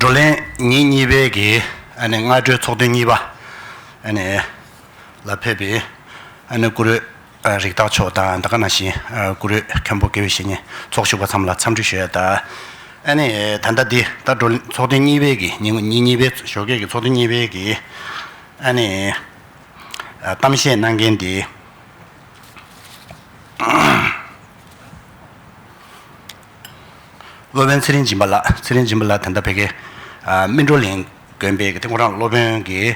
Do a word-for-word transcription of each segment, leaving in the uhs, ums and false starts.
བགྲོ་གླེང་ཉིན་གཉིས་པའི་གི་ཨ་ནི་སྔ་དྲོའི་ཚོགས་ཐུན་གཉིས་པ་ཨ་ནི་ལ་ཕེབས་པའི་ཨ་ནི་བཀུར་འོས་ཨ་རིགས་བདག་མཆོག་དང་ད་ག་ནང་བཞིན་ཨ་བཀུར་འོས་མཁན་པོ་དགེ་བའི་བཤེས་གཉེན་ཚོགས་ཞུགས་པ་ཚང་མ་ལ་འཚམས་འདྲི་ཞུ་ཡ་དང་། ཨ་ནི་ད་ལྟ་འདི་ད་བགྲོ་གླེང་ཚོགས་ཐུན་གཉིས་པའི་གི་ཉིན་ཉིན་གཉིས་པའི་ཞོགས་ཀས་ཀྱི་ཚོགས་ཐུན་གཉིས་པའི་གི་ཨ་ནི་ཨ་གཏམ་བཤད་གནང་མཁན་འདི། སློབ་དཔོན་ཚེ་རིང་སྦྱིན་པ་ལགས། ཚེ་རིང་སྦྱིན་པ་ལགས་ད་ལྟ་ཕ་གིའི་ཨ་སྨིན་གྲོལ་གླིང་དགོན་པའི་གི་དེ་ཁོ་རང་སློབ་དཔོན་གྱི་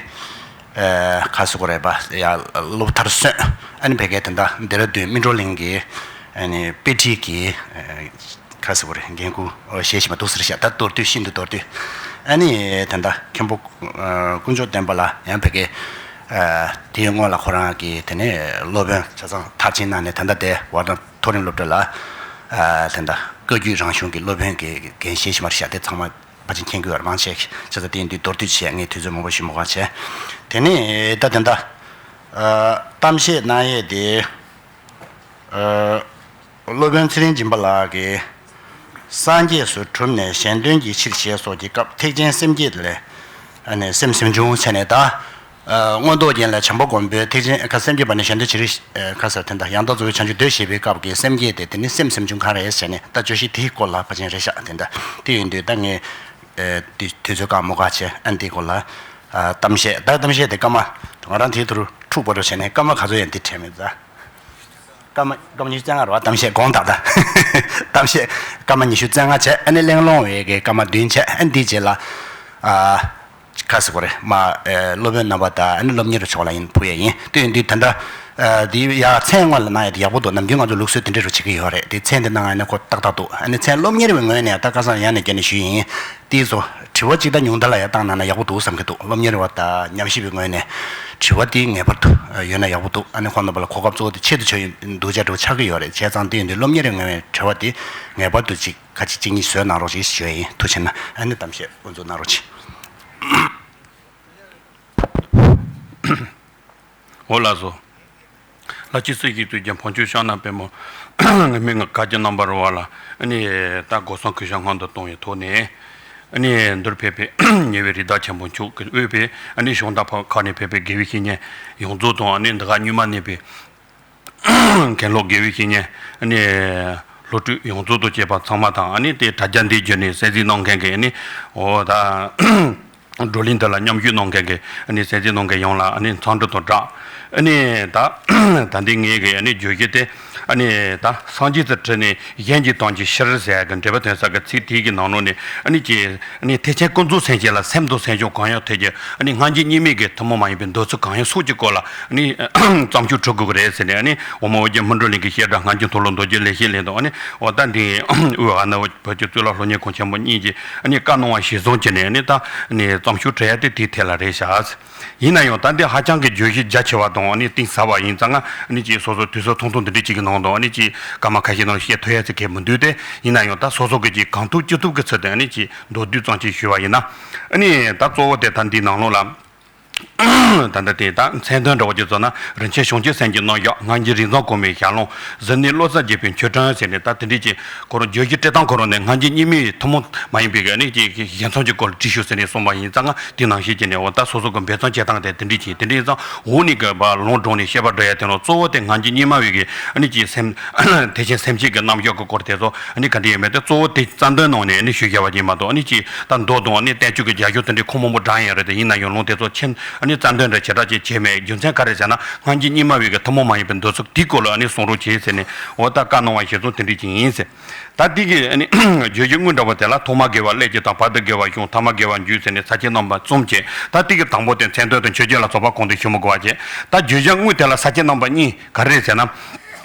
ཨ་ག་ཟེར་དགོས་རེད་པ། ཡ་སློབ་མཐར་སོན། ཨ་ནི་ཕ་གིའི་ད་ལྟ་ལྡེ་ར་ལྡུན་སྨིན་གྲོལ་གླིང་གི་ཨ་ནི་དཔེ་ཁྲིད་ཀྱི་ཨ་ག་ཟེར་དགོས་རེད། འགན་ཁུར་བཞེས་བཞིན་པ་འདུག་ཟེར་ཤག་ད་མདོར་བསྡུས་ཤིན་ཏུ་མདོར་བསྡུས། ཨ་ནི་ད་ལྟ་མཁན་པོ་ཨ་དཀོན་མཆོག་བསྟན་པ་ལགས་ཡང་ཕ་གིའི་ཨ་དེའི་སྔོན་ལ་ཁོ་རང་གི་དེ་ནས་སློབ་དཔོན་ཆ་ཚང་མཐར་ཕྱིན་གནང་ནས་ད་ལྟ་དེ་ཝ་ཊི་ལན་མཐོ་རིམ་སློབ་གྲྭ་ལ་ཨ་དེ་འདྲ་བཀའ་བརྒྱུད་རང་གཞུང་གི་སློབ་དཔོན་གྱི་འགན་བཞེས་བཞིན་པ་རེད་ཤག་དེ་ཚང་མ་ཕལ་ཆེར་མཁྱེན་གྱི་ཡོད་རེད། མང་ཆེ་བྱས་ཙང་དེ་ཡིན་དུས་མདོར་བསྡུས་བྱས་ངས་དུས་ཚོད་མང་པོ་ཞིག་མི་དགོས་བྱས། དེ་ནས་ད་དེ་འདྲ་ཨ་གཏམ་བཤད་གནང་ཡས་དེ་ཨ་སློབ་དཔོན་ཚེ་རིང་སྦྱིན་པ་ལགས་ཀྱིས། སངས་རྒྱས་སུ་གྲུབ་ནས་གཞན་དོན་གྱི་ཕྱིར་ཞེས་སོགས་ཀྱི་སྐབས་ཐེག་ཆེན་སེམས་བསྐྱེད་ལས་ཨ་ནི་སེམས་སེམས་བྱུང་བྱས་ནས་ད་ཨ་མངོན་རྟོགས་རྒྱན་ལས་བྱམས་པ་མགོན་པོའི་ཐེག་ཆེན་ཁ་སེམས་བསྐྱེད་པ་ནི་གཞན་དོན་ཕྱིར་ཨ་ཁ་ཟེར་དེ་འདྲ་ཡང་དག་རྫོགས་པའི་བྱང་ཆུབ་འདོད་ཞེས་པའི་སྐབས་ཀྱི་སེམས་བསྐྱེད་དེ་དེ་ནི་སེམས་སེམས་བྱུང་གང་རེད་ཟེར་ནས་ད་བརྗོད་གཞི་དེའི་སྐོར་ལ་ཕལ་ཆེར་རེད་ཤག་དེ་འདྲ་དེ་ཡིན་དུས་ད་ངས་ཨ་དུས་དུས་ཚོད་བཀག་མ་དགོས་བྱས་ཨ་ནི་དེའི་སྐོར་ལ་ཨ་གཏམ་བཤད་ད་གཏམ་བཤད་དེ་སྐར་མ་ང་རང་དེའི་ཐོག་འཁྲུག་པོ་འགྲོ་བྱས་ནས་སྐར་མ་ག་ཚོད་ཡང་འདི་དྲན་མེད་ད། སྐར་མ་སྐར་མ་ཉི་ཤུ་རྩ་ལྔ་རེད་བ། གཏམ་བཤད་དགོངས་དག་ད། གཏམ་བཤད་སྐར་མ་ཉི་ཤུ་རྩ་ལྔ་བྱས་ཨ་ནི་གླེང་སློང་བའི་གི་སྐར་མ་བདུན་བྱས་ཨ་ནི་འདིའི་རྗེས་ལ་ཨ་ག་ཟེར་དགོས་རེད་མ་ཨེ་སློབ་དཔོན་རྣམ་པ་དང་ཨ་ནི་སློབ་གཉེར་ཕྱོགས་ལ་ཡིན་ཕུལ་ཡས་ཡིན། དེ་ཡིན་དུས་ད་ལྟ་ཨ་འདི་ཡ་མཚན་སྔོན་ལ་གནང་ཡས་དེ་ཡག་པོ་འདུག་ནམ་རྒྱུན་ང་ཚོ་ལུགས་སྲོལ་དེ་འདྲ་རུ་བྱེད་ཀྱི་ཡོད་རེད། དེ་མཚན་དེ་གནང་ཡས་ནི་ཁོ་ཏག་ཏག་འདུག་ཨ་ནི་མཚན་སློབ་གཉེར་བའི་ངོས་ནས་ད་ཁ་སང་ཡང་ནས་བསྐྱར་ནས་ཞུས་ཡིན། དེའི་ཚོ་དྲི་བ་གཅིག་དང་ཉུང་མཐའ་ལ་ཡང་བཏང་གནང་ན་ཡག་པོ་འདུག་བསམ་གྱི་འདུག་སློབ་གཉེར་བ་དང་ཉམས་ཞིབ་པའི་ངོས་ནས་དྲི་བ་དེ་ངེས་པར་དུ་ཡོད་ན་ཡག་པོ་འདུག་ཨ་ནི་ཁོང་རྣམ་པ་ལ་གོ་སྐབས་གཙོ་བོ་དེ་ཆེད་དུ་ཆགས་ཡོད་འདུག་ཅག་འདྲ་བོ་ཆགས་ཀྱི་ཡོད་རེད། བྱས་ཙང་དེ་ཡིན་དུས་སློབ་གཉེར་བའི་ངོས་ནས་དྲི་བ་དེ་ངེས་པར་དུ་གཅིག་ཁ་ཅིག་གཅིག་གཉིས་བཟོས་གནང་རོགས་ཞེས་ཞུ་ཡ་ཡིན། ཐུགས་རྗེ་གནང་། ཨ་ནི་གཏམ་བཤད་དབུ་འཛུགས་གནང་རོགས་གྱིས། འོ་ལགས་སོ། ལྷ་སྤྱི་སྲིད་ཞིག་ཏུ་རྒྱ་བོན་ཆོས་ཤང་ན་པད་མོ་ངེད་མི་ང་ག་གྱ་རྣམ་པར་བ་ལ་ཨ་ནི་ད་སྒོ་སྲུང་གུས་ཞབས་སྔོན་དུ་གཏོང་བའི་ཐོག་ནས་ཨ་ནི་འདིར་ཕེབས་པའི་ཉེ་བའི་རི་དྭགས་ཆེན་པོ་མཆོག་གིས་དབུས་པའི་ཨ་ནི་གཞུང་དང་ཕ་ཁག་ནས་ཕེབས་པའི་དགེ་བའི་བཤེས་གཉེན་ཡོངས་རྫོགས་དང་ཨ་ནི་འདི་ག་རྙིང་མ་གནས་པའི་མཁན་སློབ་དགེ་བའི་བཤེས་གཉེན་ཨ་ནི་སློབ་ཕྲུག་ཡོངས་རྫོགས་དང་བཅས་པ་ཚང་མ་དང་ཨ་ནི་དེ་དྲ་རྒྱ་འདི་བརྒྱུད་ནས་གསན་གཟིགས་གནང་མཁན་གྱི་ཨ་ནི་འོ་ད། བགྲོ་གླེང་འདི་ལ་མཉམ་ཞུགས་གནང་མཁན་གྱི་ཨ་ནི་གསན་གཟིགས་གནང་མཁན་ཡོངས་ལ་ཨ་ནི་འཚམས་འདྲི་དང་སྦྲགས། ཨ་ནི་ད་ད་འདི་ངེད་ཀྱི་ཨ་ནི་བརྗོད་གཞི་དེ་ཨ་ནི་ད་སངས་རྒྱས་སུ་ཁྲིད་ནས་གཞན་གྱི་དོན་གྱི་ཕྱིར་ཟེར་ཡག་གི་འགྲེལ་པ་དོན་གསལ་གྱི་ཚིག་དེའི་གི་ནང་ལོགས་ནས་ཨ་ནི་ཀྱི་ཨ་ནི་ཐེག་ཆེན་ཀུན་རྫོབ་སེམས་བསྐྱེད་ལ་སེམས་དང་སེམས་བྱུང་གང་ཡང་ཐད་ཀྱི་ཨ་ནི་སྔ་འགྱུར་རྙིང་མའི་གི་ཐུན་མོང་མ་ཡིན་པའི་འདོད་ཚུལ་གང་ཡང་སོགས་ཀྱི་སྐོར་ལ་ཨ་ནི་བརྩམས་ཆོས་འབྲི་དགོས་ཀྱི་རེད་ཟེར་ནས་ཨ་ནི་འོག་མ་ཨོ་རྒྱན་སྨིན་གྲོལ་གླིང་གི་བཤད་གྲྭ་སྔ་འགྱུར་མཐོ་སློབ་མདོ་རྒྱུད་ལེགས་བཤད་གླིང་དང་ཨ་ནི་འོ་ད་འདི་དབུས་ཨ་ནི་བོད་ཀྱི་གཙུག་ལག་སློབ་གཉེར་ཁང་ཆེན་མོ་གཉིས་ཀྱི་ཨ་ནི་བཀའ་གནང་བ་གཞིར་བཟུང་བྱས་ནས་ཨ་ནི་ད་ཨ་ནི་བརྩམས་ཆོས་བྲིས་ཡ་དེ་དེའི་ཐད་ལ་རེད་ཤག་ཡིན་ན་ཡང་ད་འདི་ཧ་ཅང་གི་བརྗོད་གཞི་རྒྱ་ཆེ་བ་དང་ཨ་ནི་གཏིང་ཟབ་པ་ཡིན་ཙང་ང་ཨ་ནི་ཅིག་སོ་སོ་དུས་ཚོད་ཐུང་ཐུང་འདི་འདྲ་ཅིག་གི་ནང་དུ་ཨ་ནི་ཅིག་སྐར་མ་ཁ་ཤས་ནང་བཤད་ཐུབ་ཡ་ཚིག་གས་མི་འདུག་སྟེ། ཡིན་ན་ཡང་ད་སོ་སོ་གི་ཅིག་གང་ཐུབ་ཅི་ཐུབ་ཀྱི་ཚུལ་དུ་ཨ་ནི་ཅིག་མདོར་བསྡུས་ཙམ་ཅིག་ཞུས་པ་ཡིན་ན། ཨ་ནི་ད་གཙོ་བོ་དེ་ད་འདིའི་ནང་ལོགས་ལ། ད་ལྟ་དེ་དག་མཚན་དོན་འདྲ་བོ་ཅིག་བརྩིས་ན་རིན་ཆེན་བྱང་ཆུབ་སེམས་ཀྱི་རྣམ་གཞག་སྔ་འགྱུར་རིགས་མཛངས་གོང་མའི་ཞལ་ལུང་གཟུར་གནས་བློ་གསལ་རྒྱས་པའི་མཆོད་སྤྲིན་ཟེར་ནས་ད་དེ་འདྲས་ཀྱི་ཁོ་རང་བརྗོད་གཞི་བྲིས་སྟངས་ཁོ་རང་ནས་སྔ་འགྱུར་རྙིང་མའི་ཐུན་མོང་མ་ཡིན་པའི་གི་ཨ་ནི་ཅིག་གཞི་མཚམས་ཀྱི་སྐོར་ལ་བྲིས་ཤོག་ཟེར་ནས་གསུངས་པ་ཡིན་ཙང་ང་དེ་ནང་བཞིན་བྱས་ནས་འོ་ད་སོ་སོ་གི་འབད་བརྩོན་བྱེད་སྟངས་དེ་དེ་འདྲས་ཀྱི་དེ་འདྲས་ཡིན་ཙང་འོག་ནས་གི་བ་ལུང་དྲངས་ནས་བཤད་པ་འགྲོ་ཡ་དེ་ནང་གཙོ་བོ་དེ་སྔ་འགྱུར་རྙིང་མ་བའི་གི་ཨ་ནི་ཅིག་སེམས་ཐེག་ཆེན་སེམས་བསྐྱེད་ཀྱི་རྣམ་གཞག་གི་སྐོར་དེ་ཚོ་ཨ་ནི་ག་འདྲས་ཡོད་མེད་དེ་གཙོ་བོ་དེ་རྩ་དོན་ནང་ནས་ཨ་ནི་ཞུ་བཞག་པ་ཡིན་མ་གཏོགས་ཨ་ནི་ཅིག་ད་མདོ་དང་ཨ་ནི་བསྟན་བཅོས་ཀྱི་རྒྱབ་ལྗོངས་དེ་འདྲའི་ཁུངས་མང་པོ་དྲངས་ཡོད་རེད་དེ། ཡིན་ན་ཡང་ལུང་དེ་ཚོ་ཆེན་ཨ་ནི་རྩ་དོན་འདྲ་བྱེ་བྲག་ཅིག་བྱས་མེད། རྒྱུ་མཚན་ག་རེ་ཟེར་ན་སྔ་འགྱུར་རྙིང་མ་བའི་གི་ཐུན་མོང་མ་ཡིན་པའི་འདོད་ཚུལ་དེའི་སྐོར་ལ་ཨ་ནི་གསུང་རོགས་བྱེད་ཟེར་ནས་འོ་ད་བཀའ་གནང་བ་གཞིར་བཟུང་དེ་འདྲ་ཅིག་ཡིན་ཟེར། ད་འདི་གི་ཨ་ནི་བརྗོད་གཞི་དངོས་འདྲ་བོ་དེ་ལ་ཐོག་མར་དགེ་བ་སླད་ཀྱི་དང་། བར་དུ་དགེ་བ་གཞུང་། ཐ་མར་དགེ་བ་མཇུག་ཟེར་ནས་ས་བཅད་རྣམ་པ་གསུམ་བྱས། ད་འདི་གི་དང་པོ་དེ་མཚན་དོན་དང་མཆོད་བརྗོད་ལ་སོགས་པ་གོང་དུ་ཞུ་མི་དགོས་པ་བྱས། ད་བརྗོད་བྱ་དངོས་དེ་ལ་ས་བཅད་རྣམ་པ་གཉིས་ག་རེ་རེད་ཟེར་ན།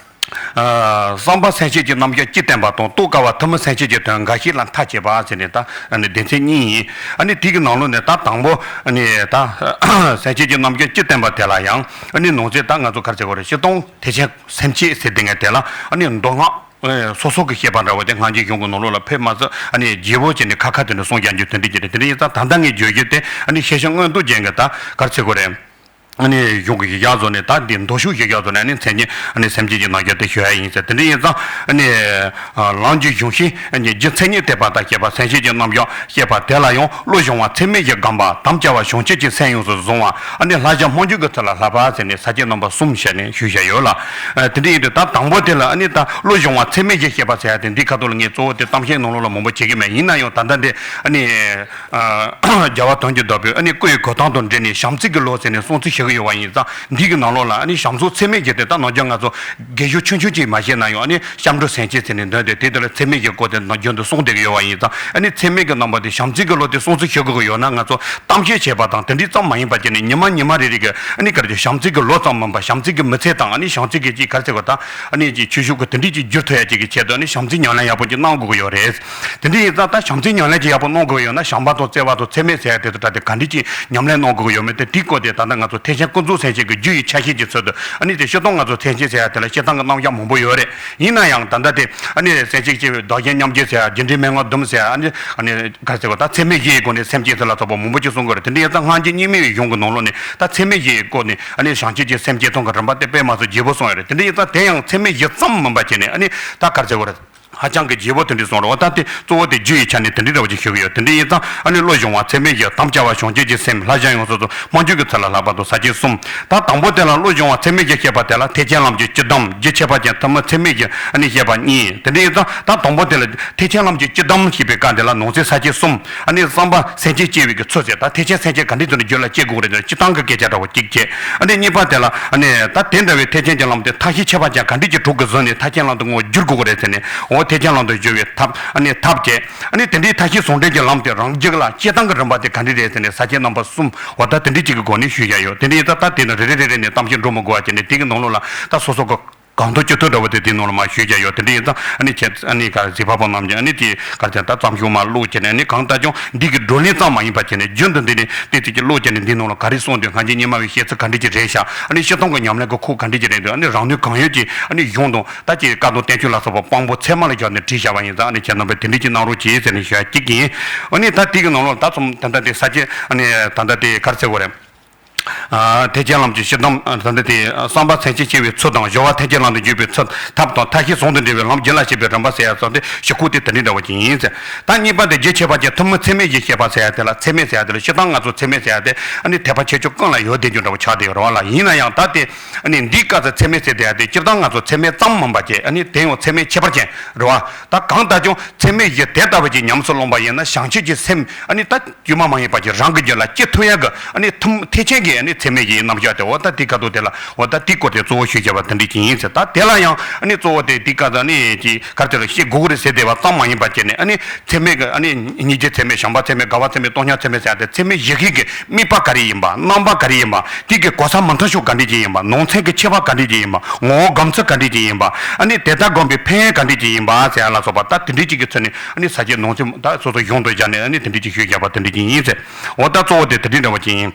ཨ་བསམ་པ་སེམས་བསྐྱེད་ཀྱི་རྣམ་གཞག་སྤྱི་བསྟན་པ་དང་། རྟོགས་དཀའ་བ་ཐུན་མོང་སེམས་བསྐྱེད་ཀྱི་དོན་འགའ་ཞིག་ལ་མཐའ་དཔྱད་པ་ཟེར་ནས་ད་ཨ་ནི་སྡེ་ཚན་གཉིས་ཡིན། ཨ་ནི་དེ་གི་ནང་ལོགས་ནས་ད་དང་པོ་ཨ་ནི་ད་སེམས་བསྐྱེད་ཀྱི་རྣམ་གཞག་སྤྱི་བསྟན་པ་དེ་ལ་ཡང་ཨ་ནི་ནང་གསེས་ད་ང་ཚོ་ག་རེ་ཟེར་དགོས་རེད། སྤྱིར་བཏང་ཐེག་ཆེན་སེམས་བསྐྱེད་ཟེར་དེ་ངས་དེ་ལ་ཨ་ནི་མདོ་སྔགས་སོ་སོ་གི་བཤད་པ་འདྲ་བོ་དེ་སྔ་འགྱུར་གཞུང་གི་ནང་ལོགས་ལ་ཕེབས་མ་ཚད་ཨ་ནི་རྒྱས་པོ་བྱས་ནས་ཁ་ཁ་དེ་འདྲ་གསུང་རྒྱག་རྒྱུ་དེ་འདྲ་ཅིག་རེད། དེ་འདྲ་ཡིན་ཙང་ད་ལྟ་ངས་བརྗོད་རྒྱུ་དེ་ཨ་ནི་ཤེར་ཕྱིན་མངོན་རྟོགས་རྒྱན་གྱི་ད་ག་རེ་ཟེར་དགོས་རེད། ཨ་ནི་གཞུང་གི་གཞི་བཞག་བཟོ་ནས། ད་འདི་མདོ་ཕྱོགས་གཞི་བཞག་བཟོ་ནས། ཨ་ནི་མཚན་ཉིད། ཨ་ནི་སེམས་བསྐྱེད་ཀྱི་རྣམ་གཞག་དེ་ཞུ་ཡ་ཡིན་ཟེར། དེ་འདྲ་ཡིན་ཙང་། ཨ་ནི་ལམ་གྱི་གཞུང་ཤིང་། ཨ་ནི་རྒྱུ་མཚན་ཉིད་ཐེག་པ་དང་བཅས་པ། སེམས་བསྐྱེད་ཀྱི་རྣམ་གཞག་བཤད་པ་དེ་ལ་ཡང་། བློ་སྦྱོང་བ་ཚད་མེད་བཞི་བསྒོམ་པ། དམ་བཅའ་བ་བྱང་ཆུབ་ཀྱི་སེམས་ཡོངས་སུ་བཟུང་བ། ཨ་ནི་ལྷ་བཞི་རྨད་བྱུང་གི་ཚུལ་ལ་བསླབ་པ་ཟེར་ནས་ས་བཅད་རྣམ་པ་གསུམ་བཤད་ནས་ཞུས་བཞག་ཡོད་ལ། ཨ་དེ་འདྲ་ཡིན་དུས་ད་དང་པོ་དེ་ལ། ཨ་ནི་ད་བློ་སྦྱོང་བ་ཚད་མེད་བཞི་བཤད་པ་ཟེར་ཡ་དེ། འདི་ཁ་ཐོག་ལ་ངས་གཙོ་བོ་དེ་གཏམ་བཤད་ནང་ལོགས་ལ་མང་པོ་བྱེད་ཀྱི་མེད། ཡིན་ན་ཡང་ད་ལྟ་འདི། ཨ་ནི། ཨ། རྒྱལ་བ་དོན་གྱི་བདག་པོས། ཨ་ནི་སྐུ་ཡི་གོས་ཐུང་དང་འབྲེལ་ནས་བྱམས་བརྩེ་གི་ལོ་ཟེར་ནས་གསུང་ཚིག་བཞག་གི་ཡོད་པ་ཡིན་ཙང་། འདི་གི་ནང་ལོགས་ལ། ཨ་ནི་བྱམས་སོགས་ཚད་མེད་བཞི་དེ། ད་ནམ་རྒྱུན་ང་ཚོ་རྒན་གཞོན་ཆུང་ཆུང་ཅིག་མ་བཤད་ན་ཡང་། ཨ་ནི་སྐྱབས་འགྲོ་སེམས་བསྐྱེད་ཟེར་ནས་འདོན་ཏེ། དེ་དེ་ལ་ཚད་མེད་བཞིའི་སྐོར་དེ་ནམ་རྒྱུན་དུ་གསུང་བསྡད་ཀྱི་ཡོད་པ་ཡིན་ཙང་། ཨ་ནི་ཚད་མེད་ཀྱི་རྣམ་པ་དེ། བྱམས་བརྩེ་གི་ལོ་དེ་གསུང་ཚིག་བཞག་དགོས་ཀྱི་ཡོད་ན། ང་ཚོ་གཏམ་བཤད་བྱས་པ་དང་དེ་འདྲ་ཙམ་མ་ཡིན་པ་བྱས་ནས། ཉི་མ་ཉི་མ་རེ་རེ་གི། ཨ་ནི་ག་རེ་ཟེར། བྱམས་བརྩེ་གི་ལོ་ཙམ་མིན་པ། བྱམས་བརྩེ་གི་མི་ཚེ་དང་། ཨ་ནི་བྱམས་བརྩེ་གི་ཅིག་ག་རེ་ཟེར་དགོས། ད་ཨ་ནི་ཅིག་ཆོས་ཕྱོགས་ཀྱི་དེ་འདྲ་ཅིག་བསྒྱུར་ཐུབ་ཡ་ཅིག་གི་ཆེད་དུ། ཨ་ནི་བྱམས་བརྩེ་ཉམས་ལེན་ཡག་པོ་ཅིག་གནང་དགོས་ཀྱི་ཡོད་རེད། དེ་འདྲ་ཡིན་ཙང་། ད་བྱམས་བརྩེ་ཉམས་ལེན་ཅིག་ཡག་པོ་གནང་དགོས་ཀྱི་ཡོད་ན། བྱམས་པ་དང་བརྩེ་བ་དང་ཚད་མེད་ཟེར་ཡ་དེ་ཚོ་ད་དེ་ག་འདྲ་ཅིག་ཉམས་ལེན་གནང་དགོས་ཀྱི་ཡོད་མེད་དེ། དེའི་སྐོར་དེ་ད་ལྟ་ང་ཚོ་ཐེག་ཆེན་ཀུན་རྫོབ་སེམས་བསྐྱེད་ཀྱི་རྒྱུ་ཡི་ཆ་ཤས་ཀྱི་ཚུལ་དུ། ཨ་ནི་དེ་སྤྱིར་བཏང་ང་ཚོ་ཐེག་ཆེན་ཟེར་ཡ་དེ་ལ་སྤྱིར་བཏང་གི་རྣམ་གཞག་མང་པོ་ཡོད་རེད། ཡིན་ན་ཡང་ད་ལྟ་དེ། ཨ་ནི་སེམས་བསྐྱེད་ཆེ་བའི་བདག་གཞན་མཉམ་བརྗེ་ཟེར་ཡ། རྒྱུ་འབྲས་མན་ངག་བདུན་ཟེར་ཡ། ཨ་ནི། ཨ་ནི་ག་རེ་ཟེར་དགོས། ད་ཚད་མེད་བཞི་ཡི་སྒོ་ནས་སེམས་བསྐྱེད་ཟེར་ལ་སོགས་པ་མང་པོ་ཅིག་གསུང་གི་རེད། དེ་འདྲ་ཡིན་ཙང་། སྔ་འགྱུར་རྙིང་མའི་གཞུང་གི་ནང་ལོགས་ནས་ད་ཚད་མེད་བཞི་ཡི་སྐོར་ནས། ཨ་ནི་བྱང་ཆུབ་ཀྱི་སེམས་བསྐྱེད་ཐུན་གྱི་རིམ་པ་དེ་དཔེ་མ་སྲིད་རྒྱས་པོ་གསུངས་ཡོད་རེད། དེ་འདྲ་ཡིན་ཙང་དེ་ཡང་ཚད་མེད་བཞི་ཙམ་མིན་པ་བྱས་ནས། ཨ་ནི་ད་ག་རེ་ཟེར་དགོས་རེད། ཧ་ཅང་གི་རྒྱས་པོ་དེ་འདྲ་གསུངས་རེད་པ། ད་དེ་གཙོ་བོ་དེ་རྒྱུ་ཡི་ཆ་ནས་དེ་འདྲ་འདྲ་བོ་ཅིག་ཞུ་གི་ཡོད། དེ་འདྲ་ཡིན་ཙང་། ཨ་ནི་བློ་སྦྱོང་བ་ཚད་མེད་བཞི། དམ་བཅའ་བ་བྱང་ཆུབ་ཀྱི་སེམས། ལྷ་བཞི་ཡོངས་སུ་བཟུང་། རྨད་བྱུང་གི་ཚུལ་ལ་བསླབ་པ་དང་ས་བཅད་གསུམ། ད་དང་པོ་དེ་ལ། བློ་སྦྱོང་བ་ཚད་མེད་བཞི་བཤད་པ་དེ་ལ་ཐེག་ཆེན་ལམ་གྱི་སྤྱི་སྡོམ། རྒྱུ་ཆད་པ་ཅན་ཐུན་མོང་ཚད་མེད་བཞི། ཨ་ནི་བཤད་པ་གཉིས། དེ་འདྲ་ཡིན་ཙང་། ད་དང་པོ་དེ་ལ་ཐེག་ཆེན་ལམ་གྱི་སྤྱི་སྡོམ་ཞེས་པའི་སྐབས་དེ་ལ་ནང་གསེས་ས་བཅད་གསུམ། ཨ་ནི་བསམ་པ་སེམས་བསྐྱེད་བསྐྱེད་པའི་གི་ཚུལ་ཟེར། ད་ཐེག་ཆེན་སེམས་བསྐྱེད་ག་འདྲའི་ཚུལ་ནས་རྒྱུད་ལ་སྐྱེ་དགོས་རེད། སྤྱིར་བཏང་གི་སྐད་ཆ་འདྲ་བོ་གཅིག་བྱས། ཨ་ནི་གཉིས་པ་དེ་ལ། ཨ་ནི་ད་དེ་འདྲ་བའི་ཐེག་ཆེན་གྱི་ལམ་དེ་ཐབས་ཤེས་ཁྱད་པར་ཅན་ག་འདྲ་ཅིག་དྲུག་གིས་ཟིན་ནས་ཐེག་ཆེན་ལམ་དུ་ངོ་བསྒྱུར་དགོས་རེད་ཟེར་ནས། འོ་ཐེག་ཆེན་ལམ་དུ་བསྒྱུར་བའི་ཐབས། ཨ་ནི་ཐབས་བྱས། ཨ་ནི་དེ་འདྲའི་ཐབས་ཤེས་ཟུང་འབྲེལ་གྱི་ལམ་དེ་རང་རྒྱུད་ལ་སྐྱེ་སྟངས་ཀྱི་རིམ་པ་དེ་ག་འདྲ་རེད་ཟེར་ནས་ས་བཅད་རྣམ་པ་གསུམ། འོ་ད་དེ་འདྲའི་ཅིག་གི་སྒོ་ནས་ཞུས་བཞག་ཡོད། དེ་འདྲ་ཡིན་ཙང་། ད་དེ་ནི་རེ་རེ་རེ་རེ་ནས་གཏམ་བཤད་འགྲོ་མི་དགོས་པ་བྱས་ནས། དེ་གི་ནང་ལོགས་ལ་ད་སོ་སོ་གི་གང་ཐུབ་ཅི་ཐུབ་འདྲ་བོ་དེ་དེའི་ནང་ལ་མར་ཞུས་བཞག་ཡོད། དེ་འདྲ་ཡིན་ཙང་། ཨ་ནི་ཁྱེད། ཨ་ནི་ག་རེ། གཟིགས་པ་པོ་རྣམས་ཀྱིས། ཨ་ནི་དེ་ག་རེ་ཟེར། ད་བརྩམས་ཆོས་མར་ཀློག་བྱས་ནས། ཨ་ནི་གང་ལྟར་ཀྱང་འདི་གི་བགྲོ་གླེང་ཙམ་མ་ཡིན་པ་བྱས་ནས། རྒྱུན་དུ་འདི་ནས་ཏིག་ཏིག་ཅིག་ཀློག་བྱས་ནས། འདིའི་ནང་ལ་ག་རེ་གསུངས་འདུག་སྔ་འགྱུར་རྙིང་མ་བའི་བཤད་ཚུལ་ག་འདྲ་ཅིག་རེད་ཤག་ཨ་ནི་སྤྱིར་བཏང་གི་ཉམས་ལེན་གྱི་ཁུག་ག་འདྲ་ཅིག་རེད་འདུག་ཨ་ནི་རང་ནུས་གང་ཡོད་ཀྱིས། ཨ་ནི་གཞུང་དང་ད་ཅིག་བཀའ་དང་བསྟན་བཅོས་ལ་སོགས་པ་དཔང་པོ་ཚད་མ་ལ་སྦྱར་ནས་བྲིས་བཞག་པ་ཡིན་ཙང་། ཨ་ནི་ཁྱེད་རྣམ་པས་དེ་འདྲ་ཅིག་གནང་རོགས་གྱིས་ཟེར་ནས་ཞུ་ཡ་གཅིག་ཡིན། ཨ་ནི་ད་དེ་གི་ནང་ལོགས་ད་ཚོམ་ད་ལྟ་དེ་ས་བཅད། ཨ་ནི་ད་ལྟ་དེ་ག་རེ་ཟེར་དགོས་རེད། ཨ། ཐེག་ཆེན་ལམ་གྱི་སྤྱི་སྡོམ། ཨ། ད་ལྟ་དེ་བསམ་པ་སེམས་བསྐྱེད་བསྐྱེད་པའི་ཚུལ་དང་། སྦྱོར་བ་ཐེག་ཆེན་ལམ་དུ་འཇུག་པའི་ཚུལ། ཐབས་དང་ཐབས་ཤེས་ཟུང་དུ་འབྲེལ་བའི་ལམ་རྒྱུད་ལ་སྐྱེ་བའི་རིམ་པ་ཟེར་ཡ་ཙམ་དེ་ཞུ་ཁུག་དེ་དེ་འདྲའི་འདྲ་བོ་ཅིག་ཡིན་ཟེར། ད་གཉིས་པ་དེ་རྒྱུ་ཆད་པ་ཅན་ཐུན་མོང་ཚད་མེད་བཞི་བཤད་པ་ཟེར་ཡ་དེ་ལ། ཚད་མེད་ཟེར་ཡ་དེ་ལ། སྤྱིར་བཏང་ང་ཚོ་ཚད་མེད་ཟེར་ཡ་དེ། ཨ་ནི་ཐེག་པ་ཆེ་ཆུང་ཀུན་ལ་ཡོད་བསྡད་རྒྱུ་འདྲ་བོ་ཆགས་བསྡད་ཡོད་རེད་པ་ལ། ཡིན་ན་ཡང་ད་དེ། ཨ་ནི་འདིའི་སྐབས་སུ་ཚད་མེད་ཟེར་བསྡད་ཡ་དེ་སྤྱིར་བཏང་ང་ཚོ་ཚད་མེད་ཙམ་མིན་པ་བྱས། ཨ་ནི་དེ་ཡང་ཚད་མེད་ཁྱད་པར་ཅན་རེད་པ། ད་གང་ལྟར་ཀྱང་ཚད་མེད་བཞི་དེ་ལྟ་བུ་ཅིག་ཉམས་སུ་བླངས་པ་ཡིན་ན། བྱང་ཆུབ་ཀྱི་སེམས། ཨ་ནི་ད་དཀྱུས་མ་མ་ཡིན་པ་ཅིག་རང་གི་རྒྱུད་ལ་སྐྱེ་ཐུབ་ཡ་གི། ཨ་ནི་ཐུན། ཐེག་ཆེན་གྱི། ཨ་ནི་ཚད་མེད་བཞིའི་རྣམ་གཞག་དེ། འོ་ད་དེ་ག་དུས་དེ་ལ། འོ་ད་དེའི་སྐོར་དེ་གཙོ་བོ་ཞུས་བཞག་པ་དེ་འདྲ་ཅིག་ཡིན་ཟེར། ད་དེ་ལ་ཡང་། ཨ་ནི་གཙོ་བོ་དེ་དེའི་སྐབས་སུ། ཨ་ནི་ཅིག་ག་རེ་ཟེར་དགོས་རེད་ཟེར་བསྡད་པ་ཙམ་མ་ཡིན་པ་བྱས་ནས། ཨ་ནི་ཚད་མེད་ཀྱི། ཨ་ནི་སྙིང་རྗེ་ཚད་མེད། བྱམས་པ་ཚད་མེད། དགའ་བ་ཚད་མེད། སྟོང་ཉིད་ཚད་མེད་ཟེར་ཡ་དེ། ཚད་མེད་བཞི་ཁེགས་ཀྱི་དམིགས་པ་ག་རེ་ཡིན་པ། རྣམ་པ་ག་རེ་ཡིན་པ། དེ་གི་གོ་ས་མི་མཐུན་ཕྱོགས་ག་འདྲ་ཅིག་ཡིན་པ། ནང་ཚན་གྱི་ཁྱད་པར་ག་འདྲ་ཅིག་ཡིན་པ། ངོ་བོ་སྒོམ་ཚུལ་ག་འདྲ་ཅིག་ཡིན་པ། ཨ་ནི་དེ་ལྟར་སྒོམ་པའི་ཕན་ཡོན་ག་འདྲ་ཅིག་ཡིན་པ་ཟེར་ཡ་ལ་སོགས་པ། ད་དེ་འདྲ་ཅིག་གི་ཚུལ་ནས། ཨ་ནི་ས་བཅད་ནང་གསེས་ད་སོ་སོ་གཞུང་དུ་སྦྱར་ནས། ཨ་ནི་དེ་འདྲ་ཅིག་ཞུས་བཞག་པ་དེ་འདྲ་ཅིག་ཡིན་ཟེར། འོ་ད་གཙོ་བོ་དེ་དེ་འདྲ་འདྲ་བོ་ཅིག་ཡིན།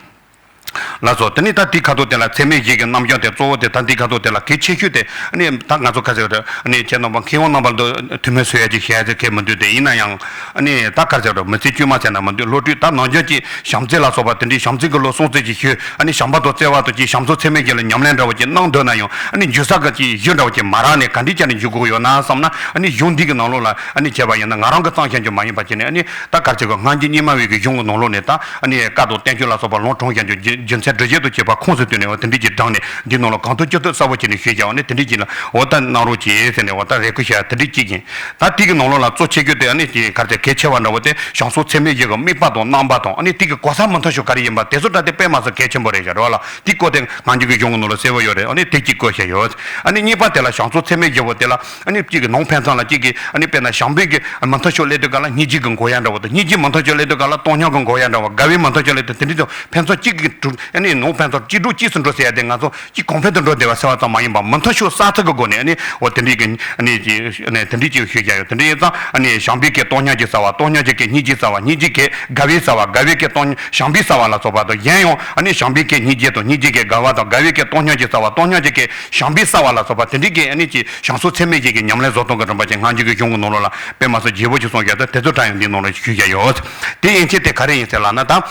ལགས་སོ། དེ་ནས་ད་འདིའི་ཁ་ཐུག་དེ་ལ་ཚད་མེད་བཞི་གི་རྣམ་གཞག་དེ། གཙོ་བོ་དེ་ད་འདིའི་ཁ་ཐུག་དེ་ལ་གལ་ཆེ་ཤོས་དེ། ཨ་ནི་ད་ང་ཚོ་ག་རེ་ཟེར་དགོས་རེད། ཨ་ནི་ཁྱེད་རྣམ་པ་མཁས་དབང་རྣམ་པ་ལ་ཐུགས་སྨོན་གསོལ་ཡ་ཅིག་བྱེད་ཡ་ཟེར་མཁན་མི་འདུག་སྟེ། ཡིན་ན་ཡང་། ཨ་ནི་ད་ག་རེ་ཟེར་དགོས་རེད། མི་ཚེ་དཀྱུས་མ་ཟེར་ན་མི་འདུག་སློབ་ཕྲུག་ད་ནམ་རྒྱུན་གྱི་བྱམས་བརྩེ་ལ་སོགས་པ་དེ་འདྲའི་བྱམས་བརྩེ་གི་བློ་གསུང་ཚིག་ཅིག་ཞུས། ཨ་ནི་བྱམས་པ་དང་བརྩེ་བ་དང་བཅས་བྱམས་སོགས་ཚད་མེད་བཞི་ལ་ཉམས་ལེན་འདྲ་བོ་ཅིག་གནང་འདོད་ན་ཡང་། ཨ་ནི་འཇུག་ས་གི་ཅིག་གཞི་འདྲ་བོ་ཅིག་མ་རག་ནས་ག་འདྲ་བྱས་ནས་འཇུག་དགོས་ཀྱི་ཡོད་ན་བསམ་ན། ཨ་ནི་གཞུང་འདི་གི་ནང་ལོགས་ལ། ཨ་ནི་བྱས་པ་ཡིན་ན། ང་རང་གིས་བརྩམས་བཞག་རྒྱུ་མ་ཡིན་པ་བྱས་ནས། ཨ་ནི་ད་ག་རེ་ཟེར་དགོས། སྔ་འགྱུར་རྙིང་མ་བའི་གི་གཞུང་གི་ནང་ལོགས་ནས། ད་ཨ་ནི་བཀའ་དང་བསྟན་བཅོས་ལ་སོགས་པ་ལུང་དྲངས་བཞག་རྒྱུ། རྒྱུ་རྒྱུ་མཚན་འགྲེལ་བཤད་དང་བཅས་པ་ཁུངས་སུ་བཏོན་ནས། འོ་དེ་འདྲ་ཅིག་བགྲངས་ནས་འདིའི་ནང་ལ་གང་ཐུབ་ཅི་ཐུབ་གསལ་པོ་བྱས་ནས་ཞུས་བཞག་པ་ནི། དེ་འདྲ་ཅིག་ལ་འོ་ད་གནང་རོགས་གྱིས་ཟེར་ནས། འོ་ད་རེ་སྐུལ་བྱས་པ་དེ་འདྲ་ཅིག་ཡིན། ད་འདི་གི་ནང་ལོགས་ལ་གཙོ་ཆེ་ཤོས་དེ། ཨ་ནི་ཅིག་ག་རེ་ཟེར། གལ་ཆེ་བ་འདྲ་བོ་དེ། བྱམས་སོགས་ཚད་མེད་བཞི་གི་དམིགས་པ་དང་རྣམ་པ་དང་། ཨ་ནི་དེ་གི་གོ་ས་མི་མཐུན་ཕྱོགས་ག་རེ་ཡིན་པ་དེ་ཚོ་ད་དེ་དཔེ་མ་སྲིད་གལ་ཆེན་པོ་རེད་ཤག་རེད་པ་ལ། དེའི་སྐོར་དེ་སྔ་འགྱུར་གྱི་གཞུང་གི་ནང་ལ་གསལ་པོ་ཡོད་རེད། ཨ་ནི་དེ་གཅིག་བཀོད་བཞག་ཡོད། ཨ་ནི་གཉིས་པ་དེ་ལ། བྱམས་སོགས་ཚད་མེད་བཞི་པོ་དེ་ལ། ཨ་ནི་གཅིག་གི་ནང་ཕན་ཚུན་ལ་གཅིག་གི། ཨ་ནི་དཔེར་ན་བྱམས་པའི་གི་མི་མཐུན་ཕྱོགས་སླེབས་དུས་སྒང་ལ་སྙིང་རྗེ་གི་འགོག་ཡ་འདྲ་བོ་དང་། སྙིང་རྗེ་མི་མཐུན་ཕྱོགས་སླེབས་དུས་སྒང་ལ་སྟོང་སྙོམས་གི་འགོག་ཡ་འདྲ་བོ། དགའ་བའི་མི་མཐུན་ཕྱོགས་སླེབས་དུས། དེ་འདྲ་ཚོ་ཕན་ཚུན་གཅིག་གི་གྲུབ། ཨ་ནི་ནང་ཕན་ཚུན་གཅིག་གྲུབ་གཅིག་ཏུ་འགྲོ་ཟེར་ཡ་དེ། ང་ཚོ་གཅིག་གོང་འཕེལ་དུ་འགྲོ་བསྡད་པ་ཟེར་བ་ཙམ་མ་ཡིན་པར། མི་མཐུན་ཕྱོགས་གསལ་ཐབས་ཀྱི་སྒོ་ནས། ཨ་ནི་འོ་དེ་འདྲའི་གི། ཨ་ནི་ཅིག་ཨ་ནི་དེ་འདྲའི་ཅིག་ཞུས་བཞག་ཡོད། དེ་འདྲ་ཡིན་ཙང་། ཨ་ནི་བྱམས་པའི་གིས་སྟོང་སྙོམས་ཀྱི་རྩ་བ། སྟོང་སྙོམས་ཀྱི་གིས་སྙིང་རྗེའི་རྩ་བ། སྙིང་རྗེ་གིས་དགའ་བའི་རྩ་བ། དགའ་བའི་གིས་སྟོང་། བྱམས་པའི་རྩ་བ་ལ་སོགས་པ་དང་། གཞན་ཡང་། ཨ་ནི་བྱམས་པའི་གིས་སྙིང་རྗེ་དང་། སྙིང་རྗེ་གིས་དགའ་བ་དང་། དགའ་བའི་གིས་སྟོང་སྙོམས་ཀྱི་རྩ་བ། སྟོང་སྙོམས་ཀྱི་གིས་བྱམས་པའི་རྩ་བ་ལ་སོགས་པ། དེ་འདྲའི་གི། ཨ་ནི་ཅིག་བྱམས་སོགས་ཚད་མེད་བཞི་གི་ཉམས་ལེན་བཟོ་སྟངས་ཀྱི་རིམ་པ་ཅིག་སྔ་འགྱུར་གྱི་གཞུང་གི་ནང་ལོགས་ལ་དཔེ་མ་སྲིད་རྒྱས་པོ་ཅིག་གསུངས་བཞག་སྟེ། དེ་ཚོ་དྲངས་ཡང་འདིའི་ནང་ལ་ཞུས་བཞག་ཡོད། དེ་ཡན་ཆད་དེ་ག་རེ་ཡིན་ཟེར་ལབ་ན། ད།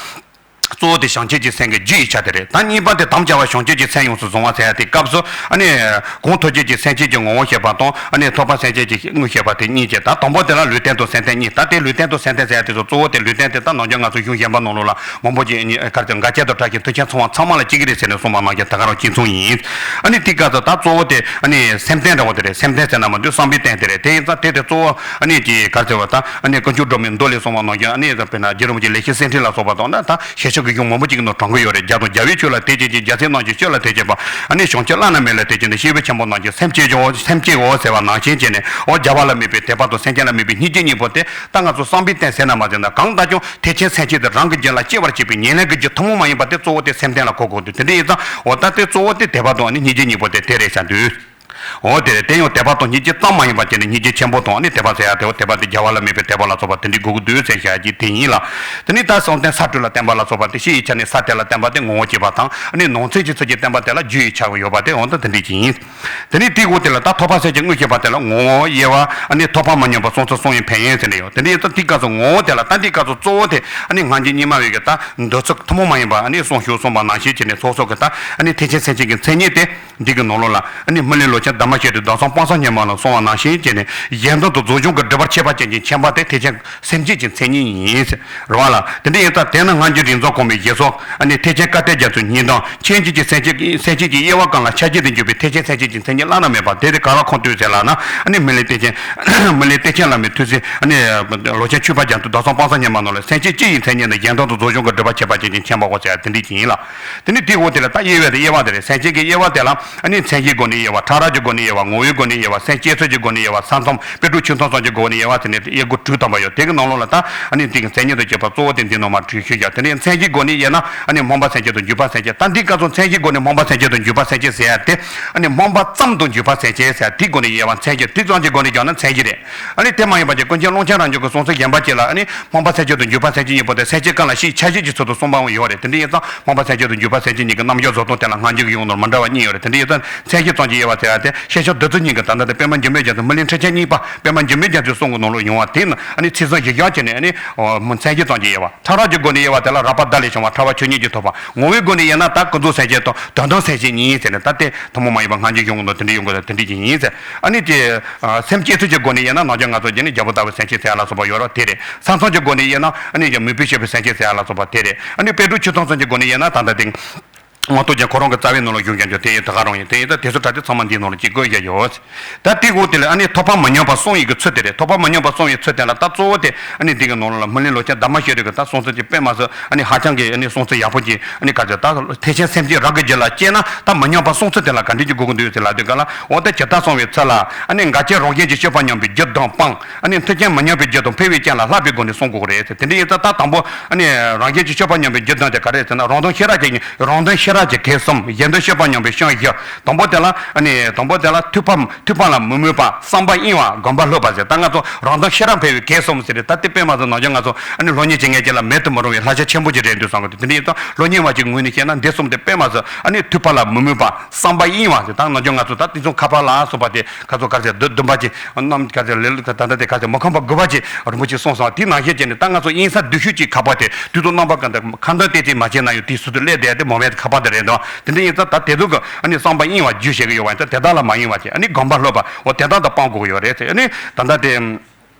གཙོ་བོ་དེ་བྱང་ཆུབ་ཀྱི་སེམས་ཀྱི་རྒྱུ་ཡི་ཆ་དེ་རེད། ད་གཉིས་པ་དེ་དམ་བཅའ་བ་བྱང་ཆུབ་ཀྱི་སེམས་ཡོངས་སུ་བཟུང་བ་ཟེར་ཡ་དེ་སྐབས་སུ་ཨ་ནི་གོང་ཐོབ་བྱེད་ཀྱི་སེམས་བསྐྱེད་ཀྱི་ངོ་བོ་བཤད་པ་དང་ཨ་ནི་ཐོབ་པ་སེམས་བསྐྱེད་ཀྱི་དངོས་བཤད་པ་དེ་གཉིས་ཀྱི། ད་དང་པོ་དེ་ལ་ལུས་རྟེན་དང་སེམས་རྟེན་གཉིས། ད་དེ་ལུས་རྟེན་དང་སེམས་རྟེན་ཟེར་ཡ་དེ་ཚོ་གཙོ་བོ་དེ་ལུས་རྟེན་དེ་ད་ནང་རྒྱུན་ང་ཚོ་གཞུང་གཞན་པ་ནང་ལོགས་ལ་མང་པོ་ཅིག་ཨ་ནི་གར་དེ་འགལ་རྐྱེན་དང་བྲལ་ཞིང་མཐུན་རྐྱེན་ཚང་བ་ཚང་མ་ལ་གཅིག་གི་རེད་ཟེར་ནས་གསུངས་པ་ནང་བཞིན་དེ་ག་རང་གཅིག་མཚུངས་ཡིན། ཨ་ནི་དེ་སྐབས་སུ་ད་གཙོ་བོ་དེ་ཨ་ནི་སེམས་རྟེན་འདྲ་བོ་དེ་རེད། སེམས་རྟེན་ཟེར་ན་མ་འདུག་བསམ་པའི་རྟེན་དེ་རེད། དེ་ཡིན་ཙང་དེ་དེ་གཙོ་བོ་ཨ་ནི་ཅིག་གར་ཟེར་བ་ད་ཨ་ནི་དཀོན་མཆོག་སྒྲོལ་མའི་མདོ་ལས་གསུངས་པ་ནང་བཞིན་ཨ་ནི་དཔེར་ན་རྗེ་རིན་པོ་ཆེ་ལེགས་བཤད་གསེར་ཕྲེང་ལ་སོགས་པ་དང་ན་ད་ཞལ་ཆད་ཀྱི་གཞུང་མང་པོ་ཅིག་གི་ནང་དྲངས་ཀྱི་ཡོད་རེད། རྒྱ་དང་རྒྱལ་བའི་ཆོས་ལ་དད་བྱེད་ཅིང་། རྒྱལ་སྲས་རྣམས་ཀྱི་སྤྱོད་ལ་དད་བྱེད་པ། ཨ་ནི་བྱང་ཆུབ་བླ་ན་མེད་ལ་དད་བྱེད་ནི། སྐྱེས་བུ་ཆེན་པོ་རྣམས་ཀྱི་སེམས་བསྐྱེད་བྱའོ། སེམས་བསྐྱེད་འོ་ཟེར་བ་ནང་བཞིན་བྱས་ནས་འོ་རྒྱལ་བ་ལ་དམིགས་པའི་དད་པ་དང་སེམས་བསྐྱེད་ལ་དམིགས་པའི་སྙིང་རྗེ་གཉིས་པོ་དེ་ད་ང་ཚོ་བསམ་པའི་རྟེན་ཟེར་ན་མ་ཟེར་ན་གང་ལྟར་ཀྱང་ཐེག་ཆེན་སེམས་བསྐྱེད་དེ་རང་གི་རྒྱུད་ལ་སྐྱེ་བར་བྱེད་པའི་ཉེར་ལེན་གྱི་རྒྱུ་ཐུན་མོང་མ་ཡིན་པ་དེ་གཙོ་བོ་དེ་སེམས་རྟེན་ལ་གོ་དགོས་འདུག་དེ་འདྲ་ཡིན་ཙང་འོ་ད་དེ་གཙོ་བོ་དེ་དད་པ་དང་ཨ་ནི་སྙིང་རྗེ་གཉིས་པོ་དེ་དེ་རེད་བྱ་འདུག་འོ་དེ་རེད། དེ་ཡང་དད་པ་དང་སྙིང་རྗེ་ཙམ་མ་ཡིན་པ་བྱས་ནས་སྙིང་རྗེ་ཆེན་པོ་དང་ཨ་ནི་དད་པ་ཟེར་ཡ་དེ་འོ་དད་པ་དེ་རྒྱལ་བ་ལ་དམིགས་པའི་དད་པ་ལ་སོགས་པ་དེ་འདྲའི་དགོས་ཀྱི་འདུག་ཟེར་བཤད་ཀྱི་དེ་ཡིན་ལ། དེ་ནས་ད་བསམ་གཏན་ས་བཀྲོལ་ལ་བརྟེན་པ་ལ་སོགས་པ་དེ་ཕྱི་ཡི་ཆ་ནས་ས་དེ་ལ་བརྟེན་པ་དེ་ངོ་བོ་སྐྱེས་པ་དང་ཨ་ནི་ནང་གསེས་ཀྱི་ཚུལ་གྱིས་བརྟེན་པ་དེ་ལ་རྒྱུ་ཡི་ཆ་ཡོད་པ་དེ་འོ་ད་དེ་འདྲའི་ཅིག་ཡིན། དེ་ནས་དེའི་འོག་དེ་ལ་ད་ཐོབ་པ་སེམས་བསྐྱེད་དངོས་བཤད་པ་དེ་ལ་ངོ་བོ་དབྱེ་བ་ཨ་ནི་ཐོབ་པ་མ་ཉམས་པ་གསུང་ཚུལ་གསུང་བའི་ཕན་ཡོན་ཟེར་ནས་ཡོད། དེ་འདྲ་ཡིན་ཙང་དེའི་སྐབས་སུ་ངོ་བོ་དེ་ལ་ད་འདིའི་སྐབས་སུ་གཙོ་བོ་དེ་ཨ་ནི་སྔ་འགྱུར་རྙིང་མ་བའི་གི་ད་འདོད་ཚུལ་ཐུན་མོང་མ་ཡིན་པ་ཨ་ནི་གསུང་ཞུ་གསུངས་པ་ནང་བཞིན་བྱས་ནས་སོ་སོ་གི་ད་ཨ་ནི་ཐེག་ཆེན་སེམས་བསྐྱེད་ཀྱི་མཚན་ཉིད་དེ་འདི་གི་ནང་ལོགས་ལ་ཨ་ནི་སྨིན་གླིང་ལོ་ཆེན་དྷརྨ་ཤྲཱི་ཏའི་གདམས་སམ་དཔག་བསམ་སྙེ་མ་ལ་གསུངས་པ་ནང་བཞིན་བྱས་ནས་གཞན་དོན་དང་རྫོགས་བྱང་གི་སྒྲིབ་པར་ཁྱད་པར་ཅན་གྱི་མཁྱེན་པ་དེ་ཐེག་ཆེན་སེམས་བསྐྱེད་ཀྱི་མཚན་ཉིད་ཡིན། རེད་བ་ལ། དེ་འདྲ་ཡིན་ཙང་དེ་ནི་སྔ་འགྱུར་རིགས་འཛོགས་གོང་མའི་ཞལ་གསུང་ཨ་ནི་ཐེག་ཆེན་བཀའ་གཏེར་རྒྱ་མཚོའི་སྙིང་གཏམ་མཁྱེན་བརྒྱུད་ཀྱི་སེམས་བསྐྱེད་ཀྱི་སེམས་བསྐྱེད་ཀྱི་དབྱེ་བ་གང་ལ་ཆ་བཞག་ཏུ་གྱུར་པའི་ཐེག་ཆེན་སེམས་བསྐྱེད་ཀྱི་མཚན་ཉིད་བླ་ན་མེད་པ་དེ་དེ་ག་ལ་ཁོངས་གཏོགས་ཟེར་ལབ་ན་ཨ་ནི་སྨིན་གླིང་བསྟན་ཆེན་སྨིན་གླིང་བསྟན་ཆེན་བླ་མའི་ཐུགས་སྲས་ཨ་ནི་ལོ་ཆེན་ཆོས་འཕགས་རྒྱ་མཚོའི་གདམས་སམ་དཔག་བསམ་སྙེ་མ་ནང་ལ་སེམས་བསྐྱེད་སྤྱི་ཡི་མཚན་ཉིད་ནི་གཞན་དོན་དང་རྫོགས་བྱང་གི་སྒྲིབ་པར་ཁྱད་པར་ཅན་གྱི་མཁྱེན་པའོ་ཟེར་དེ་འདྲ་ཅིག་ཡིན་ལ། དེ་ནི་དེའི་འོག་དེ་ལ་ད་དབྱེ་བའི་དབྱེ་བ་དེ་རེད། སེམས་བསྐྱེད་ཀྱི་དབྱེ་བ་དེ་ལ་ཨ་ནི་མཚན་གཞིའི་སྒོ་ནས་དབྱེ་བ། ཕྲ་རགས་ཀྱི་སྒོ་ནས་དབྱེ་བ། ངོ་བོའི་སྒོ་ནས་དབྱེ་བ། སེམས་བསྐྱེད་ཚུལ་གྱི་སྒོ་ནས་དབྱེ་བ། ས་མཚམས་དཔེ་སྒྲུབ་ཆོས་མཚམས་སོགས་ཀྱི་སྒོ་ནས་དབྱེ་བ་ཟེར་ནས་དབྱེ་སྒོ་དྲུག་བཏང་བ་ཡོད། དེ་གི་ནང་ལོགས་ལ་ད་ཨ་ནི་དེ་གི་མཚན་ཉིད་དང་བཅས་པ་གཙོ་བོ་དེ་འདི་ནང་མར་བྲིས་ཤོད་ཀྱང་དེ་ནས་མཚན་གཞིའི་སྒོ་ནས་དབྱེ་ན་ཨ་ནི་སྨོན་པ་སེམས་བསྐྱེད་དང་འཇུག་པ་སེམས་བསྐྱེད། ད་འདི་སྐབས་སུ་མཚན་གཞིའི་སྒོ་ནས་སྨོན་པ་སེམས་བསྐྱེད་དང་འཇུག་པ་སེམས་བསྐྱེད་ཟེར་ཡ་དེ་ཨ་ནི་སྨོན་པ་ཙམ་དང་འཇུག་པ་སེམས་བསྐྱེད་ཟེར་ཡ་དེའི་སྒོ་ནས་དབྱེ་བ་མཚན་གཞི། དེ་ཙམ་གྱི་སྒོ་ནས་ཀྱང་ན་མཚན་གཞི་རེད། ཨ་ནི་དེ་མ་ཡིན་པ་ཅིག་ཀུན་མཁྱེན་ཀློང་ཆེན་རང་བྱུང་གི་གསུང་ཚུལ་གཞན་པ་ཅིག་ལ་ཨ་ནི་སྨོན་པ་སེམས་བསྐྱེད་དང་འཇུག་པ་སེམས་བསྐྱེད་གཉིས་པོ་དེ་སེམས་བསྐྱེད་ཀུན་ལ་སྤྱིའི་ཆ་བཞག་གི་ཚུལ་དུ་གསུངས་པའང་ཡོད་རེད། དེ་འདྲ་ཡིན་ཙང་སྨོན་པ་སེམས་བསྐྱེད་དང་འཇུག་པ་སེམས་བསྐྱེད་གཉིས་ཀྱི་རྣམ་གཞག་བཟོ་སྟངས་དེ་ལ་སྔ་འགྱུར་གྱི་ཡོང་ནོར་མི་འདྲ་བ་གཉིས་ཡོད་རེད། དེ་འདྲ་ཡིན་ཙང་མཚན་གཞི་ཙམ་གྱི་དབྱེ་བ་ཟེར་ཡ་དེ་ཤེས་བྱ་བདུད་རྩི་སྙིང་གི་ད་ལྟ་དེ་པདྨ་འགྱུར་མེད་རྒྱ་མཚོའི་སྨིན་གླིང་ཁྲིད་ཆེན་གཉིས་པ་པདྨ་འགྱུར་མེད་རྒྱ་མཚོའི་གསུང་གི་ནང་ལོགས་ཡོང་བ་དེ་ནི་ཨ་ནི་ཚིག་ཟིན་གཞི་བཞག་བྱས་ནས་ཨ་ནི་མཚན་གཞི་ཙམ་གྱི་དབྱེ་བ། ཕྲ་རགས་ཀྱི་སྒོ་ནས་དབྱེ་བ་དེ་ལ་རགས་པ་བརྡ་ལས་བྱུང་བ་ཕྲ་བ་ཆོས་ཉིད་ཀྱིས་ཐོབ་པ། ངོ་བོའི་སྒོ་ནས་དབྱེ་ན་ད་ཀུན་རྫོབ་སེམས་བསྐྱེད་དང་དོན་དམ་སེམས་བསྐྱེད་གཉིས་ཟེར་ནས་ད་དེ་ཐུན་མོང་མ་ཡིན་པ་སྔ་འགྱུར་གཞུང་གི་ནང་དེ་འདྲ་ཡོང་གི་ལ་དེ་འདྲ་ཅིག་ཡིན་ཟེར། ཨ་ནི་དེ་སེམས་བསྐྱེད་ཚུལ་གྱི་སྒོ་ནས་དབྱེ་ན་ནང་བྱང་ང་ཚོ་རྗེས་ནས་རྒྱལ་པོ་ལྟ་བུའི་སེམས་བསྐྱེད་ཟེར་ཡ་ལ་སོགས་པ་ཡོད་རེད་དེ་རེད། ས་མཚམས་ཀྱི་སྒོ་ནས་དབྱེ་ན་ཨ་ནི་ཀྱང་མོས་པས་སྤྱོད་པའི་སེམས་བསྐྱེད་ཟེར་ཡ་ལ་སོགས་པ་དེ་རེད། ཨ་ནི་དཔལ་སྤྲུལ་ཆོས་ཐམས་ཅད་ཀྱི་སྒོ་ནས་དབྱེ་ན་ད་ལྟ་དེ་དབང་རྟུལ་རྒྱན་ཁོ་རང་གི་རྩ་བའི་ནང་ལ་བཞུགས་ཀྱང་ཀྱང་དེ་ཡི་ད་ག་རང་ཡིན། དེ་ཡི་ད་དེ་ཚོ་ད་དེ་ཚང་མ་འདིའི་ནང་ལ་གཅིག་བཀོད་བཞག་ཡོད། ད་དེའི་འོག་དེ་ལ་ཨ་ནི་ཐོབ་པ་མི་ཉམས་པ་གསུང་ཡིག་གི་ཚུལ་དེ་རེད། ཐོབ་པ་མི་ཉམས་པ་གསུང་ཡིག་ཚུལ་དེ་ལ་ད་གཙོ་བོ་དེ་ཨ་ནི་འདི་གི་ནང་ལ་སྨིན་གླིང་ལོ་ཆེན་དྷརྨ་ཤྲཱི་ཏའི་གི་ད་གསུང་ཚུལ་གྱི་དཔེ་མ་ཟད་ཨ་ནི་ཧ་ཅང་གི་ཨ་ནི་གསུང་ཚུལ་ཡག་པོ་ཅིག་ཨ་ནི་ག་ཚོད་ད་ཐེག་ཆེན་སེམས་བསྐྱེད་རང་གི་རྒྱུད་ལ་སྐྱེས་ན་ད་མི་ཉམས་པ་གསུང་ཚུལ་དེ་ལ་ག་འདྲ་ཅིག་དགོས་ཀྱི་འདུག་ཟེར་ལབ་དུས་ག་ལ་འོ་ད་ཇི་ལྟར་གསུངས་པའི་ཚུལ་ལ་ཨ་ནི་འགལ་རྐྱེན་རང་བཞིན་གྱིས་སྤྱོད་པ་ཉམས་པའི་རྒྱུ་དང་སྤངས། ཨ་ནི་མཐུན་རྐྱེན་མི་ཉམས་པའི་རྒྱུ་དང་འཕེལ་བའི་རྐྱེན་ལ་བསླབ་པའི་སྒོ་ནས་གསུང་དགོས་ཀྱི་རེད་ཟེར། དེ་འདྲ་ཡིན་ཙང་ད་དང་པོ་ཨ་ནི་རང་བཞིན་གྱིས་སྤྱོད་པ་ཉམས་པའི་རྒྱུ་དང་དེ་ག་རེ་ཟེར་ན་རང་དོན་ཤེས་རབ་ཀྱི་རང་དོན་ཤེས་རབ་ཀྱི་གེགས་གསུམ། གཞན་དོན་སྤྱོད་པ་ཉམས་པའི་སྐྱོན་བཞི། དང་པོ་དེ་ལ་ཨ་ནི་དང་པོ་དེ་ལ་ཐོས་པ་ཐོས་པ་ལ་མི་མོས་པ། བསམ་པ་གཡེང་བ། སྒོམ་པ་ལྷོད་པ་ཟེར། ད་ང་ཚོ་རང་དོན་ཤེས་རབ་འཕེལ་བའི་གེགས་གསུམ་ཟེར་ཏེ་ད་དེ་དཔེ་མ་ཚོ་ནང་བཞིན་ང་ཚོ་ཨ་ནི་སློབ་གཉེར་བྱེད་མཁན་ཅིག་ལ་མེད་དུ་མི་རུང་བའི་བསླབ་བྱ་ཆེན་པོ་ཅིག་རེད་འདུག་བསམ་གི་འདུག་དེ་འདྲ་ཡིན་ཙང་སློབ་གཉེར་བ་ཅིག་ངོས་ནས་བཤད་ན་འདི་གསུམ་དེ་དཔེ་མ་ཚོ་ཨ་ནི་ཐོས་པ་ལ་མི་མོས་པ། བསམ་པ་གཡེང་བ་ཟེར། ད་ནང་བཞིན་ང་ཚོ་ད་དེ་ཚོ་ཁ་པར་ལ་སོགས་པ་དེ་ཁ་ཚོ་ག་ཚོད་བདུན་བདུན་པ་ཅིག་རྣམས་ག་ཚོད་ལས་ལུགས་ད་ལྟ་དེ་ག་ཚོད་མི་ཁོམ་པ་དགུ་པ་ཅིག་རིན་པོ་ཆེས་གསུངས་སོང་། དེ་ནང་བཞིན་བྱས་ནས་ད་ང་ཚོ་གཡེང་ས་སྡུག་ཤོས་ཅིག་ཁ་པར་དེ་དུས་དང་རྣམ་པ་གང་དུ་ཁ་འདོན་ཏན་ཏིག་མ་བྱས་ན་ཡང་དེའི་ཟུར་དུ་སླེབས་བསྡད་དེ་མོ་བས་ཁ་པར་དེ་རེད་འདུག་དེ་འདྲ་ཡིན་ཙང་ད་དེ་ཚོ་གི་ཨ་ནི་བསམ་པ་གཡེང་བ་རྒྱུ་བྱེད་ཀྱི་ཡོད་པ་ཡིན་ཙང་དེ་དག་ལ་མ་གཡེང་བ་བྱས། ཨ་ནི་སྒོམ་པ་ལྷོད་པ་འོ་དེ་དག་དང་སྤང་དགོས་ཀྱི་ཡོད་རེད་ཟེར། ཨ་ནི་ད་ལྟ་དེ་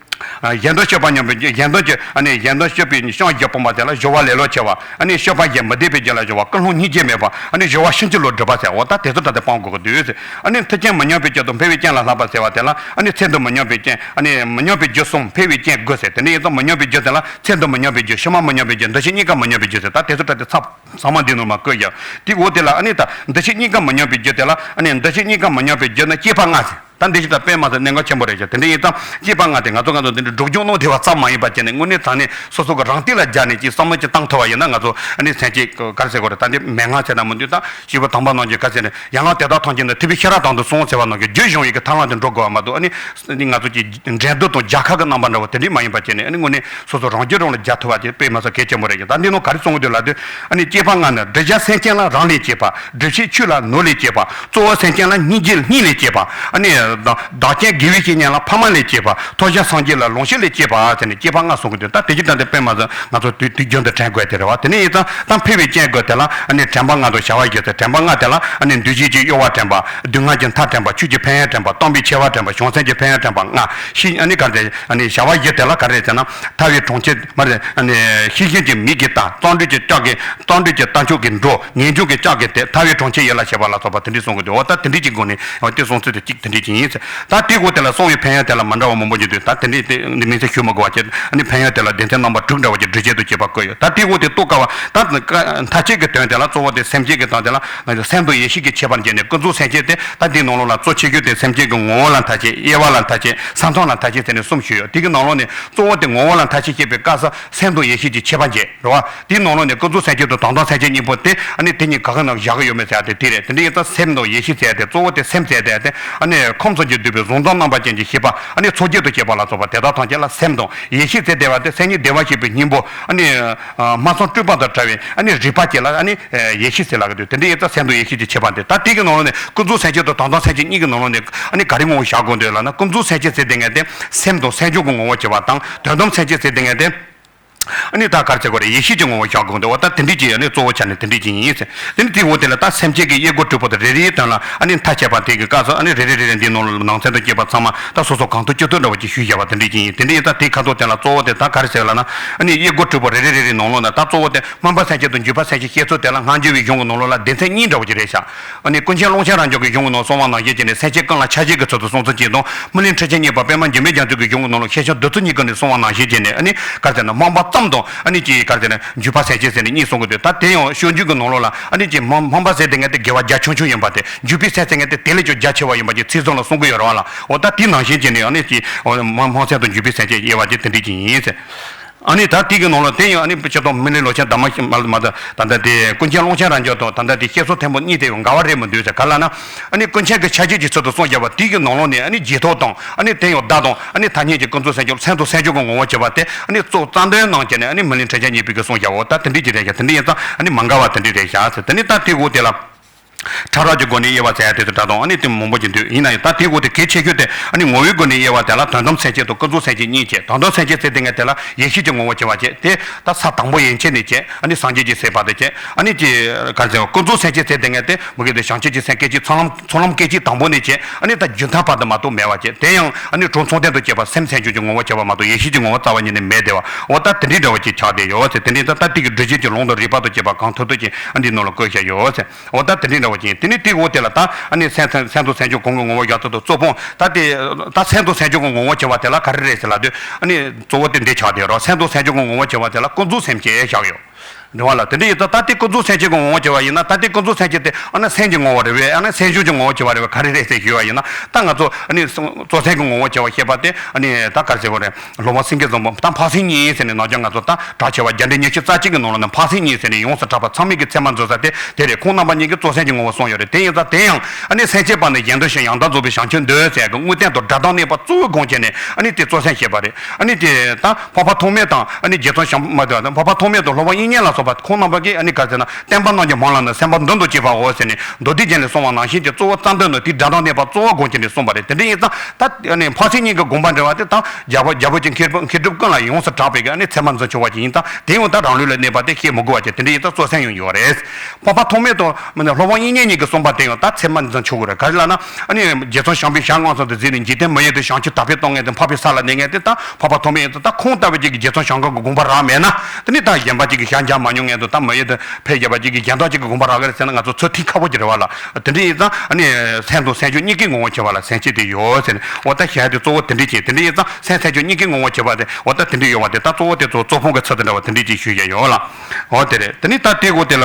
ཨ་གཞན་དོན་སྤྱོད་པ་ཉམས་པའི་གཞན་དོན་གྱི་ཨ་ནི་གཞན་དོན་སྤྱོད་པའི་སྐྱོན་བཞི་སྤོང་བ་དེ་ལ་སྦྱོར་བ་ལེ་ལོ་ཆེ་བ། ཨ་ནི་སྤྱོད་པ་གཞན་མི་ལྡན་པའི་རྒྱུ་ལ་སྦྱོར་བ། ཀུན་སློང་སྙིང་རྗེ་མེད་པ། ཨ་ནི་སྦྱོར་བ་ཕྱིན་ཅི་ལོག་སྒྲུབ་པ་ཟེར། འོ་ད་དེ་ཚོ་ད་དེ་སྤང་དགོས་ཀྱི་འདུག་ཟེར། ཨ་ནི་མཐུན་རྐྱེན་མི་ཉམས་པའི་རྒྱུ་དང་འཕེལ་བའི་རྐྱེན་ལ་བསླབ་པ་ཟེར་བ་དེ་ལ་ཨ་ནི་ཚེ་འདི་མི་ཉམས་པའི་རྐྱེན་ཨ་ནི་མི་ཉམས་པའི་རྒྱུ་གསུམ་འཕེལ་བའི་རྐྱེན་དགུ་ཟེར། དེ་འདྲ་ཡིན་ཙང་མི་ཉམས་པའི་རྒྱུ་དེ་ལ་ཚེ་འདི་མི་ཉམས་པའི་རྒྱུ། ཕྱི་མ་མི་ཉམས་པའི་རྒྱུ། འདུ་བྱེད་གཉིས་ཀ་མི་ཉམས་པའི་རྒྱུ་ཟེར། ད་དེ་ཚོ་ད་དེ་ཚབ་ཚང་མ་འདི་ནང་མར་བཀོད་ཡོད། དེའི་འོག་དེ་ལ་ཨ་ནི་ད་འདུ་བྱེད་གཉིས་ཀ་མི་ཉམས་པའི་རྒྱུ་དེ་ལ་ཨ་ནི་འདུ་བྱེད་གཉིས་ཀ་མི་ཉམས་པའི་རྒྱུ་ནི་སྐྱེས་པ་ལྔ་ཟེར། ད་འདི་ཞིག་ད་དཔེ་མ་ཟད་གནད་འགག་ཆེན་པོ་རེད་ཤག་དེ་འདྲ་ཡིན་ཙང་སྐྱེས་པ་ལྔ་དེ་ང་ཚོ་ང་ཚོ་འདི་འདྲ་སྒྲུབ་སྦྱོང་གནང་བདེ་བ་ཙམ་མ་ཡིན་པ་བྱས་ནས་དངོས་གནས་དྲང་གནས་སོ་སོ་གི་རང་སྟེང་ལ་སྦྱར་ནས་ཅིག་བསམ་བློ་ཅིག་བཏང་ཐུབ་པ་ཡིན་ན་ང་ཚོ་ཨ་ནི་སེམས་ཅིག་ག་རེ་ཟེར་དགོས་རེད། ད་འདི་མན་ངག་ཟེར་ན་མི་འདུག་ད་སྐྱེས་བུ་དམ་པ་རྣམས་ཀྱི་ག་ཟེར་ནས་ཡན་ལག་དེ་དག་ཐམས་ཅད་ནི་ཐུབ་པས་ཤེས་རབ་དང་དུ་གསུངས་ཟེར་བ་ནང་བཞིན་རྒྱུད་གཞུང་ཡི་གི་ཐབས་ལམ་དུ་འགྲོ་དགོས་པ་མ་གཏོགས་ཨ་ནི་ང་ཚོ་ཅིག་འགྲན་བསྡུར་དང་རྒྱལ་ཁ་གི་རྣམ་པ་འདྲ་བོ་དེ་འདྲ་མ་ཡིན་པ་བྱས་ནས་ཨ་ནི་དངོས་གནས་སོ་སོ་རང་རྒྱུད་རང་ལ་སྦྱར་ཐུབ་པ་དེ་དཔེ་མ་ཟད་གལ་ཆེན་པོ་རེད་ཀྱང་། ད་འདི་ནང་ག་རེ་གསུང་གི་འདུག་ལབ་དུས་ཨ་ནི་སྐྱེས་པ་ལྔ་ནི་བསྒྲུབ་བྱ་སེམས་ཅན་ལ་རང་ལས་སྐྱེས་པ། སྒྲིབ་བྱེད་ཆོས་ལ་ནོར་ལས་སྐྱེས་པ། གཙོ་བོ་སེམས་ཅན་ལ་སྙིང་རྗེ་སྙིང་ལས་སྐྱེས་པ། ཨ་ནི་ བདག་བདག་རྐྱེན་དགེ་བའི་བཤེས་གཉེན་ལ། ཕ་མ་ལས་སྐྱེས་པ་ཐོབ་བྱ་སངས་རྒྱས་ལ། ལོངས་སྤྱོད་ལས་སྐྱེས་པ་ཟེར་ནས་སྐྱེས་པ་ལྔ་གསུང་གི་འདུག་ད་དེ་ཅི་འདྲ་འདི་དཔེ་མ་ཟད་ང་ཚོ་དུས་དུས་རྒྱུན་དུ་དྲན་དགོས་དེ་རེད་བ། དེ་ནས་ཡིན་ཙང་ད་འཕེལ་བའི་རྐྱེན་དགོས་དེ་ལ་ཨ་ནི་དྲན་པ་ལྔ་དང་བྱ་བ་བཞི་ཟེར། དྲན་པ་ལྔ་དེ་ལ་ཨ་ནི་འདུ་བྱེད་ཀྱི་གཡོ་བ་དྲན་པ། སྡུག་བསྔལ་གྱི་མཐའ་དྲན་པ། ཆོས་ཀྱི་ཕན་ཡོན་དྲན་པ། སྟོང་པའི་ཆེ་བ་དྲན་པ། བྱང་སེམས་ཀྱི་ཕན་ཡོན་དྲན་པ་ལྔ། ཤེས་ཨ་ནི་ག་རེ་ཨ་ནི་བྱ་བ་བཞི་དེ་ལ་ག་རེ་ཟེར་ན། ཐར་པའི་གྲོང་ཁྱེར་མ་རེད། ཨ་ནི་ཤེས་བཞིན་གྱི་མིག་གིས་ལྟ། བརྩོན་འགྲུས་ཀྱི་ལྕགས་ཀྱིས། བརྩོན་འགྲུས་ཀྱི་རྟ་མཆོག་གིས་འགྲོ། ངེས་འབྱུང་གི་ལྕགས་ཀྱིས་དེད། ཐར་པའི་གྲོང་ཁྱེར་ཡིད་ལ་བྱེད་པ་ལ་སོགས་པ་དེ་འདྲའི་གསུང་གི་འདུག་འོ་ད་དེ་འདྲའི་གི་སྒོ་ནས་འོ་དེ་གསུང་ཚུལ་དེ་གཅིག་དེ་འདྲའི་གཅིག་ཡིན་ཟེར། ད་དེའི་འོག་དེ་ལ་གསུང་བའི་ཕན་ཡོན་དེ་ལ་མ་འདྲ་བ་མང་པོ་ཞིག་འདུག་ད་དེ་འདྲའི་དེ་འདི་མིང་ཚིག་ཞུ་མི་དགོས་པ་བྱས། ཨ་ནི་ཕན་ཡོན་དེ་ལ་སྡེ་ཚན་རྣམ་པ་དྲུག་འདྲ་བ་ཅིག་སྒྲིག་ཆས་དུ་བྱེད་པ་བཀོད་ཡོད། ད་དེའི་འོག་དེ་རྟོགས་དཀའ་བ་ད་མཐའ་དཔྱད་ཀྱི་དོན་དེ་ལ་གཙོ་བོ་དེ་སེམས་བསྐྱེད་ཀྱི་དོན་དེ་ལ་སེམས་དང་ཡེ་ཤེས་ཀྱི་ཁྱད་པར་འབྱེད་ནས་ཀུན་རྫོབ་སེམས་བསྐྱེད་དེ། ད་དེའི་ནང་ལོགས་ལ་གཙོ་ཆེ་ཤོས་དེ་སེམས་བསྐྱེད་ཀྱི་ངོ་བོ་ལ་མཐའ་དཔྱད། དབྱེ་བ་ལ་མཐའ་དཔྱད། ས་མཐོང་ལ་མཐའ་དཔྱད་ཟེར་ནས་གསུམ་ཞུས་ཡོད། དེ་གི་ནང་ལོགས་ནས་གཙོ་བོ་དེ་ངོ་བོ་ལ་མཐའ་དཔྱད་བཤད་པའི་སྐབས་སུ་སེམས་དང་ཡེ་ཤེས་ཀྱི་ཁྱད་པར་འབྱེད་རེད་བ། དེའི་ནང་ལོགས་ནས་ཀུན་རྫོབ་སེམས་བསྐྱེད་དང་དོན་དམ་སེམས་བསྐྱེད་གཉིས་པོ་དེ་ཨ་ནི་དེ་གཉིས་ག་གི་ནང་བཞག་གི་ཡོད་མེད་ཟེར་ཡ་དེ་དེ་རེད། དེ་འདྲ་ཡིན་ཙང་སེམས་དང་ཡེ་ཤེས་ཟེར་ཡ་དེ་གཙོ་བོ་དེ་སེམས་ཟེར་ཡ་དེ་ཨ་ནི་ཁམས་གསུམ་གྱིས་བསྡུས་པའི་གཟུང་རྟོག་རྣམ་པ་ཅན་གྱི་ཤེས་པ། ཨ་ནི་ཚོགས་བརྒྱད་དུ་སྐྱེས་པ་ལ་སོགས་པ་དེ་དག་ཐམས་ཅད་ལ་སེམས་དང་ཡེ་ཤེས་ཟེར། བདེ་བ་དེ་སེམས་ཉིད་བདེ་བར་གཤེགས་པའི་སྙིང་པོ། ཨ་ནི་སྨྲ་བསམ་སྤྲུལ་པ་དང་བྲལ་བའི་ཨ་ནི་རིག་པ་བཅས་ལ་ཨ་ནི་ཡེ་ཤེས་ཟེར་ལབ་ཀྱི་འདུག་དེ་འདྲ་ཡིན་ཙང་སེམས་དང་ཡེ་ཤེས་ཀྱི་ཁྱད་པར་དེ། ད་དེ་གི་ནང་ལོགས་ནས་ཀུན་རྫོབ་སེམས་བསྐྱེད་དང་དོན་དམ་སེམས་བསྐྱེད་གཉིས་ཀྱི་ནང་ལོགས་ནས་ཨ་ནི་ག་རེ་ངོ་བོ་བཞག་དགོས་འདུག་ལབ་ན། ཀུན་རྫོབ་སེམས་བསྐྱེད་ཟེར་དེ་ངས་དེ་སེམས་དང་སེམས་བྱུང་གི་ངོ་བོ་བྱེད་པ་དང་། དོན་དམ་སེམས་བསྐྱེད་ཟེར་དེ་ངས་དེ་ཨ་ནི་ད་ག་རེ་ཟེར་དགོས་རེད། ཡེ་ཤེས་ཀྱི་ངོ་བོ་བཞག་དགོས་འདུག་འོ་ད་དེ་འདྲ་ཅིག་ཨ་ནི་གཙོ་བོ་ཆ་ནས་དེ་འདྲ་ཅིག་ཡིན་ཟེར། དེ་ནི་དེའི་འོག་དེ་ལ་ད་སེམས་བསྐྱེད་ཀྱི་དབྱེ་སྒོ་དྲུག་པོ་དང་རེ་རེའི་དོན་ལ་ཨ་ནི་མཐའ་དཔྱད་པ་དེ་གི་སྐབས་སུ་ཨ་ནི་རེ་རེ་རེ་རེ་འདིའི་ནང་ལ་ནང་ཚན་དུ་སྐྱེས་པ་ཚང་མ་ད་སོ་སོ་གང་ཐུབ་ཅི་ཐུབ་འདྲ་བོ་ཅིག་ཞུས་བཞག་པ་དེ་འདྲ་ཅིག་ཡིན། དེ་འདྲ་ཡིན་ཙང་དེའི་ཁ་ཐོག་དེ་ལ་གཙོ་བོ་དེ་ད་ག་རེ་ཟེར་ལབ་ན། ཨ་ནི་དབྱེ་སྒོ་དྲུག་པོ་རེ་རེ་རེ་རེའི་ནང་ལོགས་ན་ད་གཙོ་བོ་དེ་སྨོན་པ་སེམས་བསྐྱེད་དང་འཇུག་པ་སེམས་བསྐྱེད་བཤད་ཚུལ་དེ་ལ་སྔ་འགྱུར་བའི་གཞུང་གི་ནང་ལོགས་ལ་སྡེ་ཚན་གཉིས་འདྲ་བོ་ཅིག་རེད་ཤག་ཨ་ནི་ཀུན་མཁྱེན་ཀློང་ཆེན་རབ་འབྱམས་ཀྱི་གཞུང་གི་ནང་གསུངས་པ་ནང་བཞིན་བྱས་ནས་སེམས་བསྐྱེད་ཀུན་ལ་ཕྱག་བྱེད་ཀྱི་ཚུལ་དུ་གསུང་ཚུལ་གཅིག་དང་། སྨིན་གླིང་ཁྲི་ཆེན་གཉིས་པ་པདྨ་འགྱུར་མེད་རྒྱ་མཚོ་གི་གཞུང་གི་ནང་ལ་ཤེས་བྱ་བསྡུས་ཚུལ་གཉིས་ཀྱི་ནས་གསུངས་པ་ནང་བཞིན་བྱས་ནས་ཨ་ནི་ག་རེ་ཟེར་ན་སྨོན་པ་ཙམ་དང་ཨ་ནི་ཅིག་ག་རེ་ཟེར་ན་འཇུག་པ་སེམས་བསྐྱེད་ཟེར་ནས་གཉིས་གསུང་གི་འདུག་ད་དེ་ཡང་སྤྱོད་འཇུག་གི་ནང་ལོགས་ལ་ཨ་ནི་ཅིག་སྨོན་སྨོན་པ་ཟེར་དེ་ངས་དེ་དགེ་བ་རྒྱ་ཆུང་ཆུང་ཡིན་པ་དེ། འཇུག་པའི་སེམས་ཟེར་ངས་དེ་དེ་ལས་ཀྱང་རྒྱ་ཆེ་བ་ཡིན་པ་ཅིག་ཚིག་ཟུར་ལ་གསུང་གི་ཡོད་རེད་བ་ལ། འོ་ད་དེ་ནང་བཞིན་བྱས་ནས་ཨ་ནི་ཅིག་སྨོན་སྨོན་སེམས་དང་འཇུག་པའི་སེམས་བསྐྱེད་དབྱེ་བ་ཅིག་དེ་འདྲ་ཅིག་ཡིན་ཟེར། ཨ་ནི་ད་དེ་གི་ནང་ལ་དེ་ཡང་ཨ་ནི་སྤྱིར་བཏང་སྨིན་གླིང་ལོ་ཆེན་དར་མ་ཞིག་མ་མ་ད་ད་ལྟ་དེ་ཀུན་མཁྱེན་ཀློང་ཆེན་རབ་འབྱམས་དང་ད་ལྟ་དེ་བཤད་སྲོལ་ཐེངས་པོ་གཉིས་དེ་ཡང་འགལ་བ་རེད་མི་འདུག་ཟེར། ག་རེ་ལབ་ན། ཨ་ནི་ཀུན་མཁྱེན་གྱི་ཕྱག་རྗེས་ཀྱི་ཚུལ་དུ་གསུངས་བཞག་པ་དེ་གི་ནང་ལོགས་ནས་ཨ་ནི་རྗེས་ཐོབ་དང་ཨ་ནི་དེ་ཡང་བདག་དང་ཨ་ནི་ཐ་སྙད་ཀྱི་ཀུན་རྫོབ་སེམས་བསྐྱེད་སེམས་དང་སེམས་བྱུང་གི་ངོ་བོ་བྱེད་པ་དེ་ཨ་ནི་གཙོ་བོ་རྩ་དོན་ནང་བྱས་ནས་ཨ་ནི་སྨིན་གླིང་ཁྲི་ཆེན་གཉིས་པའི་གི་གསུངས་བཞག་འོ་ད་དེ་འདྲ་ཅིག་རེད་ཤག་དེ་འདྲ་ཡིན་ཙང་ཨ་ནི་མ་འགལ་བ་དེ་འདྲ་རེད་ཤག་ཟེར། དེ་ནི་ད་དེ་འོག་དེ་ལ། ཕྲ་རགས་ཀྱི་སྒོ་ནས་དབྱེ་བ་ཟེར་ཡ་དེ་ཚོ་འདྲ་དང་ཨ་ནི་དེ་མང་པོ་ཅིག་འདུག་ཡིན་ན་ཡང་ད་དེའི་འོག་དེ་གལ་ཆེ་ཤོས་དེ་ཨ་ནི་ངོ་བོའི་སྒོ་ནས་དབྱེ་བ་དེ་ལ་དོན་དམ་སེམས་བསྐྱེད་དང་ཀུན་རྫོབ་སེམས་བསྐྱེད་གཉིས་བྱས། དོན་དམ་སེམས་བསྐྱེད་ཟེར་དེ་ངས་དེ་ལ་ཡེ་ཤེས་ཀྱི་ངོ་བོ་བྱེད་པ་བྱས་ཏེ་ད་ས་དང་པོ་ཡན་ཆད་ནས་བྱས་ཨ་ནི་སངས་རྒྱས་ཀྱི་ཟེར་བ་དེ་བྱས་ཨ་ནི་ཀྱི་ག་རེ་ཟེར་ཀུན་རྫོབ་སེམས་བསྐྱེད་ཟེར་དེ་ངས་དེ་མི་དགེ་དང་བྱང་ཆུབ་ཀྱི་སེམས་སྐད་ཅིག་ཚོགས་ལམ་ཚོགས་ལམ་སྐད་ཅིག་དང་པོ་ནས་བྱས་ཨ་ནི་ད་རྒྱུན་མཐའ་བར་དུ་མ་གཏོགས་མེད་པ་བྱས། དེ་ཡང་ཨ་ནི་གྲོགས་མཚུངས་ལྡན་དུ་སྐྱེས་པ་སེམས་སེམས་བྱུང་གི་ངོ་བོ་བྱེད་པ་མ་གཏོགས་ཡེ་ཤེས་ཀྱི་ངོ་བོ་རྩ་བ་ཉིད་ནས་མེད་དེ་བ། འོ་ད་དེ་འདྲའི་འདྲ་བ་ཅིག་ཆགས་བསྡད་ཡོད་ཟེར། དེ་འདྲའི་ད་ལྟ་དེ་གི་སྒྲུབ་བྱེད་ཀྱི་ལུང་དང་རིགས་པ་དང་བཅས་པ་གང་ཐུབ་ཐུབ་ཀྱིས་ཨ་འདིའི་ནང་ལ་བཀོད་བཞག་ཡོད་ཟེར། འོ་ད་དེ་འདྲའི་འདྲ་བ་ཅིག་ཡིན། དེ་ནས་དེའི་འོག་དེ་ལ་ད་ཨ་ནི་སེམས་སེམས་སེམས་དང་སེམས་བྱུང་གང་གི་ངོ་བོ་བཞག་ཚུལ་དང་གཙོ་ཕུང་ད་དེ་ད་སེམས་དང་སེམས་བྱུང་གི་ངོ་བོ་བྱེད་པ་དེ་ལ་ག་རེ་རེད་ཟེར་ལབ་དུས་ཨ་ནི་གཙོ་བོ་དེ་འདི་ཆགས་བསྡད་ཡོད་རེད། སེམས་དང་སེམས་བྱུང་གི་ངོ་བོ་བྱེད་པ་དེ་ལ་ཀུན་རྫོབ་སེམས་བསྐྱེད་བཞག་ཡོད། རེད་བ་ལ། དེ་འདྲ་ཡིན་ཙང་ད་ལྟའི་ཀུན་རྫོབ་སེམས་བསྐྱེད་ཀྱི་ངོ་བོ་བྱེད་པ་ཡིན་ན་ད་ལྟའི་ཀུན་རྫོབ་སེམས་བསྐྱེད་དེ་ཨ་ནི་སེམས་ཀྱི་ངོ་བོ་རེད་བས། ཨ་ནི་སེམས་བྱུང་གི་ངོ་བོ་བྱེད་པ་རེད་བས། ག་རེ་རེད་ཟེར་ཞུས་པ་ཡིན་ན་ད་ང་ཚོ་ཨ་ནི་གཙོ་སེམས་ཀྱི་ངོ་བོ་བྱེད་པ་ཞེས་པ་དེ་ཨ་ནི་ད་ག་རེ་ཟེར་དགོས་རེད། སློབ་དཔོན་སེང་གེ་བཟང་པོ་ད་འཕགས་སེང་གཉིས་ཟེར་ནས་ནམ་རྒྱུན་ང་ཚོ་ད་གྲགས་ཆེ་བ་རྒྱ་འགྲེལ་ཉི་ཤུ་རྩ་གཅིག་གི་ནང་ལ་ནི་འཕགས་སེང་གཉིས་ཟེར་ནས་ཡོངས་སུ་གྲགས་པ་ཚང་མས་ཀྱི་ཚད་མར་འཛིན་ས་དེ་དེ་རེད། ཁོང་རྣམ་པ་གཉིས་ཀྱིས་གཙོ་སེམས་ཀྱི་ངོ་བོ་གསུངས་ཡོད་རེད། དེ་ཡིན་ཙང་དེ་ཡང་ཨ་ནི་སེམས་བསྐྱེད་པ་ནི་གཞན་དོན་ཞིང་ཡང་དག་རྫོགས་པའི་བྱང་ཆུབ་འདོད་ཟེར་གྱི་དངོས་བསྟན་དང་སྒྲ་གདངས་གནས་པ་གཙོ་བོའི་སྒོམ་བྱས་ནས་ཨ་ནི་དེ་གཙོ་སེམས་བཤད་པ་རེད། ཨ་ནི་དེ་ད་འཕགས་པ་ཐོགས་མེད་དང་ཨ་ནི་རྗེ་ཙོང་ཤམ་མ་དེ་འཕགས་པ་ཐོགས་མེད་དང་སློབ་དཔོན་དབྱིག་གཉེན་ལ་སོགས་པ་ཁོང་རྣམ་པ་གིས་ཨ་ནི་ག་རེ་ཟེར་ན་བསྟན་པ་རྣམས་ཀྱི་སྨོན་ལམ་ནི་སེམས་དཔའ་མདུན་དུ་སྐྱེས་པའོ་ཟེར་ནས་མདོ་སྡེ་རྒྱན་ལས་གསུངས་པ་ནང་བཞིན་གྱི་གཙོ་བོ་རྩ་དོན་ནི་དེའི་སྒྲ་གདངས་གནས་པ་གཙོ་བོ་སྒོམ་བྱས་ནས་གསུངས་པ་རེད། དེ་འདྲ་ཡིན་ཙང་ད་ཨ་ནི་འཕགས་སེང་གཉིས་ཀྱི་དགོངས་པ་འགྲེལ་བ་དེ་ད་རྒྱལ་པོ་རྒྱལ་པོ་ཆེ་མཁས་གྲུབ་མཁས་གྲུབ་ཀུན་ལ་ཡོངས་སུ་གྲགས་པའི་ཨ་ནི་ཚད་མར་འཛིན་ཆོག་པ་ཅིག་ཡིན་ཙང་དེ་ཡང་ད་རང་ལུགས་ལ་གནས་པ་དེ་བཤད་མི་དགོས་པ་ཅིག་དེ་འདྲ་ཡིན་ཙང་གཙོ་སེམས་ཡང་ཡོད་རེད། འཕགས་པ་ཐོགས་མེད་དང་སློབ་དཔོན་དབྱིག་གཉེན་གཉིས་ཀྱིས་གསུངས་པ་དེ་ཡང་ད་ཚད་མར་འཛིན་ཆོག་གི་རེད། ག་རེ་ལབ་ན་ཨ་ནི་རྗེ་ཙོང་ཤམ་པའི་ཞལ་མངོན་སུམ་དུ་གཟིགས་ནས་འཇིག་རྟེན་མི་ཡུལ་དུ་བྱང་ཆུབ་དར་སྤེལ་གཏོང་མཁན་དེ་འཕགས་པའི་ས་ལ་གནས་མཁན་དེ་ད་འཕགས་པ་ཐོགས་མེད་ཡིན་ཙང་ད་ཁོང་ལྟ་བུ་ཅིག་གིས་རྗེ་ཙོང་ཤམ་པ་གི་དགོངས་པ་རག་མེད་ན་དེ་ནི་ད་གཞན་པ་ཅིག་གིས་ཞལ་མཇལ་མ་མྱོང་མཁན་དང་ད་མི་ཡུལ་དུ་ཕེབས་བཞག་པ་ཅིག་གིས་གཞན་དག་ཅིག་གི་དགོངས་པ་རག་གི་རེད་ཟེར་ན་ང་ཚོ་ཚུར་ཐིག་ཁ་པོ་ཅིག་རེད་བ་ལ། དེ་འདྲ་ཡིན་ཙང་ཨ་ནི་སེམས་དང་སེམས་བྱུང་གཉིས་ཀའི་ངོ་བོ་བྱེད་པ་ལ་སེམས་བསྐྱེད་དེ་ཡོད་ཟེར་ནས་འོ་ད་ཞལ་དེ་གཙོ་བོ་དེ་འདྲ་བྱས། དེ་འདྲ་ཡིན་ཙང་སེམས་སེམས་བྱུང་གཉིས་ཀའི་ངོ་བོ་བྱེད་པ་དེ་འོ་ད་དེ་འདྲ་ཡོད་པ་དེ་ད་གཙོ་བོ་དེ་གཙོ་གཙོ་ཕུང་གི་ཚུལ་དེ་འདྲ་བ་དེ་འདྲ་ཅིག་ཞུས་ཡ་ཡོད་ལ། འོ་དེ་རེད། དེ་ནི་ད་དེ་གོ་དེ་ལ་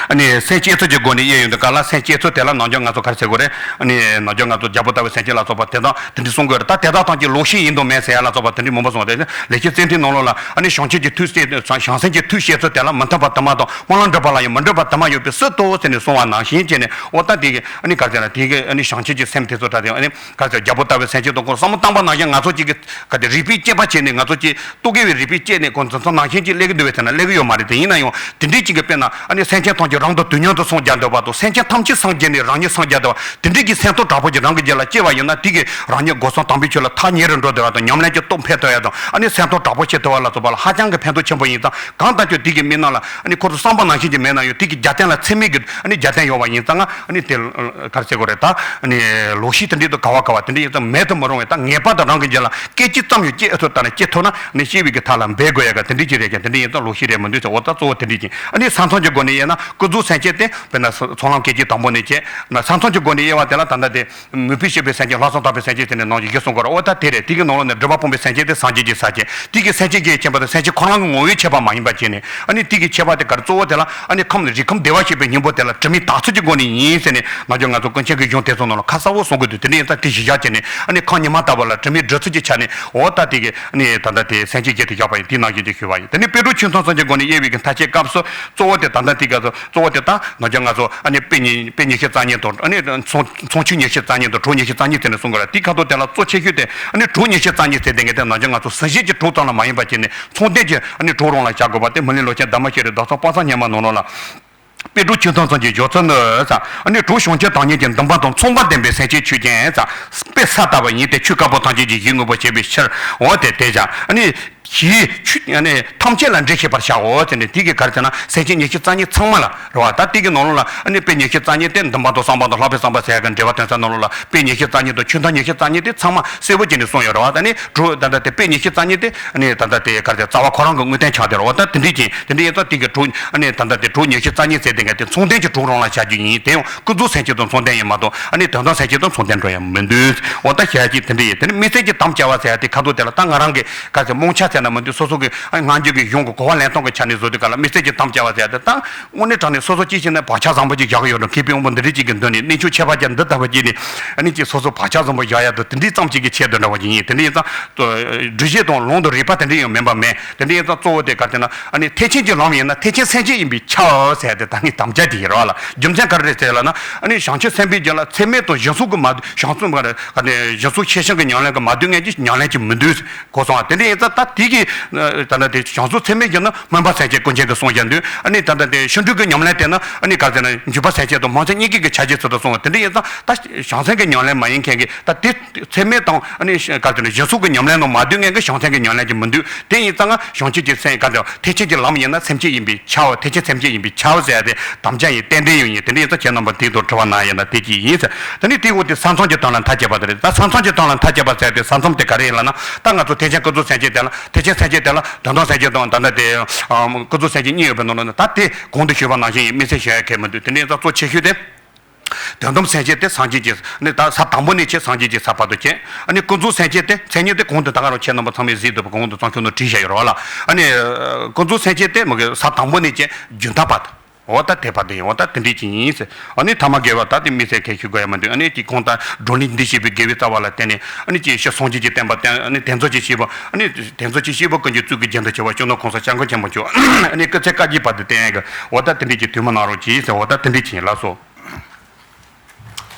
ཨ་ནི་སེམས་བསྐྱེད་ཚུལ་གྱི་སྒོ་ནས་དབྱེ་ཡོང་དུས་ག་ལ་སེམས་བསྐྱེད་ཚུལ་དེ་ལ་ནམ་རྒྱུན་ང་ཚོ་ག་རེ་ཟེར་དགོས་རེད། ཨ་ནི་ནམ་རྒྱུན་ང་ཚོ་རྒྱལ་པོ་ལྟ་བུའི་སེམས་བསྐྱེད་ལ་སོགས་པ་དེ་དག་དེ་འདྲ་གསུང་དགོས་རེད། ད་དེ་དག་ཐམས་ཅད་ལོག་ཤེས་ཡིན་དང་མིན་ཟེར་ཡ་ལ་སོགས་པ་དེ་འདྲ་མང་པོ་གསུངས་རེད། ལེགས་བཤད་བརྩེ་ལྡན་ནང་ལོགས་ལ་ཨ་ནི་བྱང་ཆུབ་ཀྱི་ཐུགས་བཤད་བྱང་སེམས་ཀྱི་ཐུགས་བཤད་ཚུལ་དེ་ལ་མི་མཐུན་པ་དུ་མ་དང་སྨོན་ལམ་འགྲུབ་པ་ལ་ཡང་མི་འགྲུབ་པ་དུ་མ་ཡོད་པའི་སྲིད་དོ་ཟེར་ནས་གསུངས་པ་ནང་བཞིན་བྱས་ནས་འོ་ད་དེ་གི་ཨ་ནི་ག་རེ་ཟེར་ན་དེ་གི་ཨ་ནི་བྱང་ཆུབ་ཀྱི་སེམས་དེ་ཚོ་ད་དེ་ཨ་ནི་ག་རེ་ཟེར་རྒྱལ་པོ་ལྟ་བུའི་སེམས་བསྐྱེད་དང་ཁོང་བསམ་བློ་བཏང་པ་ནང་བཞིན་ང་ཚོ་གཅིག་གི་ག་དེ་རིག་པའི་དཔྱད་པ་བྱས་ནས་ང་ཚོ་གཅིག་རྟོག་གེ་བའི་རིག་པས་དཔྱད་ནས་ཁོང་ཚོ་ཚོ་ནང་བཞིན་གཅིག་སླེབས་ཀྱི་འདུག་བས་ཟེར་ན་སླེབས་ཀྱི་ཡོད་མ་རེད། དེ་ཡིན་ན་ཡང་དེ་འདྲའི་གཅིག་གི་དཔེར་ན་ཨ་ནི་སེམས་ཅན་ ཐམས་ཅད་རང་དང་དུས་མཉམ་དུ་སངས་རྒྱས་འདོད་པ་དང་། སེམས་ཅན་ཐམས་ཅད་སངས་རྒྱས་ནས་རང་ཉིད་སངས་རྒྱས་འདོད་པ། དེ་འདྲའི་གི་སེམས་ཐག་དྲག་པོ་ཅིག་རང་གི་རྒྱུད་ལ་སྐྱེས་པ་ཡིན་ན། དེ་གིས་རང་ཉིད་སྒོ་གསུམ་དམ་པའི་ཆོས་ལ་ཐག་ཉེ་རུ་འགྲོ་བདེ་བ་དང་། ཉམས་ལེན་གྱི་སྟོབས་འཕེལ་ཐུབ་ཡ་དང་། ཨ་ནི་སེམས་ཐག་དྲག་པོ་བྱེད་ཐུབ་པ་ལ་སོགས་པ་ལ་ཧ་ཅང་གི་ཕན་ཐོགས་ཆེན་པོ་ཡིན་ཙང་། གང་ལྟར་ཀྱང་དེ་གི་མི་རྣམས་ལ་ཨ་ནི་ཁོ་ཚོ་བསམ་པ་ནང་བཞིན་གྱི་མེད་ན་ཡང་། དེ་གི་རྒྱབ་རྟེན་ལ་ཚད་མེད་ཀྱི་ཨ་ནི་རྒྱབ་རྟེན་ཡོད་པ་ཡིན་ཙང་། ཨ་ནི་དེ་ག་རེ་ཟེར་དགོས་རེད། ད་ཨ་ནི་ལོག་ཤེས་དེ་འདྲའི་དང་ག་བ་ག་བ་དེ་འདྲ་ཡིན་ཙང་མེད་དུ་མི་རུང་བས། ད་ངེས་པར་དུ་རང་གི་རྒྱུད་ལ་སྐད་ཅིག་ཙམ་ཡང་སྐྱེ་ཐུབ་ད་ནི་སྐྱེ་ཐུབ་ན། ཨ་ནི་སྐྱེ་བའི་གི་ཐབས་ལ་འབད་དགོས་ཡ་ག་དེ་འདྲའི་ཅིག་རེད་ཀྱང་། དེ་འདྲ་ཡིན་ཙང་ལོག་ཤེས་རེད་མི་འདུག་ཟེར། འོ་ད་གཙོ་བོ་དེ་འདྲ་ཅིག་ཨ་ནི་ས་མཚམས་ཀྱི་སྒོ་ནས་དབྱེ་ན། ཀུན་རྫོབ་སེམས་ཅན་དེ་དཔེར་ན་ཚོགས་ལམ་སྐད་ཅིག་དང་པོ་ནས་བྱས་ན། ས་མཚམས་ཀྱི་སྒོ་ནས་དབྱེ་བ་དེ་ལ་ད་ལྟ་དེ། མོས་པས་སྐྱེས་པའི་སེམས་ཅན། ལྷག་བསམ་དག་པའི་སེམས་ཅན་ཟེར་ནས་ནང་བཞིན་གསུང་གི་རེད། འོ་ད་དེ་རེད། དེ་གི་ནང་ལོགས་ནས་སྒྲིབ་པ་སྤངས་པའི་སེམས་ཅན་དེ་སངས་རྒྱས་ཀྱི་ས་ཅན། དེ་གི་སེམས་ཅན་གྱི་ཁྱད་པར་དང་། སེམས་ཅན་ཁོ་རང་གི་ངོ་བོའི་ཁྱད་པར་མ་ཡིན་པ་བྱས་ནས། ཨ་ནི་དེ་གི་ཁྱད་པར་དེ་གར་གཙོ་བོ་དེ་ལ་ཨ་ནི་ཁམས་རིགས་ཁམས་བདེ་བར་གཤེགས་པའི་སྙིང་པོ་དེ་ལ་དྲི་མེད་དག་ཚོད་ཀྱི་སྒོ་ནས་ཡིན་ཟེར་ནས། ནམ་རྒྱུན་ང་ཚོ་ཀུན་མཁྱེན་གྱི་གཞུང་དེ་ཚོ་ནང་ལ་ཁ་གསལ་བོ་གསུང་གི་འདུག་དེ་འདྲ་ཡིན་ཙང་དེ་གཞི་བཞག་བྱས་ནས། ཨ་ནི་ཁམས་ཉི་མ་ལྟ་བུ་ལ་དྲི་མེད་སྒྲིབ་ཚོད་ཀྱི་ཆ་ནས། འོ་ད་དེ་གི་ཨ་ནི་ད་ལྟ་དེ་སེམས་ཅན་བརྒྱད་དེ་བཞག་པ་ཡིན། དེ་ནང་བཞིན་དུ་ཞུས་པ་ཡིན། དེ་ནས་དཔལ་སྤྲུལ་ཆོས་མཐུན་སངས་རྒྱས་སྒོ་ནས་དབྱེ་བའི་གི་མཐའ་དཔྱད་སྐབས་སུ། གཙོ་བོ་དེ་ད་ལྟ་དེ་ག་ཚོ། གཙོ་བོ་དེ་ད་ནམ་རྒྱུན་ང་ཚོ་ཨ་ནི་དཔེ་ཉི་དཔེ་ཉི་ཤུ་རྩ་གཉིས་དང་། ཨ་ནི་མཚོན་མཚོན་ཆོས་ཉི་ཤུ་རྩ་གཉིས་དང་གྲོགས་ཉི་ཤུ་རྩ་གཉིས་ཟེར་ནས་གསུང་གི་རེད། དེ་ཁ་ཐོག་དེ་ལ་གཙོ་ཆེ་ཤོས་དེ་ཨ་ནི་གྲོགས་ཉི་ཤུ་རྩ་གཉིས་ཟེར་དེ་ག་དེ་ནམ་རྒྱུན་ང་ཚོ་གཟི་བརྗིད་ཀྱི་གྲོགས་ཙམ་ལ་མ་ཡིན་པ་བྱས་ནས། མཚུངས་ལྡན་གྱི་ཨ་ནི་གྲོགས་རང་ལ་བྱ་དགོས་པ་དེ། མི་ལུས་ལོངས་སྤྱོད་འདབ་མ་ཤེས་རིག་ལྡོག་ཕྱོགས་སྤང་བྱ་སྙེ་མ་ནང་ལོགས་ལ། དཔལ་སྤྲུལ་ཆོས་མཐུན་སངས་རྒྱས་བཞུགས་ཚུལ་ནི། ཨ་ནི་གྲོགས་བྱང་ཆུབ་དང་ཉིད་ཀྱི་འདུན་པ་དང་། མཚུངས་པ་ལྡན་པའི་སེམས་ཅན་ཆོས་ཅན། དཔེ་ས་ལྟ་བུ་ཡིན་ཏེ། ཆོས་དཀར་པོ་ཐམས་ཅད་ཀྱི་གཞིའི་དངོས་པོ་བྱེད་པའི་ཕྱིར། འོ་དེ་དེ་བཞག་ཨ་ནི་གཞིའི་ཆོས་ཨ་ནི་ཐམས་ཅད་ལ་འགྲེ་ཤེས་པར་བྱའོ་ཟེར་ནས། དེ་གི་ག་རེ་ཟེར་ན། སེམས་ཅན་ཉི་ཤུ་རྩ་གཉིས་ཚང་མ་ལ་རེད་བ། ད་དེ་གི་ནང་ལོགས་ལ་ཨ་ནི་དཔེ་ཉི་ཤུ་རྩ་གཉིས་དེ། འདུན་པ་དང་བསམ་པ་དང་ལྷག་པའི་བསམ་པ་ཟེར་ཡ་གི་འགྲེལ་པ་དོན་ཚན་ནང་ལོགས་ལ། དཔེ་ཉི་ཤུ་རྩ་གཉིས་དང་ཆོས་མཐའ་ཉི་ཤུ་རྩ་གཉིས་དེ་ཚང་མ་གསལ་པོ་བྱས་ནས་གསུངས་ཡོད་རེད་བ། ད་ནི་གྲོགས་ད་ལྟ་དེ་དཔེ་ཉི་ཤུ་རྩ་གཉིས་དེ་ཨ་ནི་ད་ལྟ་དེ་ག་རེ་ཟེར། རྩ་བ་ཁོ་རང་གི་དངོས་བསྟན་ཆགས་བསྡད་རེད་བ། ད་དེ་འདྲ་ཅིག་དེ་འདྲ་ཡིན་ཙང་དེ་གི་གྲོགས་ཨ་ནི་ད་ལྟ་དེ་གྲོགས་ཉི་ཤུ་རྩ་གཉིས་ཟེར་དེ་ག་དེ་མཚུངས་ལྡན་གྱི་གྲོགས་རང་ལ་བྱ་རྒྱུ་ཡིན། དེ་ཡང་ཀུན་རྫོབ་སེམས་ཅན་དང་མཚུངས་ལྡན་ཡིན་མ་གཏོགས། ཨ་ནི་དོན་དམ་སེམས་ཅན་དང་མཚུངས་ལྡན་འགྲོ་ཡ་མི་འདུག་འོ་ད་བྱ་རྒྱུ་དེ་འདྲ་ཡིན། དེ་ནི་དམིགས་བསལ་གྱི་དམ་བཅའ་བ་ཟེར་ཡ་དེ་ཁ་ཐོག་དེ་ལ་ད་ང་རང་གི་ག་རེ་ཟེར། རྨོངས་འཆར་ཟེར་ན་མི་འདུག་སོ་སོ་གི་ཨ་ནི་སྔ་འགྱུར་གྱི་གཞུང་གི་གོ་བ་ལེན་སྟངས་ཀྱི་ཆ་ནས་བཟོ་དུས་ག་ལ། དམིགས་བསལ་གྱི་དམ་བཅའ་བ་ཟེར་ཡ་དེ་ད་དངོས་གནས་དྲང་གནས་སོ་སོ་གཅིག་བྱས་ན་བག་ཆགས་བཟང་པོ་ཅིག་བཞག་གི་ཡོད་ན། མཁས་པའི་དབང་པོ་འདི་འདྲ་ཅིག་གི་མདུན་ནས་གནས་ཆུང་ཁྱད་པར་ཅན་འདི་ལྟ་བུ་ཅིག་ནས་ཨ་ནི་ཅིག་སོ་སོ་བག་ཆགས་བཟང་པོ་བཞག་ཡ་དེ་དེ་འདྲའི་ཙམ་ཅིག་གི་ཆེད་དུ་འདྲ་བ་ཅིག་ཡིན། དེ་འདྲ་ཡིན་ཙང་སྒྲུབ་བྱེད་དང་ལུང་དང་རིགས་པ་དེ་འདྲ་ཡང་མིན་པ་མེད། དེ་འདྲ་ཡིན་ཙང་གཙོ་བོ་དེ་ག་རེ་ཟེར་ན། ཨ་ནི་ཐེག་ཆེན་གྱི་ལམ་ཡིན་ན་ཐེག་ཆེན་སེམས་བསྐྱེད་ཡིན་པས་ཁྱབ་ཟེར་ཡ་དེ་ད་ངས་དམ་བཅའ་དེ་ཡིན་རོགས་ལ། རྒྱུ་མཚན་ག་རེ་རེད་ཟེར་ལབ་ན། ཨ་ནི་བྱང་ཆུབ་སེམས་དཔའི་རྒྱུད་ལ་ཚད་མེད་དང་གཞི་གསུམ་གྱིས་མ་བསྡུས། བྱང་སེམས་ག་རེ་ག་ནས་གཞི་གསུམ་ཤེས་བྱ་གི་ཉམས་ལེན་གྱིས་མ་བསྡུས་མཁན་གྱི་ཉམས་ལེན་གྱིས་མི་འདུས་གོ་སོང་བ། དེ་འདྲ་ཡིན་ཙང་ད་དེ་གི་ད་ལྟ་དེ་བྱང་ཆུབ་ཚད་མེད་ཀྱི་ནི་སྨོན་པ་སེམས་བསྐྱེད་ཀུན་མཁྱེན་གྱིས་གསུངས་བཞག་འདུག་ཨ་ནི་ད་ལྟ་དེ་ཕྱིན་དྲུག་གི་ཉམས་ལེན་དེ་ནི་ཨ་ནི་ག་རེ་ཟེར་ན་འཇུག་པ་སེམས་བསྐྱེད་དང་སྨོན་སེམས་གཉིས་ཀྱི་གི་ཆ་བྱད་ཚུལ་དུ་གསུངས་པ། དེ་འདྲ་ཡིན་ཙང་ད་བྱང་སེམས་ཀྱི་ཉམས་ལེན་མ་ཡིན་མཁན་གྱི་ད་དེ་ཚད་མེད་དང་ཨ་ནི་ག་རེ་ཟེར་ན་གཞི་གསུམ་གྱི་ཉམས་ལེན་ནང་མ་བསྡུས་མཁན་གྱི་བྱང་སེམས་ཀྱི་ཉམས་ལེན་གྱིས་མི་འདུས། དེ་ཡིན་ཙང་ང་བྱང་ཆུབ་ཀྱི་སེམས་ག་རེ་ཟེར། ཐེག་ཆེན་གྱི་ལམ་ཡིན་ན་སེམས་བསྐྱེད་ཡིན་པས་ཁྱབ། ཐེག་ཆེན་སེམས་བསྐྱེད་ཡིན་པས་ཁྱབ་ཟེར་ཡ་དེ་དམ་བཅའ་ཡིན། རྟེན་འབྲེལ་ཡང་ཡིན། དེ་འདྲ་ཡིན་ཙང་ཁྱེད་རྣམ་པ་དེ་དང་དྲི་བ་གནང་ཡིན་ན་དེ་གཅིག་ཡིན་ཟེར། དེ་ནས་དེའི་འོག་དེ་ས་མཚམས་ཀྱི་དོན་ལ་མཐའ་དཔྱད་པ་དེ་རེད། ད་ས་མཚམས་ཀྱི་དོན་ལ་མཐའ་དཔྱད་པ་ཟེར་ཡ་དེ་ས་མཚམས་དེ་ག་རེ་ཡིན་ལབ་ན། ད་ང་ཚོ་ཐེག་ཆེན་ཀུན་རྫོབ་སེམས་བསྐྱེད་དེ་ལ། ཐེག་ཆེན་སེམས་བསྐྱེད་དེ་ལ་དོན་དམ་སེམས་བསྐྱེད་དང་ད་ལྟ་དེ་ཀུན་རྫོབ་སེམས་བསྐྱེད་གཉིས་ཡོད་པའི་ནང་ལ་ནི། ད་དེ་གོང་དུ་ཞུས་པ་ནང་བཞིན་ཡིན། དམིགས་བསལ་ཞུ་ཡ་གལ་མི་འདུག་དེ་འདྲ་ཡིན་ཙང་གཙོ་ཆེ་ཤོས་དེ། དོན་དམ་སེམས་བསྐྱེད་དེ་སངས་རྒྱས་ཀྱི་ནི་ད་ས་དང་པོ་ནས་བྱས་སངས་རྒྱས་ཀྱི་ས་བར་དུ་བྱས། ཨ་ནི་ཀུན་རྫོབ་སེམས་བསྐྱེད་དེ་མཚན་ཉིད་དེ་གོང་དུ་ད་ག་རང་ཁྱེད་རྣམ་པ་ཚང་མས་གཟིགས་འདུག་པ། གོང་དུ་བརྩམས་ཆོས་ནང་བྲིས་བཞག་ཡོད་རེད་བ་ལ། ཨ་ནི་ཀུན་རྫོབ་སེམས་བསྐྱེད་དེ་མ་གི་ས་དང་པོ་ནས་བྱས་རྒྱུན་མཐའ་བར་དུ། འོ་ད་དེ་བར་དུ་ཡིན། འོ་ད་དེ་འདྲས་ཅིག་ཡིན་ཟེར། ཨ་ནི་ཐ་མ་དགེ་བ་ད་དེ་དམིགས་བསལ་གལ་ཞུ་དགོས་ཡ་མི་འདུག་ཨ་ནི་དེ་གོང་ལྟར་བགྲོ་གླེང་འདི་བྱས་པའི་དགེ་བའི་རྩ་བ་ལ་བརྟེན་ནས། ཨ་ནི་ཅིག་ཕྱི་སངས་རྒྱས་ཀྱི་བསྟན་པ་བསྟན། ཨ་ནི་དེ་ཚོ་ཅིག་བྱས་པ། ཨ་ནི་དེ་ཚོ་ཅིག་བྱས་པ་ཀུན་གྱི་གཙུག་གི་རྒྱན་དུ་བྱས་པ་སྤྱི་ནོར་གོང་ས་སྐྱབས་མགོན་ཆེན་པོ་མཆོག་ཨ་ནི་སྐུ་ཚེ་བསྐལ་བརྒྱའི་བར་དུ་བརྟན་ཡ་གི། འོ་ད་དེ་འདྲས་ཀྱི་དུས་མ་གནང་རོགས་གྱིས་ཟེར། འོ་ད་དེ་འདྲས་ཅིག་ཡིན། ལགས་སོ།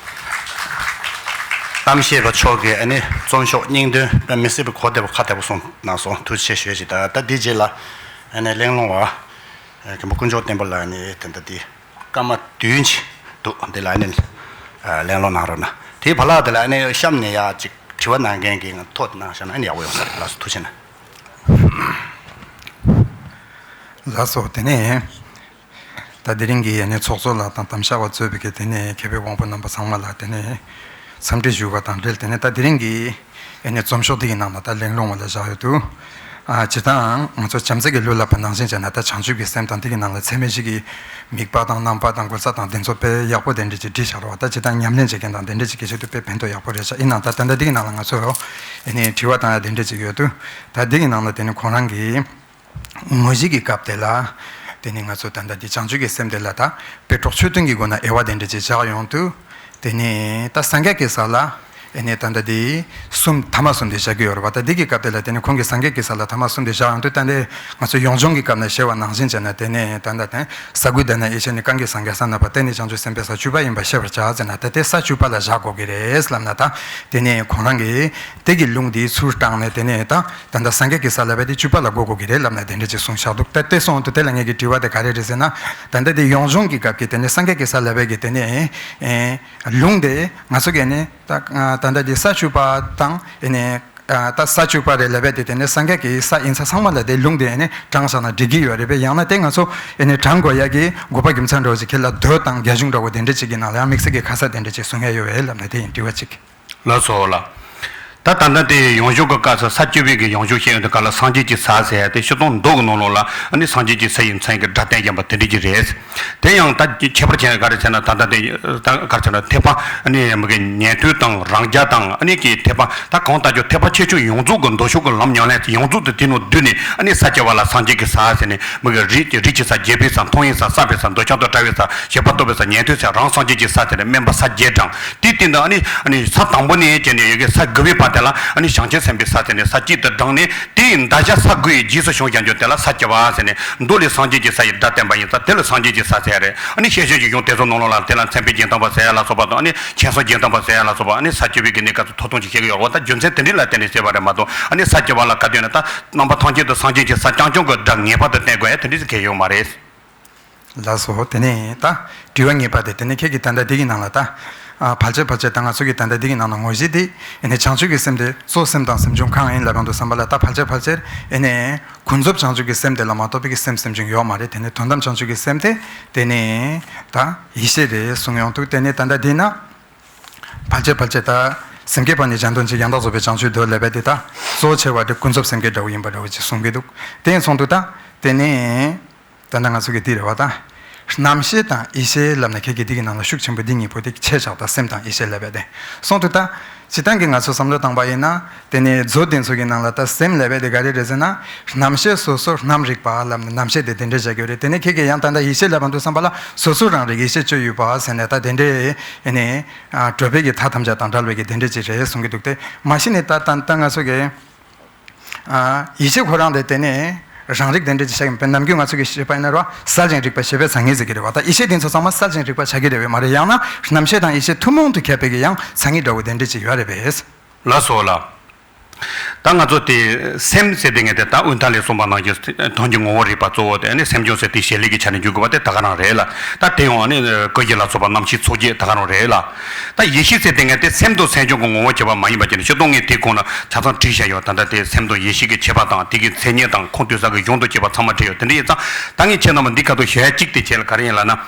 གཏམ་བཤད་པ་མཆོག་གིས་ཨ་ནི་རྩོམ་ཤོག་སྙིང་དོན་དཔེ་མི་སྲིད་པའི་གོ་བདེ་པོ་ཁ་བདེ་པོ་གསུངས་གནང་སོང་། ཐུགས་རྗེ་ཆེ་ཞུ་ཞིག་ད་ད་འདི་རྗེས་ལ་ཨ་ནི་གླེང་སློང་བ་མཁན་པོ་དཀོན་མཆོག་བསྟན་པ་ལགས་ནི་དེ་འདྲ་འདི་སྐར་མ་བདུན་ཅིག་འདུག་འདི་ལ་ཨ་ནི་གླེང་སློང་གནང་རོགས་གནང་། དེའི་བར་ལ་དེ་ལ་ཨ་ནི་གཤམ་ནས་ཡ་ཅིག་དྲི་བ་གནང་མཁན་གྱི་ང་ཐོག་གནང་བཞག་ན་ཨ་ནི་ཡག་པོ་ཡོང་ས་རེད། ལགས་སོ། ཐུགས་རྗེ་གནང་། ལགས་སོ། དེ་ནས། ད་དེ་རིང་གི་ཨ་ནི་ཚོགས་གཙོ་ལགས་དང་གཏམ་བཤད་པ་གཙོས་པའི་གི་དེ་ནས་མཁས་པའི་དབང་པོ་རྣམ་པ་ཚང་མ་ལ་དེ་ནས་འཚམས་འདྲི་ཞུ་བ་དང་འབྲེལ། དེ་ནས་ད་དེ་རིང་གི་ཨ་ནི་རྩོམ་ཤོག་འདི་གི་ནང་ལ་ད་གླེང་སློང་བ་ལ་བཞག་ཡོད་དུས། ཨ་སྤྱིར་བཏང་ང་ཚོ་བྱམས་བརྩེ་གི་ལུས་ལ་བབ་ནང་བཞིན་བྱས་ན། ད་བྱང་ཆུབ་ཀྱི་སེམས་དང་དེ་གི་ནང་ལ་ཚད་མེད་བཞི་གི་དམིགས་པ་དང་རྣམ་པ་དང་གོ་ས་དང་དེ་ཚོ་དཔེ་ཡག་པོ་དེ་འདྲ་ཅིག་བྲིས་བཞག་རེད་བ། ད་སྤྱིར་བཏང་ཉམས་ལེན་བྱེད་མཁན་དང་དེ་འདྲ་ཅིག་གི་ཆེད་དུ་དཔེ་ཕན་ཐོགས་ཡག་པོ་རེད་ཤག་ཡིན་ནའང་ད་ད་ལྟ་འདི་གི་ནང་ལ་ང་ཚོ་ཨ་ནི་དྲི་བ་བཏང་ཡ་དེ་འདྲ་ཅིག་ཡོད་དུས། ད་འདི་གི་ནང་ལ་དེ་ནི་ཁོང་རང་གིས། དངོས་གཞི་གི་སྐབས་དེ་ལ། དེ་ནི་ང་ཚོ་ད་ལྟ་འདི་བྱང་ཆུབ་ཀྱི་སེམས་དེ་ལ་ད་དཔེ་གྲོགས་ཆོས་མཐུན་གྱི་སྒོ་ནས་དབྱེ་བ་དེ་འདྲ་ཅིག་བཞག་ཡོང་དུས། དེ་ནི་ད་སངས་རྒྱས་ཀྱི་ས་ལ་ ཨེ་ནས་ད་ལྟ་དེ་གསུམ་ཐ་མ་གསུམ་དེ་བཞག་གི་ཡོད་རེད་པ། ད་འདི་གི་སྐབས་དེ་ལ་དེ་ནས་ཁོང་གིས་སངས་རྒྱས་ཀྱི་ས་ལ་ཐ་མ་གསུམ་དེ་བཞག་ཡོང་དུས། ད་ལྟ་ང་ཚོ་ཡོངས་སྦྱོང་གི་སྐབས་ན་བཤད་པ་ནང་བཞིན་བྱས་ན། དེ་ནས་ད་ལྟ་དེ་ས་དགུའི་དང་ན་ཡེ་ཤེས་ནི་གང་གིས་སངས་རྒྱས་ས་ན་པ། དེ་ནི་བྱང་ཆུབ་སེམས་དཔའི་ས་བཅུ་པ་ཡིན་པ་ཤེས་པར་བྱ་ཟེར་ན། ད་དེ་ས་བཅུ་པ་ལ་བཞག་དགོས་ཀྱི་རེད་ལབ་ན། ད་དེ་ནས་ཁོང་རང་གིས་དེ་གི་ལུང་དེ་ཚུར་དྲངས་ནས། དེ་ནས་ད་ད་ལྟ་སངས་རྒྱས་ཀྱི་ས་ལབ་པ་དེ་བཅུ་པ་ལ་གོ་དགོས་ཀྱི་རེད་ལབ་ན། དེ་འདྲ་ཅིག་གསུངས་བཞག་འདུག་ད་དེ་སོང་དུས་དེ་ལ་ངེད་ཀྱི་དྲི་བ་དེ་ག་རེ་རེད་ཟེར་ན། ད་ལྟ་དེ་ཡོངས་སྦྱོང་གི་སྐབས་ཀྱི་དེ་ནས་སངས་རྒྱས་ཀྱི་ས་ལབ་པའི་གི་དེ་ནས་ཨེ་ལུང་དེ་ང་ཚོ་གིས་ནི་ད་ད་ལྟ་དེ་ས་བཅུ་པ་དང་ཨེ་ནས་ད་ས་བཅུ་པ་རེད་ལབ་པ་དེ། དེ་ནས་སངས་རྒྱས་ཀྱི་ས་ཡིན་ས་ཚང་མ་ལ་དེ་ལུང་དེ་ཨེ་ནས་དྲངས་བཞག་ན་འགྲིག་གི་ཡོད་རེད་པས། ཡང་ན་དེ་ང་ཚོ་ཨེ་ནས་དྲངས་དགོས་ཡ་གི་དགོས་པ་རྒྱུ་མཚན་འདྲ་བོ་ཅིག་ཁྱེད་ལ་མདོ་དང་རྒྱ་གཞུང་འདྲ་བོ་དེ་འདྲ་ཅིག་གི་ནང་ལ་ཡང་དམིགས་བསལ་གྱི་ཁ་གསལ་དེ་འདྲ་ཅིག་གསུང་ཡ་ཡོད་པས་ལབ་ན། དེ་ཡིན་དྲི་བ་གཅིག་ལགས་སོ་ལགས། ད་ད་ལྟ་དེ་ཡོངས་སྦྱོང་གི་སྐབས་སུ་ས་བཅུ་པའི་གི་ཡོངས་སྦྱོང་བཤད་ཡོང་དུས་ག་ལ་སངས་རྒྱས་ཀྱི་ས་ཟེར་ཡ་དེ་སྤྱིར་བཏང་མདོ་གི་ནང་ལོགས་ལ་ཨ་ནི་སངས་རྒྱས་ཀྱི་ས་ཡི་མཚན་གྱི་སྒྲ་བསྟན་བཞིན་པ་དེ་འདྲ་ཅིག་རེད། དེ་ཡང་ད་ཁྱད་པར་ཅན་ག་རེ་ཟེར་ན། ད་ལྟ་དེ་ད་ག་རེ་ཟེར་ན། ཐེག་པ་ཨ་ནི་མི་གི་ཉན་ཐོས་དང་རང་རྒྱལ་དང་། ཨ་ནི་གི་ཐེག་པ་ད་གང་ལྟར་ཀྱང་ཐེག་པ་ཆེ་ཆུང་ཡོངས་རྫོགས་ཀྱི་མདོ་ཕྱོགས་ཀྱི་ལམ་ཉམས་ལེན་ཡོངས་རྫོགས་དེ་དེ་ནང་བསྡུས་ནས། ཨ་ནི་ས་བཅུ་པ་ལ་སངས་རྒྱས་ཀྱི་ས་ཟེར་ནས། མི་གི་རིགས་རིགས་ཀྱི་ས། རྒྱས་པའི་ས། མཐོང་བའི་ས། བསགས་པའི་ས། འདོད་ཆགས་དང་བྲལ་བའི་ས། བྱེད་པ་རྟོགས་པའི་ས། ཉན་ཐོས་ས། རང་སངས་རྒྱས་ཀྱི་ས་ཟེར་ནས་དམན་པ་ས་བརྒྱད་དྲངས། དེའི་སྟེང་དུ་ཨ་ནི་ཨ་ནི་ས་དང་པོ་ནས་བྱས་ནས་ཡོད་ཀྱི་ས་དགུ་པའི་བར་དེ་ལ་ཨ་ནི་བྱང་ཆུབ་སེམས་དཔའི་ས་ཟེར་ནས་ས་གཅིག་ཏུ་བགྲངས་ནས། དེའི་འདག་ཆ་ས་དགུ་ཡི་རྗེས་སུ་བྱུང་བཞག་རྒྱུ་དེ་ལ་ས་བཅུ་པ་ཟེར་ནས། མདོ་ལས་སངས་རྒྱས་ཀྱི་ས་ཡི་སྒྲ་བསྟན་པ་ཡིན་ཙང་དེ་ལ་སངས་རྒྱས་ཀྱི་ས་ཟེར་རེད། ཨ་ནི་ཤེར་ཕྱིན་གྱི་གཞུང་དེ་ཚོ་ནང་ལོགས་ལ་དེ་ལ་མཚན་དཔེ་རྒྱན་དང་པོ་ཟེར་ཡ་ལ་སོགས་པ་དང་། ཨ་ནི་མཁྱེན་གསལ་རྒྱན་དང་པོ་ཟེར་ཡ་ལ་སོགས་པ། ཨ་ནི་ས་བཅུ་པའི་གི་གནས་སྐབས་སུ་ཐོགས་ཐོགས་ཅིག་བཤད་ཀྱི་ཡོད་རེད་པ། ད་རྒྱུ་མཚན་དེ་འདྲ་ལ་བརྟེན་ནས་བཤད་པ་རེད་མ་གཏོགས། ཨ་ནི་ས་བཅུ་པ་ལ་ག་དུས་ན་ད་རྣམ་པ་ཐམས་ཅད་དུ་སངས་རྒྱས་ཀྱི་ས་རྐྱང་རྐྱང་གི་སྒྲ་ངེས་པར་དུ་བསྟན་དགོས་ཡ་དེ་འདྲ་ཞིག་གང་ཡང་ཡོད་མ་རེད། ལགས་སོ། དེ་ནས་ད་དྲི་བ་ངེས་པ་དེ། དེ་ནས་ཁྱེད་ཀྱིས་ད་ལྟ་འདི་གི་ནང་ལ་ད་ཨ་ཕལ་ཆེར་ཕལ་ཆེར་ད་ང་ཚོ་གི་ད་ལྟ་འདི་གི་ནང་ལ་ངོ་བཞེས་དེ། ཨེ་ནས་བྱང་ཆུབ་ཀྱི་སེམས་དེ་གཙོ་སེམས་དང་སེམས་བྱུང་གང་ཡིན་ལབ་ཡོང་དུས་ཙམ་པ་ལ། ད་ཕལ་ཆེར་ཕལ་ཆེར་ཨེ་ནས་ཀུན་རྫོབ་བྱང་ཆུབ་ཀྱི་སེམས་དེ་ལ་མ་གཏོགས་པའི་གི་སེམས་སེམས་བྱུང་ཡོད་མ་རེད། དེ་ནས་དོན་དམ་བྱང་ཆུབ་ཀྱི་སེམས་དེ་དེ་ནས་ད་ཡེ་ཤེས་རེད་གསུངས་ཡོང་དུས། དེ་ནས་ད་ལྟ་འདི་ན། ཕལ་ཆེར་ཕལ་ཆེར་ད་སེམས་བསྐྱེད་པ་ནས་གཞན་དོན་བྱེད། ཡང་དག་རྫོགས་པའི་བྱང་ཆུབ་འདོད་ལབ་པ་དེ་ད་གཙོ་ཆེ་བ་དེ་ཀུན་རྫོབ་སེམས་བསྐྱེད་འདྲ་བོ་ཡིན་པ་འདྲ་བོ་ཅིག་གསུང་གི་འདུག་དེ་ཡིན་སོང་དུས་ད་དེ་ནས་ད་ལྟ་ང་ཚོ་གི་འདི་རེད་བ། ད་རྣམ་ཤེས་དང་ཡེ་ཤེས་ལབ་ན་ཁྱེད་ཀྱི་འདི་གི་ནང་ལ་ཤུགས་ཆེན་པོ་འདི་གཉིས་པོ་དེ་ཆེ་ཆགས། ད་སེམས་དང་ཡེ་ཤེས་ལབ་པ་དེ་སོང་དུས་ད་སྤྱིར་བཏང་གི་ང་ཚོ་བསམ་བློ་བཏང་པ་ཡིན་ན། དེ་ནས་མཛོད་དེ་ཚོ་གི་ནང་ལ་ད་སེམས་ལབ་པ་དེ་ག་རེ་རེད་ཟེར་ན། རྣམ་ཤེས་སོ་སོར་རྣམ་རིག་པ་ལབ་ནས་རྣམ་ཤེས་དེ་དེ་འདྲ་བྱ་རྒྱུ་རེད། དེ་ནས་ཁྱེད་ཀྱིས་ཡང་ད་ལྟ་ཡེ་ཤེས་ལབ་པ་འདུག་བསམ་པ་ལ་སོ་སོར་རང་རིག་ཡེ་ཤེས་སྤྱོད་ཡོད་པ་ཟེར་ནས། ད་དེ་འདྲའི་ཨེ་ནས་ཨ་གྲོལ་བའི་གི་མཐའ་ཐམས་ཅད་དང་བྲལ་བའི་གི་དེ་འདྲ་ཅིག་རེད་གསུང་གི་འདུག་དེ་མ་གཞི་ནས་ད་ད་ད་ང་ཚོ་གི་ཨ་ཡེ་ཤེས་ཁོ་རང་དེ་དེ་ནས་རང་རིག་དེ་འདྲ་ཅིག་བྱ་གི་མེད་པས། ནམ་རྒྱུན་ང་ཚོ་གི་བཤད་པ་ཡིན་ན་རོ། གསལ་ཞིང་རིག་པ་ཞེས་པའི་མཚན་ཉིད་ཟེར་གི་རེད་བ། ད་ཡེ་ཤེས་དེ་ཚོ་ཚང་མ་གསལ་ཞིང་རིག་པ་ཆགས་ཀྱི་རེད་པས་མ་རེད། ཡང་ན་རྣམ་ཤེས་དང་ཡེ་ཤེས་ཐུན་མོང་དུ་ཁྱབ་པའི་གི་ཡང་མཚན་ཉིད་འདྲ་བོ་དེ་འདྲ་ཅིག་ཡོད་རེད་པས། ལགས་སོ་ལགས། ད་ང་ཚོ་དེ་སེམས་ཟེར་དེ་ངས་དེ་ད་དབུས་མཐའ་ལས་གསུངས་པ་ནང་བཞིན་དོན་གྱི་ངོ་བོ་རིག་པ་གཙོ་བོ་དེ། ཨ་ནི་སེམས་བྱུང་ཟེར་དེ་བྱེད་ལས་ཀྱི་ཆ་ནས་འཇུག་དགོས་པ་དེ་ད་ག་རང་རེད་ལ། ད་དེ་ཡང་ཨ་ནི་ཀུན་གཞི་ལ་སོགས་པ་རྣམ་ཤེས་ཚོགས་བརྒྱད་ད་ག་རང་རེད་ལ། ད་ཡེ་ཤེས་ཟེར་དེ་ངས་དེ་སེམས་དང་སེམས་བྱུང་གི་ངོ་བོ་བྱས་པ་མ་ཡིན་པ་བྱས་ནས། སྤྱིར་བཏང་ངས་དེ་གོང་ན་ཆ་ཚང་བྲིས་བཞག་ཡོད། ད་ལྟ་དེ་སེམས་དང་ཡེ་ཤེས་ཀྱི་ཁྱད་པར་དང་། དེ་གི་མཚན་ཉིད་དང་། ཁུངས་གཏུགས་ས་གི་གཞུང་དང་བཅས་པ་ཚང་མ་བྲིས་ཡོད། དེ་འདྲ་ཡིན་ཙང་ད་ངས་ཁྱེད་རྣམས་འདི་ཁ་ཐུག་ཞུ་ཡ་གཅིག་དེ་བྱས་ལ་ག་རེ་ཡིན་ལབ་ན།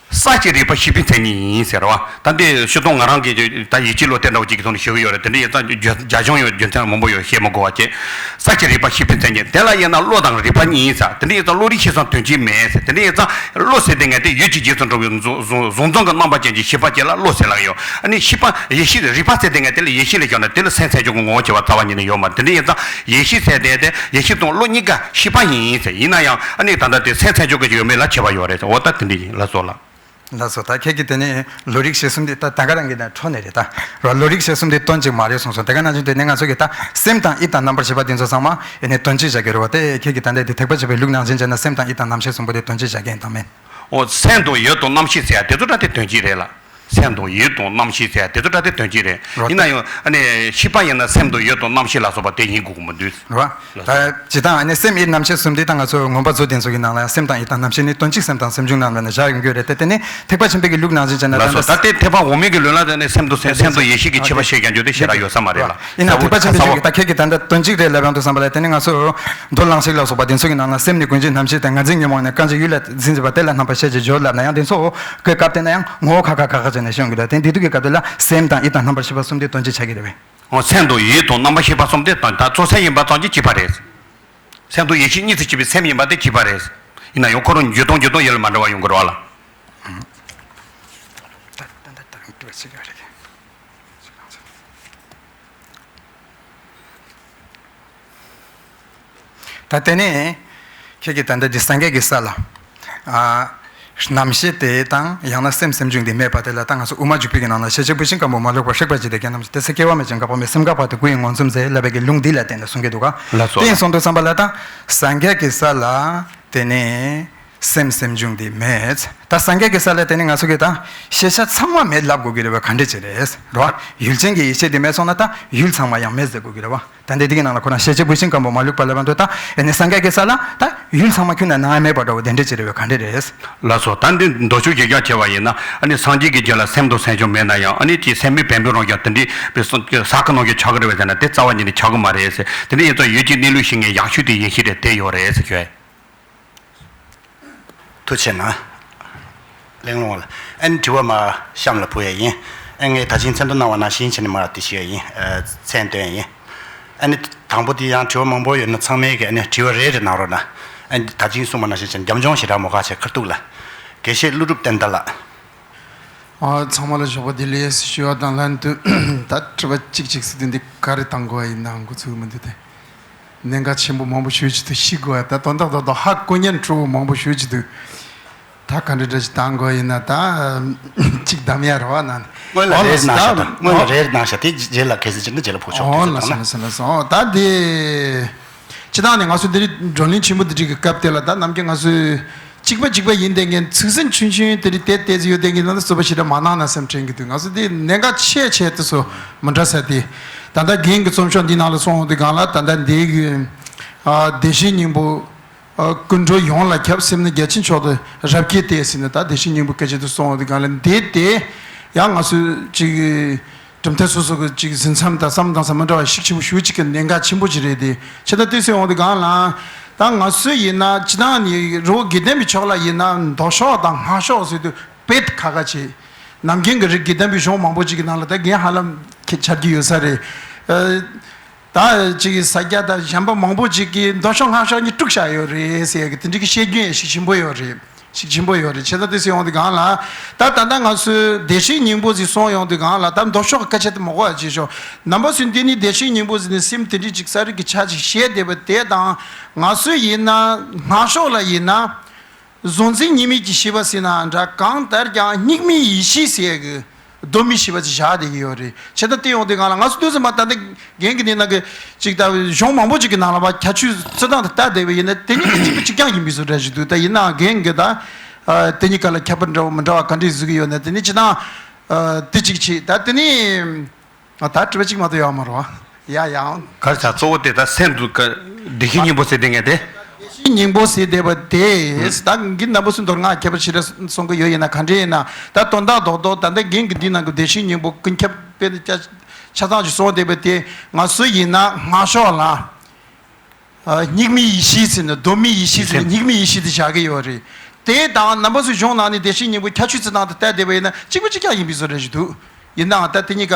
གསལ་བྱེད་རིག་པ་ཤེས་པའི་མཚན་ཉིད་ཡིན་ཟེར་བ། ད་འདི་སྤྱིར་བཏང་ང་རང་གིས་ད་ཡིད་ཆེས་བློ་གཏད་འདྲ་བོ་ཅིག་གི་ཐོག་ནས་ཞུ་གི་ཡོད་རེད། དེ་འདྲ་ཡིན་ཙང་རྒྱ་རྒྱ་གཞུང་ཡང་རྒྱུ་མཚན་མང་པོ་ཡོད། བཤད་མི་དགོས་པ་བྱས། གསལ་བྱེད་རིག་པ་ཤེས་པའི་མཚན་ཉིད་དེ་ལ་ཡིན་ན་བློ་དང་རིག་པ་གཉིས་ཡིན་ཟེར། དེ་འདྲ་ཡིན་ཙང་བློ་རིག་ཤེས་སམ་དོན་གཅིག་མེད་ཟེར། དེ་འདྲ་ཡིན་ཙང་བློ་ཟེར་དེ་ངས་དེ་ཡུལ་གྱི་རྗེས་སུ་འགྲོ་བའི་གཟུང་གཟུང་གཟུང་འཛིན་གྱི་རྣམ་པ་ཅན་གྱི་ཤེས་པ་ཅིག་ལ་བློ་ཟེར་ལབ་ཡོད། ཨ་ནི་ཤེས་པ་ཡེ་ཤེས་རིག་པ་ཟེར་དེ་ངས་དེ་ལ་ཡེ་ཤེས་ལ་སྦྱར་ན་དེ་ལ་སེམས་མཚན་བྱུང་གི་ངོ་བོ་བྱེད་པ་རྩ་བ་ཉིད་ནས་ཡོད་མ་རེད། དེ་འདྲ་ཡིན་ཙང་ཡེ་ཤེས་ཟེར་དེ་དེ་ཡེ་ཤེས་དང་བློ་གཉིས་ཀ་ཤེས་པ་ཡིན་ཟེར། ཡིན་ན་ཡང་ཨ་ནི་ད་ལྟ་དེ་སེམས་མཚན་བྱུང་གི་ཡོད་མེད་ལ་ཁྱད་པར་ཡོད་རེད་ཟེར། འོ་ད་དེ་འདྲ་ཡིན། ལགས་སོ་ལགས། ལགས་སོ། ད་ཁྱེད་ཀྱིས་དེ་ནས་བློ་རིག་ཤེས་གསུམ་དེ་ད་ད་ག་རང་གི་ནང་འཕྲོ་ནས་རེད། ད་ར་བློ་རིག་ཤེས་གསུམ་དེ་དོན་གཅིག་མ་རེད་གསུངས་སོང་། དེ་ག་ནང་བཞིན་དེ་ནས་ང་ཚོ་གི་ད་སེམས་དང་ཡིད་དང་རྣམ་པར་ཤེས་པ་དེ་ཚོ་ཚང་མ་ཨེ་ནས་དོན་གཅིག་བཞག་གི་རེད་བ། དེ་ཁྱེད་ཀྱིས་ད་ལྟ་དེ་ཐེག་པ་ཆེན་པོའི་ལུགས་ནང་བཞིན་བྱས་ན་སེམས་དང་ཡིད་དང་རྣམ་ཤེས་གསུམ་པོ་དེ་དོན་གཅིག་བཞག་གི་ཡིན་དང་མིན། འོ་སེམས་དང་ཡིད་དང་རྣམ་ཤེས་ཟེར་ཡ་དེ་ཚོ་ད་དེ་དོན་གཅིག་རེད་ལ། སེམས་དང་ཡིད་དང་རྣམ་ཤེས་ཟེར་ཡ་དེ་ཚོ་ད་དེ་དོན་གཅིག་རེད། རོ། ཡིན་ན་ཡང་ཨ་ནི་ཤེས་པ་ཡིན་ན་སེམས་དང་ཡིད་དང་རྣམ་ཤེས་ལ་སོགས་པ་དེ་ཡིན་དགོས་ཀྱི་མི་འདུག་རོ། ད་སྤྱིར་བཏང་ཨ་ནི་སེམས་ཡིད་རྣམ་ཤེས་གསུམ་དེ་ད་ང་ཚོ་མངོན་པ་མཛོད་དེ་ཚོ་གི་ནང་ལ་ཡང་སེམས་དང་ཡིད་དང་རྣམ་ཤེས་ནི་དོན་གཅིག་སེམས་དང་སེམས་བྱུང་རྣམས་ལ་ནི་བཞག་ཡོང་གི་ཡོད་རེད། དེ་དེ་ནི་ཐེག་པ་ཆེན་པོའི་གི་ལུགས་ནང་བཞིན་བྱས་ན། ལགས་སོ། ད་ད་ལྟའི་ཐེག་པ་འོག་མའི་གི་ལུགས་ལ་དེ་ནི་སེམས་དང་སེམས་སེམས་དང་ཡེ་ཤེས་ཀྱི་ཁྱད་པར་ཕྱེ་རྒྱུ་དེ་ཞེ་དྲག་ཡོད་ས་མ་རེད་ལ། ཡིན་ན་ཐེག་པ་ཆེན་པོའི་གི་ད་ཁྱེད་ཀྱིས་ད་ལྟ་དོན་གཅིག་རེད་ལབ་ཡོང་དུས་ཙམ་པ་ལ། དེ་ནི་ང་ཚོ་མདོ་གླང་ཆེན་ལ་སོགས་པ་དེ་ཚོ་གི་ནང་ལ་སེམས་ནི་ཀུན་གཞིའི་རྣམ་ཤེས་ཏེ། ངར་འཛིན་ཉོན་མོངས་ནི། གང་ཞིག་ཡུལ་ལ་འཛིན་བྱེད་པ། དེ་ལ་རྣམ་པར་ཤེས་བྱའི་སྦྱོར་ལབ་ན་ཡང་། དེ་ཚོ་གི་སྐབས་དེ་ན་ཡང་ངོ་བོ་ཁ་ཁ་ཁ་ཁ་བྱས་ནས་ཤོད་ཀྱི་འདུག་དེ་འདི་དུས་ཀྱི་སྐབས་དེ་ལ་སེམས་དང་ཡིད་དང་རྣམ་པར་ཤེས་པ་གསུམ་དེ་དོན་གཅིག་ཆགས་ཀྱི་རེད་པས། འོ་སེམས་དང་ཡིད་དང་རྣམ་པར་ཤེས་པ་གསུམ་དེ་དོན་དག་གཙོ་ས་ཡིན་པ་ཙམ་གྱིས་གཅིག་པ་རེད། སེམས་དང་ཡེ་ཤེས་གཉིས་སུ་གཅིག་པའི་སེམས་ཡིན་པ་དེ་གཅིག་པ་རེད། ཡིན་ན་ཡང་ཁོ་རང་འཇུག་སྟངས་འཇུག་སྟངས་ཡིད་ལ་མ་འདྲ་བ་ཡོང་གི་རེད་བ་ལ། ད་དེ་ནས་ཁྱེད་ཀྱིས་ད་ལྟ་འདི་སངས་རྒྱས་ཀྱི་ས་ལ། ཨ། རྣམ་ཤེས་དེ་དང་ཡང་ན་སེམས་སེམས་བྱུང་དེ་མེད་པ་དེ་ལ་ད་ང་ཚོ་དབུ་མ་འཇུག་པའི་གི་ནང་ལ་ཤེས་བྱའི་བུད་ཤིང་སྐམ་པོ་མ་ལུས་པར་ཧྲིག་པ་ཅིག་དེ་ག་ནམ་ཞིག་དེ་ཚེ་སྐྱེ་བ་མེད་ཅིང་འགག་པ་མེད། སེམས་འགག་པ་དེ་ཀུན་ཡིད་ངོ་འཛུམ་ཟེར་ལབ་པའི་གི་ལུང་འདི་ལ་བརྟེན་ནས་གསུང་གི་འདུག་ག་ལ་སོ། དེ་ཡིན་སོང་དུས་ཙམ་པ་ལ་ད་སངས་རྒྱས་ཀྱི་ས་ལ་དེ་ནས་སེམས་སེམས་བྱུང་དེ་མེད། ད་སངས་རྒྱས་ཀྱི་ས་ལ་དེ་ནས་ང་ཚོ་གི་ད་ཤེས་བྱ་ཚང་མ་མེད་ལབ་དགོས་ཀྱི་རེད་བ། ག་འདྲ་ཅིག་རེད་རོ། ཡུལ་ཅན་གྱི་ཡེ་ཤེས་དེ་མེད་སོང་ན་ད་ཡུལ་ཚང་མ་ཡང་མེད་ཟེར་དགོས་ཀྱི་རེད་བ། ད་འདི་དེ་གི་ནང་ལ་ཁོ་ན་ཤེས་བྱའི་བུད་ཤིང་སྐམ་པོ་མ་ལུས་པ་ལབ་པ་འདུག་ད་ཨེ་ནི་སངས་རྒྱས་ཀྱི་ས་ལ་ད་ཡུལ་ཚང་མ་ཁྱོན་ནས་ནང་མེད་པ་འདྲ་བོ་དེ་འདྲ་ཅིག་རེད་བས། ག་འདྲ་རེད། ལགས་སོ། ད་འདི་མདོ་ཕྱོགས་ཀྱི་རྒྱ་ཆེ་བ་ཡིན་ན་ཨ་ནི་སངས་རྒྱས་ཀྱི་རྒྱུད་ལ་སེམས་དང་སེམས་བྱུང་མེད་ན་ཡང་ཨ་ནི་དེ་སེམས་མེད་བེམ་པོའི་རང་རྒྱལ་དེ་འདྲའི་བས་སོ་ས་ཁ་ནང་གི་ཆགས་ཀྱི་རེད་བས་ཟེར་ན་དེ་རྩ་བ་ཉིད་ནས་ཆགས་ཀྱི་མ་རེད་ཟེར། དེ་འདྲ་ཡིན་ཙང་ཡུལ་གྱི་གནས་ལུགས་ཤེས་མཁན་ཡག་ཤོས་དེ་ཡེ་ཤེས་རེད་དེ་ཡོད་རེད་ཟེར་ཞུ་ཡ་ཡིན། ཐུགས་རྗེ་ཆེ་གནང་། གླེང་སློང་བ་ལ། ཨ་ནི་དྲི་བ་མ་གཤམ་ལ་ཕུལ་ཡ་ཡིན། ཨ་ངས་ད་ཅིང་མཚན་ཐོ་གནང་བ་ནང་བཞིན་བྱས་ནས་མར་དེ་ཞུ་ཡ་ཡིན། ཨ་མཚན་བཏོན་ཡ་ཡིན། ཨ་ནི་དང་པོ་དེ་ཡང་དྲི་བ་མང་པོ་ཡོད་ན་ཚང་མས་ཀྱི་ཨ་ནི་དྲི་བ་རེ་རེ་གནང་རོགས་གནང་། ཨ་ནི་ད་ཅིང་གསུངས་པ་ནང་བཞིན་བྱས་ནས་རྒྱབ་ལྗོངས་ཞེ་དྲག་མོ་ཁ་བྱས་ཁ་ཐུག་ལ། དགེ་བཤེས་ཀླུ་སྒྲུབ་བསྟན་དར་ལགས། ཨ་ཚང་མ་ལ་ཞོགས་པ་བདེ་ལེགས་ཞུ་བ་དང་ལན་དུ་ད་དྲི་བ་གཅིག་གཅིག་ཟེར་དུས་འདི་ག་རེ་བཏང་དགོས་ཡིན་ན་འགོ་ཚུགས་མི་འདུག་སྟེ། གནད་འགག་ཆེན་པོ་མང་པོ་ཞུ་ཅི་འདུག་ཤི་དགོས་ད་དོན་དག་རྡོག་རྡོག་ཧ་གོ་ཉན་སྤྲོ་བོ་མང་པོ་ཞུ་ཅི་འདུག་ད་ག་འདྲ་འདྲ་ཞིག་བཏང་དགོས་ཡིན་ན་ད་གཅིག་གདམ་ཡ་རེད་བ་ན། སྔོན་ལ་རེས་གནང་ཤག་ད་སྔོན་ལ་རེས་གནང་ཤག་དེ་རྗེས་ལ་གལ་སྲིད་ཅིག་ན་རྗེས་ལ་ཕོག་ཆོག་ཨོ་དེ་ལ་ཚོ་སོང་ལ་ལ་སོང་ལ་སོང་ད་དེ། སྤྱི་བཏང་ནས་ང་ཚོ་འདི་རིགས་བགྲོ་གླེང་ཆེན་པོ་འདི་རིགས་ཀྱི་སྐབས་དེ་ལ་ད་ནམ་རྒྱུན་ང་ཚོས་གཅིག་པ་གཅིག་པ་ཡིན་བསྡད་མཁན་ཚིག་ཟིན་ཆུང་ཆུང་དེ་རིགས་དེ་ཏོག་ཙམ་ཡོད་བསྡད་མཁན་ནང་ལ་རྩོད་པ་ཞེ་དྲག་མ་གནང་ན་བསམ་དྲན་གྱི་འདུག་ང་ཚོ་འདི་གནད་འགག་ཆེ་ཆེ་དེ་ཚོ་མི་འདྲ་ས་དེ། ད་ལྟ་རྒན་གྱི་རྩོམ་ཤོག་འདི་ནང་ལ་སོང་འོང་དུས་སྒང་ལ་ད་ལྟ་འདི་གི་ཨ་བདེ་གཤེགས་སྙིང་པོ་ཨ་ཀུན་འགྲོ་ཡོངས་ལ་ཁྱབ། སེམས་ནི་རྒྱ་ཆེན་མཆོག་ཏུ་རབ་བསྐྱེད་དེ་ཟེར་ནས་ད་བདེ་གཤེགས་སྙིང་པོ་སྐད་ཆ་དེ་སོང་འོང་དུས་སྒང་ལ་འདི་དེ་ཡང་ང་ཚོ་ཅིག་གྲུབ་མཐའ་སོ་སོ་གི་ཅིག་ཟིན་མཚམས་དང་བསམ་སྟངས་སམ་མི་འདྲ་བ་ཤུགས་ཆེན་པོ་ཞུ་ཅིག་གི་གནད་འགག་ཆེན་པོ་ཅིག་རེད་དེ། ཆེ་ད་ལྟོས་སེ་འོང་དུས་སྒང་ལ་ད་ང་ཚོ་ཡིན་ན་སྤྱི་བཏང་ནི་རི་བོ་དགེ་ལྡན་པའི་ཕྱོགས་ལ་ཡིན་ན་མདོ་ཕྱོགས་དང་སྔགས་ཕྱོགས་ཟེར་དུས་དཔེ་ཁ་ཁ་ཆེ། ནམ་རྒྱུན་གྱི་རི་དགེ་ལྡན་པའི་གཞུང་མང་པོ་ཅིག་གི་ནང་ལ་ད་རྒན་ཧ་ལམ་ཁྱེད་ཆར་གྱི་ཡོད་ས་རེད། ད་ཅིག་ས་སྐྱ་དང་གཞན་པ་མང་པོ་ཅིག་གིས་མདོ་ཕྱོགས་སྔགས་ཕྱོགས་གཉིས་དཀྲུགས་བཞག་ཡོད་རེད་ཟེར་ཡ་གི་དེ་འདྲ་གི་བཤད་རྒྱུན་ཡང་ཤུགས་ཆེན་པོ་ཡོད་རེད། ཤུགས་ཆེན་པོ་ཡོད་རེད། བྱས་ཙང་དེ་ཟེར་ཡོང་དུས་སྒང་ལ་ད་ད་ལྟ་ང་ཚོས་བདེ་གཤེགས་སྙིང་པོ་ཟིག་གསུངས་ཡོང་དུས་སྒང་ལ་ད་མདོ་ཕྱོགས་ཀྱི་སྐད་ཆ་དེ་མ་གོ་བ་བྱེད་ཤོག་ནམ་པ་སུ་འདི་ནི་བདེ་གཤེགས་སྙིང་པོ་ཟིག་ནི་སེམས་དེ་འདྲའི་ཅིག་ས་རིག་གི་ཆ་ཅིག་བཤད་བསྡད་པ་དེ་དང་ང་ཚོས་ཡིན་ན་སྔགས་ཕྱོགས་ལ་ཡིན་ན། གཟུང་འཛིན་གཉིས་མེད་ཀྱི་ཤེས་པ་ཟེར་ན་འདྲ་གང་ལྟར་ཀྱང་གཉིས་མེད་ཡེ་ཤེས་ཟེར་ཡ་གི་གདོད་མའི་ཤེས་པ་ཅིག་བཞག་བསྡད་ཀྱི་ཡོད་རེད། བྱས་ཙང་དེ་ཡོང་དུས་སྒང་ལ་ང་ཚོ་དུས་ཚོད་མ་ད་ལྟ་རྒན་གྱི་ནི་ནང་གི་ཅིག་ད་གཞུང་མང་པོ་ཅིག་གི་ནང་ལ་བ་ཁྱད་ཆོས་རྩི་སྟངས་དེ་ལྟ་བསྡད་པ་ཡིན་ན་དེ་གཉིས་ཀྱི་གཅིག་པ་གཅིག་རྐྱང་ཡིན་པའི་བཟོ་འདྲ་ཞིག་འདུག་ད་ཡིན་ནའང་རྒན་གྱི་ད་དེ་གཉིས་ཀ་ལ་ཁྱད་པར་འདྲ་བོ་མི་འདྲ་བ་ག་འདྲས་བཟོ་གི་ཡོད་ན་དེ་ནི་ཅི་ད་དེ་གཅིག་བྱེད་ད་དེ་ནི། ཨ་ད་དྲི་བ་གཅིག་མ་གཏོགས་ཡོད་མ་རེད་བ། ཡ་ཡང་། གར་ཆ་གཙོ་བོ་དེ་ད་སེམས་འདུག་ག་བདེ་གཤེགས་སྙིང་པོ་ཟེར་དེ་ངས་དེ། བདེ་གཤེགས་སྙིང་པོ་ཟེར་བསྡད་པ་དེ་ད་འགི་རྣམ་པ་ཚོ་མདོར་ང་ཁྱད་པར་ཞེ་དྲག་གསུང་གི་ཡོད་ཡིན་ན་ག་འདྲ་ཡིན་ན་ད་དོན་དག་རྡོག་རྡོག་ད་ལྟ་རྒན་གྱི་འདི་ནང་གི་བདེ་གཤེགས་སྙིང་པོ་ཀུན་ཁྱབ་དཔེ་ཆ་ཆ་ཚང་ཞིག་གསུངས་བསྡད་པ་དེ་ང་ཚོ་ཡིན་ན་སྔགས་ཕྱོགས་ལ། ཨ་གཉིས་མེད་ཡེ་ཤེས་ཟེར་ནས་གདོད་མའི་ཡེ་ཤེས་ཟེར་ནས་གཉིས་མེད་ཡེ་ཤེས་དེ་བཞག་གི་ཡོད་རེད། དེ་དང་རྣམ་པ་ཚོའི་གཞུང་ནང་ནས་བདེ་གཤེགས་སྙིང་པོ་ཁྱད་ཆོས་རྩི་སྟངས་དེ་ལྟ་བསྡད་པ་ཡིན་ན་གཅིག་པ་གཅིག་རྐྱང་ཡིན་པའི་བཟོ་འདྲ་ཞིག་འདུག་ཡིན་ནའང་ད་དེ་གཉིས་ཀ་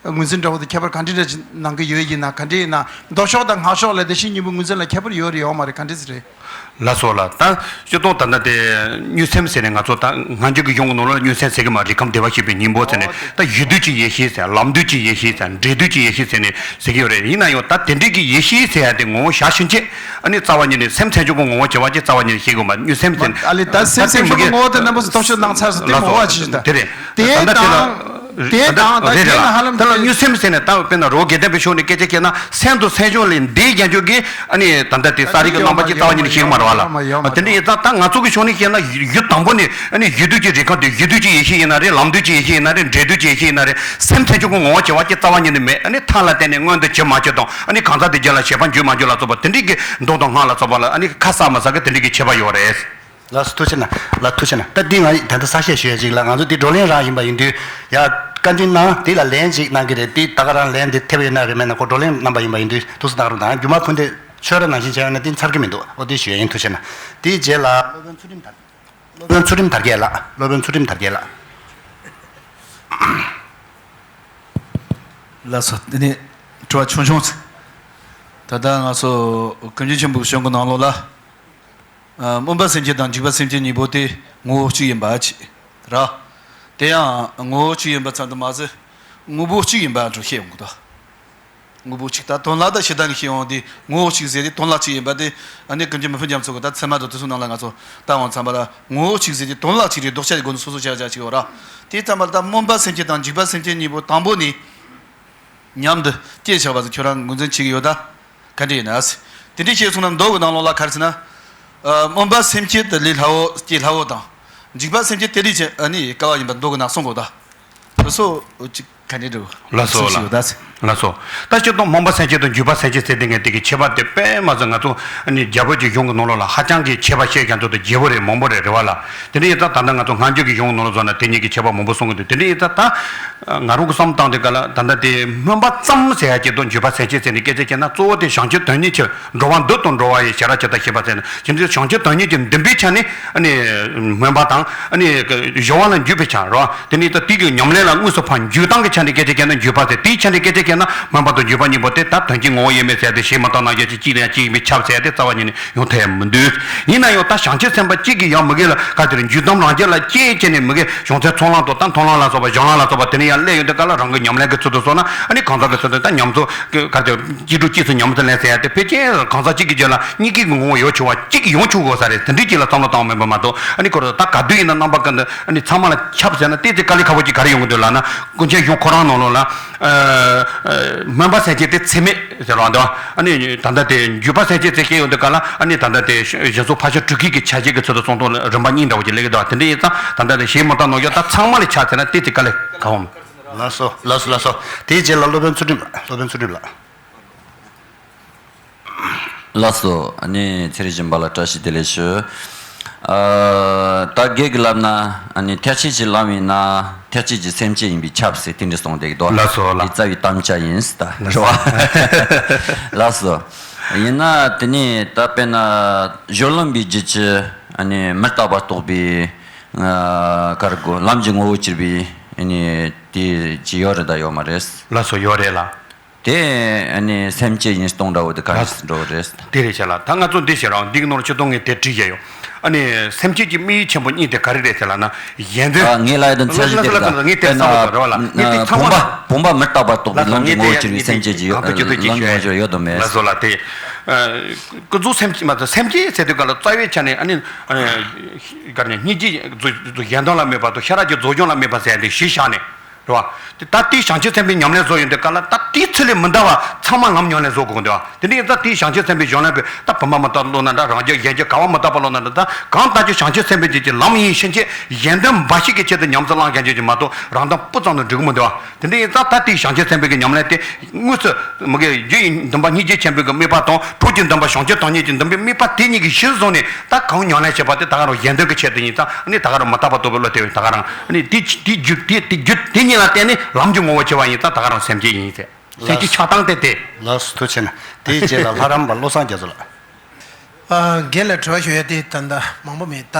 ངོས་འཛིན་འདྲ་བོ་དེ་ཁྱད་པར་ག་འདྲ་འདྲ་ཞིག་གནང་གི་ཡོད་ཡིན་ན་ག་འདྲ་ཡིན་ན་མདོ་ཕྱོགས་དང་སྔགས་ཕྱོགས་ལ་བདེ་གཤེགས་སྙིང་པོའི་ངོས་འཛིན་ལ་ཁྱད་པར་ཡོད་རེད་ཡོད་མ་རེད་ག་འདྲ་ཟེར་རེད། ལགས་སོ་ལགས། ད་སྤྱིར་བཏང་ད་ལྟ་དེ་མངོན་སེམས་ཟེར་ནས་ང་ཚོ་ད་སྔ་འགྱུར་གྱི་གཞུང་གི་ནང་ལ་མངོན་སེམས་ཟེར་གི་མ་རེད། ཁམས་བདེ་བར་གཤེགས་པའི་སྙིང་པོ་ཟེར་ནས་ད་ཡུལ་དུས་ཀྱི་ཡེ་ཤེས་ཟེར་ལམ་དུས་ཀྱི་ཡེ་ཤེས་ཟེར་འབྲས་དུས་ཀྱི་ཡེ་ཤེས་ཟེར་འབྲེལ་དུས་ཀྱི་ཡེ་ཤེས་ཟེར་ནས་ཟེར་གི་ཡོད་རེད། ཡིན་ན་ཡང་ད་དེ་འདྲའི་གི་ཡེ་ཤེས་ཟེར་ཡ་དེ་ངོ་བོ་ཞག་ཕྱིན་ཆད་ཨ་ནི་རྩ་བ་ཉིད་ནས་སེམས་མཚན་བྱུང་གི་ངོ་བོ་བྱེ་བ་ཅིག་རྩ་བ་ཉིད་ནས་ཤེས་དགོས་མ་མངོན་སེམས་ཟེར་ནས་ཨ་ལས་ད་སེམས་མཚན་བྱུང་གི་ངོ་བོ་དེ་རྣམ་པ་ཚོ་སྟོབས་ཤུགས་སྣང་ཚར་སོང་དེ་ལགས་མོ་བ་སོ་ཅིག་ད་དེ་རེད། དེ་ད་ད་དང་དེ་རེད་དེ་རེད་ལ་ཧ་ལམ་དེ་ལ་མངོན་སེམས་ཟེར་ནས་ད་དཔེར་ན་རོ་དགེ་ལྡན་པའི་ཕྱོགས་ནས་སྐད་ཆ་བཤད་ན་སེམས་དང་སེམས་བྱུང་ལས་འདས་རྒྱ་མཚོ་གི་ཨ་ནི་ད་ལྟ་དེ་ས་རིག་གི་རྣམ་པ་ཅིག་རྩ་བ་ཉིད་ནས་ཤེས་ཀྱི་མ་རེད་བ་ལ། དེ་འདྲ་ཡིན་ཙང་ད་ང་ཚོ་གི་ཕྱོགས་ནས་བཤད་ན་ཡུལ་དང་པོ་ནས་ཨ་ནི་ཡུལ་དུས་ཀྱི་རིགས་ཁམས་དེ་ཡུལ་དུས་ཀྱི་ཡེ་ཤེས་ཡིན་ན་རེད། ལམ་དུས་ཀྱི་ཡེ་ཤེས་ཡིན་ན་རེད། འབྲས་དུས་ཀྱི་ཡེ་ཤེས་ཡིན་ན་རེད། སེམས་མཚན་བྱུང་གི་ངོ་བོ་བྱེ་བ་ཅིག་རྩ་བ་ཉིད་ནས་མེད། ཨ་ནི་མཐའ་ལ་བརྟེན་ནས་མངོན་དུ་གྱུར་མ་གྱུར་དང་ཨ་ནི་གང་ཟག་དེ་རྒྱུད་ལ་བྱེད་པ་འཇུག་མ་འཇུག་ལ་སོགས་པ་དེ་འདྲའི་གི་མདོ་དང་སྔགས་ལ་སོགས་པ་ལ་ཨ་ནི་ཁ་གསལ་མ་གསལ་གི་དེ་འདྲའི་གི་ཁྱད་པར་ཡོད་རེད། ལགས་སོ་ཐུགས་རྗེ་གནང་། ལགས་ཐུགས་རྗེ་གནང་། ད་འདི་ང་ད་ལྟ་གསལ་བཤད་ཞུ་ཡ་ཅིག་ལ་ང་ཚོ་འདི་བགྲོ་གླེང་རང་ཡིན་པ་ཡིན་དུས་ཡ་བཀའ་འདྲི་གནང་དེ་ལ་ལན་ཅིག་གནང་གི་རེད། དེ་ད་ག་རང་ལན་དེ་ཐེབས་ཡོད་ན་རེད་མེད་ན་ཁོ་བགྲོ་གླེང་གནང་པ་ཡིན་པ་ཡིན་དུས་ཐུགས་སུ་གནང་རོགས་གནང་། རྒྱུ་མ་ཁུ་འདེད་ཆོས་ར་ནང་བཞིན་བྱས་ཡོད་ན་དེ་ཚར་གི་མི་འདུག་ཨོ་དེ་ཞུ་ཡ་ཡིན། ཐུགས་རྗེ་གནང་། དེའི་རྗེས་ལ་སློབ་དཔོན་ཚུལ་ཁྲིམས་དར་སློབ་དཔོན་ཚུལ་ཁྲིམས་དར་རྒྱས་ལགས། སློབ་དཔོན་ཚུལ་ཁྲིམས་དར་རྒྱས་ལགས། ལགས་སོ། དེ་ནས་དྲི་བ་ཆུང་ཆུང་ཅིག་ད་ལྟ་ང་ཚོ་ཀུན་མཁྱེན་ཆེན་པོའི་གཞུང་གི་ནང་ལོགས་ལ། ཨ་སྨོན་པ་སེམས་བསྐྱེད་དང་འཇིགས་པ་སེམས་བསྐྱེད་གཉིས་པོ་དེ་ངོ་བོ་གཅིག་ཡིན་པ་ཅིག་ར། དེ་ཡང་ངོ་བོ་གཅིག་ཡིན་པ་ཙམ་དུ་མ་ཟད། དངོས་པོ་གཅིག་ཡིན་པ་འགྲོ་ཤེས་ཡོང་གི་འདུག་དངོས་པོ་གཅིག་ད་དོན་ལ་ད་ཕྱི་དང་གི་ཤེས་ཡོན་དེ་ངོ་བོ་གཅིག་ཟེར་ཏེ་དོན་ལ་གཅིག་ཡིན་པ་དེ་ཨ་ནི་ཀུན་མཁྱེན་མི་ཕམ་རྒྱ་མཚོ་གི་ད་ཚད་མ་དང་དུས་གསུམ་ནང་ལ་ང་ཚོ་ལྟ་འོང་ཙམ་པ་ལ་ངོ་བོ་གཅིག་ཟེར་ཏེ་དོན་ལ་གཅིག་རེད་ལྡོག་ཆ་གི་སྒོ་ནས་སོ་སོ་ཆ་ཆ་གཅིག་ཡོད་ར། དེ་ཙམ་པ་ལ་ད་སྨོན་པ་སེམས་བསྐྱེད་དང་འཇིགས་པ་སེམས་བསྐྱེད་གཉིས་པོ་དང་པོ་ནས་མཉམ་དུ་སྐྱེས་ཆགས་པ་ཚོ་ཁྱོད་རང་ངོས་འཛིན་བྱེད་ཀྱི་ཡོད་ད། ག་འདྲ་ཡིན་ན། དེ་འདྲ་བཤད་སོང་ན་མདོ་གི་ནང་ལོགས་ལ་ག་རེ་ཟེར་ན། ཨ། སྨོན་པ་སེམས་བསྐྱེད་དེ་ལས་སླ་བོ་སྐྱེ་སླ་བོ་དང་། འཇིགས་པ་སེམས་བསྐྱེད་དེ་ལས་ཀྱང་ཨ་ནི་དཀའ་བ་ཡིན་པ་མདོ་གི་ནང་གསུངས་གོ་ད། དེ་ཚོ་ཅིག་ག་འདྲ་འདྲ་བོ། ལགས་སོ་ཚིག་ཞིག་ཡོད་ད་ཟེར། ལགས་སོ། ད་སྤྱིར་བཏང་སྨོན་པ་སེམས་བསྐྱེད་དང་འཇིགས་པ་སེམས་བསྐྱེད་ཟེར་དེ་ངས་དེ་གི་ཁྱད་པར་དེ་དཔེ་མ་ཟད་ང་ཚོ་ཨ་ནི་རྒྱ་བོད་ཀྱི་གཞུང་གི་ནང་ལོགས་ལ་ཧ་ཅང་གི་ཁྱད་པར་བཤད་མཁན་ཚོ་དེ་རྒྱས་པོ་རེད་མང་པོ་རེད་རེད་བ་ལ། དེ་འདྲ་ཡིན་ཙང་ད་ལྟ་ང་ཚོ་སྔ་འགྱུར་གྱི་གཞུང་གི་ནང་ལོགས་བཟོ་ན་དེ་གཉིས་ཀྱི་ཁྱད་པར་མང་པོ་གསུང་གི་འདུག་དེ་འདྲ་ཡིན་ཙང་ད། ང་རང་གི་བསམ་སྟངས་དེ་ག་ལ་ད་ལྟ་དེ་སྨོན་པ་ཙམ་ཟེར་ཡ་ཅིག་དང་འཇིགས་པ་སེམས་བསྐྱེད་ཟེར་ནས་སྐད་ཆ་བཤད་ན་གཙོ་བོ་དེ་བྱང་ཆུབ་དོན་གཉེར་ཆེད་འགྲོ་བ་འདི་དང་འགྲོ་བ་ཡི་ཞེ་དྲག་ཇི་ལྟར་ཤེས་པ་ཟེར་ན་ཇི་འདྲའི་བྱང་ཆུབ་དོན་གཉེར་གྱི་འདུན་པའི་ཆ་ནས་ཨ་ནི་སྨོན་པ་དང་ཨ་ནི་སྦྱོར་བ་ལ་འཇུག་པའི་ཆ་རོ། དེ་ནས་ད་དེ་གི་ཉམས་ལེན་ལ་དངོས་སུ་ཕར་འཇུག་སྟངས་ཀྱི་ཆ་ནས་སྐད་ཆ་བཤད་ན་འཇིགས་པ་ཟེར། དེའི་ཆ་ནས་སྐད་ཆ་བཤད་ན་སྨོན་པ་དང་འཇིགས་པ་གཉིས་པོ་དེ་ད་དོན་གྱི་ངོ་བོ་ཡིན་མིན་ཟེར་ཏེ་ཞེས་མ་བཏང་ན་རྒྱ་ཆེ་གཅིག་ལ་ཡང་གཅིག་ཡིན་པས་ཁྱབ་ཟེར་ཏེ་རྩ་བ་ཉིད་ནས་ཡོང་ཐུབ་ཡ་མི་འདུག་ཡིན་ན་ཡང་ད་བྱང་ཆུབ་སེམས་དཔའ་གཅིག་གིས་ཡང་མི་དགེ་ལ་ག་དེར་འཇུག་དམ་རང་རྒྱལ་ལ་སྐྱེས་བྱས་ནས་མི་དགེ་བྱང་སེམས་ཚོགས་ལམ་དང་ད་མཐོང་ལམ་ལ་སོགས་པ་གཞན་ལམ་ལ་སོགས་པ་དེ་ནས་ཡང་སླེབས་ཡོང་དུས་སྐབས་ལ་རང་གི་ཉམས་ལེན་གྱི་ཚུལ་དུ་སོང་ན་ཨ་ནི་གང་ཟག་གི་ཚུལ་དུ་ད་ཉམས་སུ་ག་དེར་སྐྱིད་སྡུག་གཅིག་སུ་ཉམས་སུ་ལེན་ཟེར་ཡ་དེ་ཕལ་ཆེར་གང་ཟག་གཅིག་གི་རྒྱུད་ལ་གཉིས་ཀའི་ངོ་བོ་ཡོད་ཆོག་པ་གཅིག་ཡོང་ཆོག་དགོས་ས་རེད། དེ་འདྲའི་གཅིག་ལ་བསམ་བློ་བཏང་བ་མིན་པ་མ་གཏོགས་ཨ་ནི་ཁོ་རང་ད་ག་དུས་ཡིན་ན་རྣམ་པ་ཀུན་ཏུ་ཨ་ནི་ཚང་མ་ལ་ཁྱབ་ཟེར་ན་ཏོག་ཙམ་དཀའ་ལས་ཁག་པོ་གཅིག་ག་རེ་ཡོང་གི་འདུག་ལབ་ན་ཀུན་མཁྱེན་གཞུང་ཁོ་རང་ནང་ལོགས་ལ། སྨོན་པ་སེམས་བསྐྱེད་དེ་ཚད་མེད་ཟེར་བ་འདུག་ཨ་ནི་ད་ལྟ་དེ་འཇུག་པ་སེམས་བསྐྱེད་ཚད་བསྐྱེད་ཡོང་དུས་སྐབས་ལ་ཨ་ནི་ད་ལྟ་དེ་གཞན་སོགས་ཕར་ཕྱིན་དྲུག་གི་གི་ཆ་བྱད་ཀྱི་ཚུལ་དུ་གསུང་སྟངས་ལ་རིམ་པ་གཉིས་འདྲ་བོ་ཅིག་སླེབས་ཀྱི་འདུག་དེ་འདྲ་ཡིན་ཙང་ད་ལྟ་དེ་ཞེས་མ་བཏང་ནོར་ཡོད་ད་ཚང་མ་ལ་ཆ་ཟེར་ན་ཏོག་ཙམ་དཀའ་ལས་ཁག་པོ། ལགས་སོ་ལགས་སོ་ལགས་སོ། དེའི་རྗེས་ལ་སློབ་དཔོན་ཚུལ་ཁྲིམས་ལགས། སློབ་དཔོན་ཚུལ་ཁྲིམས་ལགས། ལགས་སོ། ཨ་ནི་ཚེ་རིང་སྦྱིན་པ་ལ་བཀྲ་ཤིས་བདེ་ལེགས་ཞུ། ཨ། ད་རྒན་གྱིས་ལབ་ན་ཨ་ནི་ཐེག་ཆེན་གྱི་ལམ་ཡིན་ན་ཐེག་ཆེན་གྱི་སེམས་བསྐྱེད་ཡིན་པས་ཁྱབ་ཟེར་དེ་འདྲ་གསུངས་བསྡད་ཀྱི་འདུག་ལགས་སོ་ལགས། འདི་རྩ་བའི་དམ་བཅའ་ཡིན་ཟེར་ད་རེད་བ། ལགས་སོ། ཡིན་ན་དེ་ནས་ད་དཔེར་ན་སྦྱོར་ལམ་པའི་རྒྱུད་ཀྱི་ཨ་ནི་མི་རྟག་པ་རྟོགས་པའི་ཨ་ག་རེ་དགོས་ལམ་གྱི་ངོ་བོ་གྱུར་པའི་ཨ་ནི་དེ་ཅི་ཡོད་རེད་ད་ཡོད་མ་རེད། ལགས་སོ་ཡོད་རེད་ལགས། དེ་ཨ་ནི་སེམས་བསྐྱེད་ཡིན་སྟངས་འདྲ་བོ་དེ་ག་རེ་འགྲོ་རེད། དེ་རེད་བྱ་ལ་ད་ང་ཚོ་འདི་བྱེད་རང་འདི་གི་ནོར་ཆུ་དོང་ངས་དེ་བྲིས་བྱས་ཡོད། ཨ་ནི་སེམས་བསྐྱེད་ཀྱི་དམིགས་ཡུལ་ཆེན་པོ་གཉིས་དེ་ག་རེ་རེད་ཟེར་ལ་ན་གཞན་དོན། ངས་ལ་ཡི་དོན་ཚད་གཞི་དེ་རེད་ད་ངས་དེ་བསམ་བློ་རེད་བ་ལ་ངས་དེ་ཚང་མ་བུམ་པ་བུམ་པ་མི་རྟག་པ་རྟོགས་པའི་ལམ་གྱི་ངོ་བོ་གྱུར་པའི་སེམས་བསྐྱེད་ཀྱི་ཡོད་ལམ་གྱི་ངོ་བོ་གྱུར་ཡོད་དམ་མེད། ལགས་སོ་ལ་དེ། ཀུན་རྫོབ་སེམས་བསྐྱེད་མ་ཚད་སེམས་བསྐྱེད་ཟེར་དུས་ག་ལ་རྩ་བའི་ཆ་ནས་ཨ་ནི་ག་རེ་སྙིང་རྗེ་གཞན་དོན་ལ་དམིགས་པ་དང་ཤེས་རབ་ཀྱི་རྫོགས་བྱང་ལ་དམིགས་པ་ཟེར་ཡ་དེ་གཞི་བཞག་ནས། རེད་བ། དེ་ད་དེའི་བྱང་ཆུབ་སེམས་དཔའི་ཉམས་ལེན་བཟོ་ཡོང་དུས་སྐབས་ལ་ད་དེའི་ཚུལ་ལས་མི་འདའ་བ་ཚང་མ་ལམ་ཉམས་ལེན་བཟོ་དགོས་འདུག་བ། དེ་འདྲ་ཡིན་ཙང་དེའི་བྱང་ཆུབ་སེམས་དཔའི་གཞུང་ལམ་པོས་ད་བུམ་པ་མི་རྟག་ལོག་ན་འདྲ་རང་རྒྱལ་གཞན་རྒྱལ་ག་བ་མི་རྟག་པ་ལོག་ན་འདྲ་ད་གང་ལྟར་ཀྱང་བྱང་ཆུབ་སེམས་དཔའི་རྒྱུད་ཀྱི་ལམ་ཡིན་ཕྱིན་ཆད་གཞན་དོན་འབའ་ཞིག་གི་ཆེད་དུ་ཉམས་སུ་བླང་མཁན་ཅིག་མ་གཏོགས་རང་དོན་སྤུ་ཙམ་དུ་འགྲིག་གི་མི་འདུག་བ། དེ་འདྲ་ཡིན་ཙང་ད་དེའི་བྱང་ཆུབ་སེམས་དཔའི་གི་ཉམས་ལེན་དེ་དངོས་སུ་མི་དགེ་རྒྱུ་ཡི་འདུན་པ་སྙིང་རྗེ་ཆེན་པོའི་གི་དམིགས་པ་དང་གྲོགས་ཀྱི་འདུན་པ་བྱང་ཆུབ་ཐམས་ཅད་ཀྱི་འདུན་པའི་དམིགས་པ་དེ་གཉིས་ཀྱི་གཞིར་བཟུང་ནས་ད་གང་ཉམས་ལེན་བྱེད་པ་དེ་ད་ག་རང་གཞན་དོན་གྱི་ཆེད་དུ་ཡིན་ཙང་ཨ་ནི་ད་ག་རང་མི་རྟག་པ་རྟོགས་པའི་བློ་དེ་ད་ག་རང་ཨ་ནི་དེ་དེ་རྒྱུ་དེ་དེ་རྒྱུ་དེ་གཉིས་ལ་བརྟེན་ནས་ལམ་གྱི་ངོ་བོ་ཆེ་བ་ཡིན་ཙང་ད་ག་རང་སེམས་བསྐྱེད་ཡིན་ཟེར། སེམས་བསྐྱེད་ཆགས་སྟངས་དེ་དེ། ལགས་སོ་ཐུགས་རྗེ་ཆེ་གནང་། དེའི་རྗེས་ལ་ལྷ་རམས་པ་བློ་བཟང་རྒྱ་མཚོ་ལགས། ཨ། རྒན་ལ་དྲི་བ་ཞུ་ཡ་དེ་ད་ལྟ་མང་པོ་མེད་ད།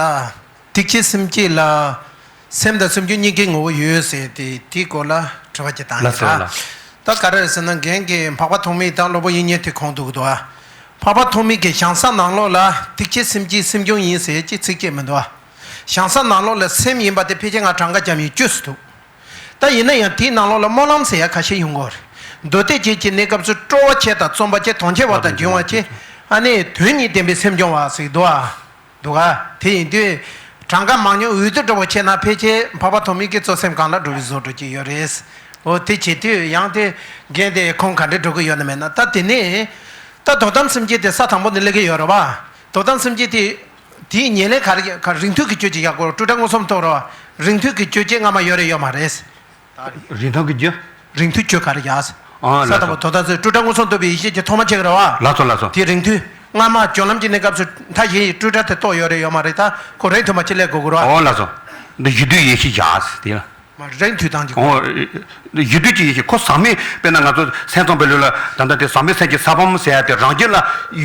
ཐེག་ཆེན་སེམས་བསྐྱེད་ལ་སེམས་དང་སེམས་བྱུང་གཉིས་ཀའི་ངོ་བོ་ཡོད་ཟེར་ཏེ་དེའི་སྐོར་ལ་དྲི་བ་ཅིག་བཏང་ཡོད་ལགས་སོ་ལགས། ད་ག་རེ་རེད་ཟེར་ན་རྒན་གྱིས་འཕགས་པ་ཐོགས་མེད་དང་སློབ་དཔོན་དབྱིག་གཉེན་དེ་གོང་དུ་འདུག་ཨ། འཕགས་པ་ཐོགས་མེད་ཀྱི་བྱང་ས་ནང་ལོགས་ལ་ཐེག་ཆེན་སེམས་བསྐྱེད་སེམས་བྱུང་ཡིན་ཟེར་ཅིག་ཚིག་གཅིག་མི་འདུག་ཨ། བྱང་ས་ནང་ལོགས་ལ་སེམས་ཡིན་པ་དེ་ཕལ་ཆེར་ང་གྲངས་ཀ་རྒྱབ་ཡིན་བཅུ་ཙམ་འདུག་ད་ཡིན་ན་ཡང་དེའི་ནང་ལོགས་ལ་སྨོན་ལམ་ཟེར་ཡ་ཁ་ཤས་ཡོང་གི་ཡོད་རེད། མདོ་སྡེ་རྒྱན་གྱི་གནས་སྐབས་སུ་སྤྲོ་བ་ཆེ་དང་བརྩོན་པ་ཆེ་དོན་ཆེ་བ་དང་འབྱུང་བ་ཆེ། ཨ་ནི་དོན་གཉིས་ལྡན་པའི་སེམས་སྦྱོང་བ་ཟེར་འདུག་ཨ། འདུག་ཨ། དེ་ཡིན་དུས་གྲངས་ཀ་མང་ཉུང་འོས་བསྡུ་འདྲ་བོ་བྱས་ན་ཕལ་ཆེར་འཕགས་པ་ཐོགས་མེད་ཀྱི་གཙོ་སེམས་གང་ལ་འགྲོ་བའི་བཟོ་འདྲ་ཅིག་ཡོད་རེད། འོ་དེ་བྱེད་དུས་ཡང་དེ་རྒན་དེ་ཁོང་ག་འདྲ་འགྲོ་གི་ཡོད་ན་མེད་ན་ད་དེ་ནས་ད་དོན་དམ་སེམས་བསྐྱེད་དེ་ས་དང་པོ་ནས་སླེབས་ཀྱི་ཡོད་རེད་བ། དོན་དམ་སེམས་བསྐྱེད་དེ། དེའི་ཉེར་ལེན་ག་རེ་ག་རིང་ཐུང་གི་སྤྱོད་ཅིག་ཡག་པོ་སྤྲོས་བྲལ་མངོན་སུམ་རྟོགས་རོགས། རིང་ཐུང་གི་སྤྱོད་ཅིག་སྔ་མ་ཡོད་རེད་ཡོད་མ་རེད། རིང་ཐུང་གི་རྒྱུ། རིང་ཐུང་སྤྱོད་ག་རེ་ཡག་ཨ་ལགས་ས་དང་པོ་དོན་དམ་སེམས་སྤྲོས་བྲལ་མངོན་སུམ་རྟོགས་པའི་ཡེ་ཤེས་ཀྱི་ཐོག་མ་ཆེ་གི་རེད་བ། ལགས་སོ་ལགས་སོ། དེ་རིང་ཐུང་སྔ་མ་སྦྱོར་ལམ་གྱི་གནས་སྐབས་སུ་མཐའ་གཞན་ཡི་སྤྲོས་བྲལ་དེ་རྟོགས་ཡོད་རེད་ཡོད་མ་རེད་ད་ཁོ་རིང་ཐུང་མ་ཅིག་སླེབས་དགོས་གི་རེད་བ། ཨོ་ལགས་སོ། འདི་བཞི་དུས་ཡེ་ཤེས་བཞག་དེ་ལ། མ་རིང་ཐུང་དང་གཅིག་ཨོ། བཞི་དུས་ཀྱི་ཡེ་ཤེས་ཁོ་ཟག་མེད་དཔེར་ན་ང་ཚོ་སེམས་ཙམ་པའི་ལུགས་ལ་ད་ལྟ་དེ་ཟག་མེད་སེམས་ཀྱི་ས་བོན་ཟེར་ཡ་དེ་རང་རྒྱུད་ལ་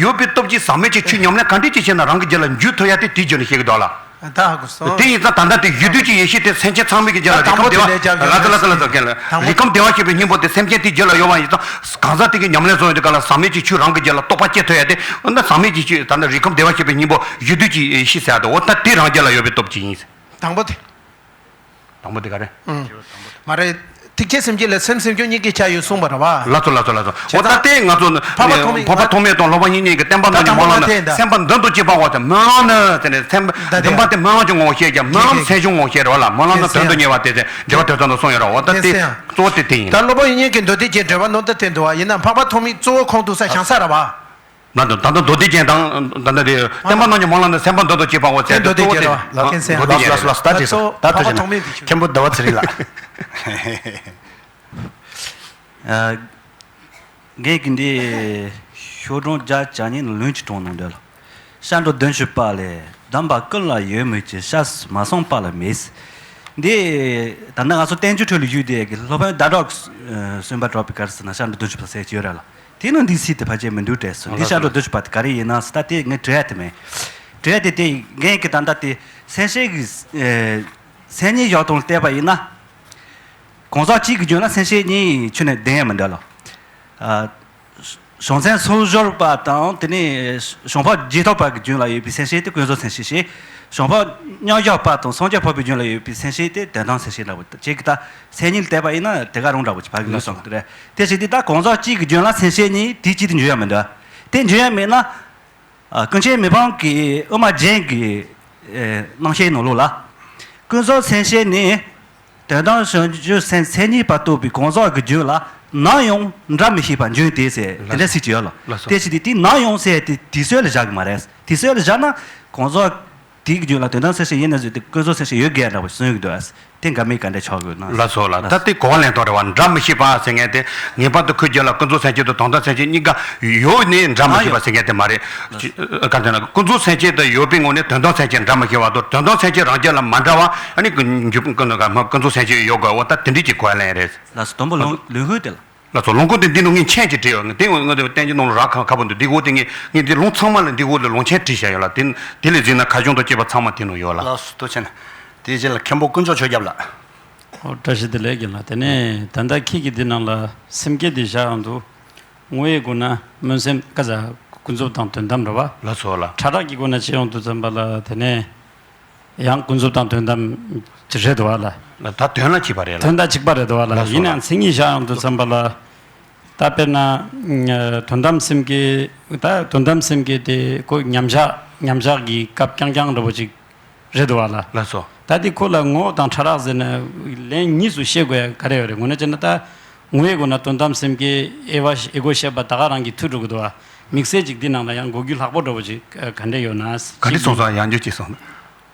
ཡོད་པའི་སྟོབས་ཀྱིས་ཟག་མེད་ཀྱི་ཆོས་ཉམས་ལེན་ག་འདྲས་ཅིག་བྱས་ན་རང་གི་རྒྱུད་ལ་འཇུག་ཐུབ་ཡ་དེ་དེའི་རྒྱུད་ལ་བཤད་ཀྱི་འདུག་ལ། ད་ཧ་གོ་སོང་། དེ་ཡིན་ཙང་ད་ལྟ་དེ་བཞི་དུས་ཀྱི་ཡེ་ཤེས་དེ་སེམས་ཅན་ཚང་མའི་གི་རྒྱུད་ལ་རིགས་ཁམས་བདེ་བ་ལ་ལ་ལ་ལ་ལ་རིགས་ཁམས་བདེ་བ་ཞེས་པའི་སྙིང་པོ་དེ་སེམས་ཅན་དེའི་རྒྱུད་ལ་ཡོད་པ་ཡིན་ཙང་གང་ཟག་དེ་གི་ཉམས་ལེན་བཟོ་ཡོང་དུས་ག་ལ་ཟག་མེད་ཀྱི་ཆོས་རང་གི་རྒྱུད་ལ་རྟོགས་པ་སྐྱེ་ཐུབ་ཡ་དེ་འོ་ན་ཟག་མེད་ཀྱི་ཆོས་ད་ལྟ་རིགས་ཁམས་བདེ་བ་ཞེས་པའི་སྙིང་པོ་བཞི་དུས་ཀྱི་ཡེ་ཤེས་ཟེར་ཡ་དེ་འོ་ད་དེ་རང་རྒྱུད་ལ་ཡོད་པའི་སྟོབས་ཀྱིས་ཡིན། དང་པོ་དེ། དང་པོ་དེ་ག་རེ། ཨང་། མ་རེད། ཐེག་ཆེན་སེམས་བསྐྱེད་ལ་སེམས་སེམས་བྱུང་གཉིས་ཀའི་ཆ་ཡོད་གསུངས་པ་རེད་བ། ལགས་སོ་ལགས་སོ་ལགས་སོ། འོ་ད་ལྟའི་ང་ཚོ་འཕགས་པ་ཐོགས་མེད་འཕགས་པ་ཐོགས་མེད་དང་སློབ་དཔོན་དབྱིག་གཉེན་གྱི་བསྟན་པ་རྣམས་ཀྱི་སྨོན་ལམ་ནི་སེམས་པ་མདུན་དུ་སྐྱེས་པ་འོ་ཚེ་སྨོན་ལམ་ནི་ཟེར་ནས་སེམས་པ་འདུན་པ་དེ་སྨོན་ལམ་གྱི་ངོ་བོ་བཤད་ཀྱང་སྨོན་ལམ་སེམས་བྱུང་ངོ་བོ་བཤད་རེད་བ་ལ། སྨོན་ལམ་ནི་དོན་དུ་གཉེར་བ་དེ་ཟེར་འགྲེལ་པ་དོན་ཚང་དུ་གསུངས་ཡོད་རེད། འོ་ད་ལྟའི་གཙོ་བོ་དེ་དེ་ཡིན། ད་སློབ་དཔོན་དབྱིག་གཉེན་གྱི་མདོ་སྡེ་རྒྱན་འགྲེལ་པ་ནང་ད་དེ་འདུག་བ། ཡིན་ན་འཕགས་པ་ཐོགས་མེད་གཙོ་བོ་ཁོང་དུ་ས་བྱང་ས་རེད་བ། ང་ཚོ་ད་ལྟ་མདོ་སྡེ་རྒྱན་དང་ད་ལྟ་དེ་བསྟན་པ་རྣམས་ཀྱི་སྨོན་ལམ་ནི་སེམས་པ་མདུན་དུ་སྐྱེས་པའོ་ཟེར་དེ་མདོ་སྡེ་རྒྱན་རེད་བ། མདོ་སྡེ་རྒྱན་རེད། ལགས་སོ་ལགས་སོ། ད་ད་ད་ད་ད་ད་ད་མཁན་པོ་ཟླ་བ་ཚེ་རིང་ལགས། ཨ། རྒན་གྱིས་འདི་ཤོག་གྲངས་བརྒྱ་གྱ་གཉིས་ནང་ལུང་གཅིག་དྲངས་གནང་འདུག་ལ། སྐྱབས་འགྲོ་བདུན་ཅུ་པ་ལས། གདམས་པ་ཀུན་ལ་ཡོད་མོད་ཀྱི། སྐྱབས་སུ་མ་སོང་པ་ལ་མེད། འདི་ད་ལྟ་ང་ཚོ་བསྟན་བཅོས་ཁྲོད་ལ་བཞུགས་དེ་གི་སློབ་དཔོན་ཟླ་གྲོགས་གསུངས་པ་གྲགས་པའི་སྐབས་སུ་ན་སྐྱབས་འགྲོ་བདུན་ཅུ་པ་ཟེར་གྱི་ཡོད་རེད་ལ། དེ་ནང་འདི་སྲིད་དེ་ཕལ་ཆེར་མི་འདུག་དྲན་སོང་། འདི་སྐྱབས་འགྲོ་བདུན་ཅུ་པ་དེ་ག་རེ་ཡིན་ན་ཟེར་ད་དེ་ངས་དྲི་ཡ་དེ་མེད། དྲི་ཡ་དེ་དེ་རྒན་གྱིས་ད་ལྟ་དེ་སེམས་བསྐྱེད་ཀྱི་མཚན་ཉིད་བཞག་སྟངས་ལ་བལྟས་པ་ཡིན་ན། གང་ཟག་གཅིག་གི་རྒྱུད་ལ་སེམས་བསྐྱེད་གཉིས་ཁྱོན་ནས་ལྡན་ཡ་མི་འདུག་ལ། ཨ། བྱང་སེམས་ཚོགས་སྦྱོར་བ་དང་དེ་ནས་བྱང་འཕགས་རྒྱས་ཐོབ་པ་གི་རྒྱུད་ལ་ཡོད་པའི་སེམས་བསྐྱེད་དེ་ཀུན་རྫོབ་སེམས་བསྐྱེད་ཞེས། བྱང་འཕགས་མཉམ་བཞག་པ་དང་སངས་རྒྱས་འཕགས་པའི་རྒྱུད་ལ་ཡོད་པའི་སེམས་བསྐྱེད་དེ་དོན་དམ་སེམས་བསྐྱེད་འདྲ་བོ་ཅིག་གི་ད་མཚན་ཉིད་ལ་བལྟས་པ་ཡིན་ན་དེ་ག་རང་འདྲ་བོ་ཅིག་ཕ་གི་ལུས་སོང་གི་རེད། དེ་བཞིན་དེ་ལྟར་གང་ཟག་གཅིག་གི་རྒྱུད་ལ་སེམས་བསྐྱེད་གཉིས་དེ་གཅིག་ཏུ་འགྱུར་ཡ་མི་འདུག་དེ་འགྱུར་ཡ་མེད་ན། ཨ། ཀུན་མཁྱེན་མི་ཕམ་གྱི་དབུ་མ་རྒྱན་གྱི་ཨེ་རྣམ་བཤད་ནང་ལོགས་ལ། ཀུན་རྫོབ་སེམས་བསྐྱེད་ནི། དོན་དམ་བྱང་ཆུབ་སེམས་མཚན་ཉིད་པ་རྟོགས་པའི་གང་ཟག་གི་རྒྱུད་ལ་ནམ་ཡང་འདྲ་མི་ཤེས་པ་འབྱུང་སྟེ་ཟེར་དེ་འདྲ་ཟེར་གྱི་ཡོད་ལ། ལགས་སོ། དེ་བཞིན་དེ་དེ་ནམ་ཡང་ཟེར་དེ་དུས་ཚོད་ལ་བཞག་གི་མ་རེད། དུས་ཚོད་ལ་བཞག་ན་གང་ཟག་དེའི་རྒྱུད་ལ་དོན་དམ་སེམས་བསྐྱེད་ཡིན་ན་བཟོས་ཏེ་ཀུན་རྫོབ་སེམས་བསྐྱེད་ཡོད་དགོས་འདྲ་བོ་གསུང་གི་འདུག་དེ་འགལ་མེད་ག་འདྲ་ཆགས་དགོས་ན། ལགས་སོ་ལགས། ད་ལྟའི་གོ་བ་ལེན་སྟངས་རེད་བ། འདྲ་མི་ཤེས་པ་ཟེར་མཁན་དེ་ངེས་པར་དུ་ཁོའི་རྒྱུད་ལ་ཀུན་རྫོབ་སེམས་བསྐྱེད་དང་དོན་དམ་སེམས་བསྐྱེད་གཉིས་ཀ་ཡོད་ནས་འདྲ་མི་ཤེས་པ་ཟེར་མཁན་དེ་མ་རེད། ཅི། ག་རེ་ཟེར་ན་ཀུན་རྫོབ་སེམས་བསྐྱེད་དུ་ཡོད་པའི་ངོས་ནས་དོན་དམ་སེམས་བསྐྱེད་འདྲ་མི་ཤེས་པ་དང་དོན་དམ་སེམས་བསྐྱེད་རང་རྒྱུད་ལ་མ་འདྲ་བ་ཨ་ནི་ཀུན་རྫོབ་སེམས་བསྐྱེད་ཡོད་དགོས་འོ་ད་དེ་འདྲའི་ཅིག་གོ་བ་ལེན་རེད། ལགས་སོ། དང་པོ་ལུང་ལུང་ཧུའུ་དེ་ལ། ལགས་སོ། ལུང་ཁུངས་དེ་འདི་ནང་ངས་མཆན་ཅིག་བྲིས་ཡོད། དེ་ངོས་ངོས་དེ་བསྟན་འགྱུར་ནང་ལ་རག་ཁ་ཁ་པོ་འདུག་འདི་འོག་དེ་ངས་ངས་འདི་ལུང་ཚང་མ་ལ་འདི་འོག་ལ་ལུང་མཆན་བྲིས་བཞག་ཡོད་ལ། དེ་དེ་ལས་གཟིགས་ན་ཁ་བྱང་དང་བཅས་པ་ཚང་མ་དེ་ནང་ཡོད་ལ། ལགས་སོ། ཐུགས་རྗེ་ཆེ་གནང་། དེའི་རྗེས་ལ་མཁན་པོ་དཀོན་མཆོག་ཆོས་སྐྱབས་ལགས། ཨོ་བཀྲ་ཤིས་བདེ་ལེགས་རྒན་ལགས། དེ་ནས་ད་ལྟ་ཁྱེད་ཀྱིས་འདི་ནང་ལ་སེམས་བསྐྱེད་འདི་བཞག་ཡོང་དུས་ངོ་བོའི་སྒོ་ན་སྨོན་སེམས་ཀ་ཟ་ཀུན་རྫོབ་དང་དོན་དམ་རེད་བ། ལགས་སོ་ལགས། ཕྲ་རགས་ཀྱི་སྒོ་ན་བྱས་ཡོང་དུས་ཙམ་པ་ལ་དེ་ནས། ཡང་ཀུན་རྫོབ་དང་དོན་དམ་གཅིག་རེད་འདུག་བ་ལ། ད་དོན་ལ་གཅིག་པ་རེད་ལ། དོན་དག་གཅིག་པ་རེད་འདུག་བ་ལ། ལགས་སོ་ཡིན་ནའང་མཚན་ཉིད་བཞག་ཡོང་དུས་ཙམ་པ་ལ། ད་དཔེར་ན། དོན་དམ་སེམས་བསྐྱེད། ད་དོན་དམ་སེམས་བསྐྱེད་དེ་ཁོ་མཉམ་བཞག་མཉམ་བཞག་གི་སྐབས་རྐྱང་རྐྱང་འདྲ་པོ་ཅིག་རེད་འདུག་བ་ལ། ལགས་སོ། ད་དེ་ཁོ་ལ་ངོ་བོ་དང་ཕྲ་རགས་ཟེར་ན་ལན་གཉིས་སུ་ཤེས་དགོས་ཡ་ག་རེ་ཡོད་རེད། ངོ་ནས་བྱས་ན་ད་ངོ་བོའི་སྒོ་ན་དོན་དམ་སེམས་བསྐྱེད་དབྱེ་བ་དབྱེ་སྒོ་བཤད་པ་ད་ག་རང་གི་མཐུད་འགྲོ་གི་འདུག་བ། དམིགས་བསལ་ཅིག་འདི་ནང་ལ་ཡང་གོ་རྒྱུ་ལྷག་པོ་འདྲ་པོ་ཅིག་ག་འདྲ་ཡོད་ན། ག་འདྲ་གསུངས་སོང་། ཡང་བསྐྱར་ཅིག་གསུངས།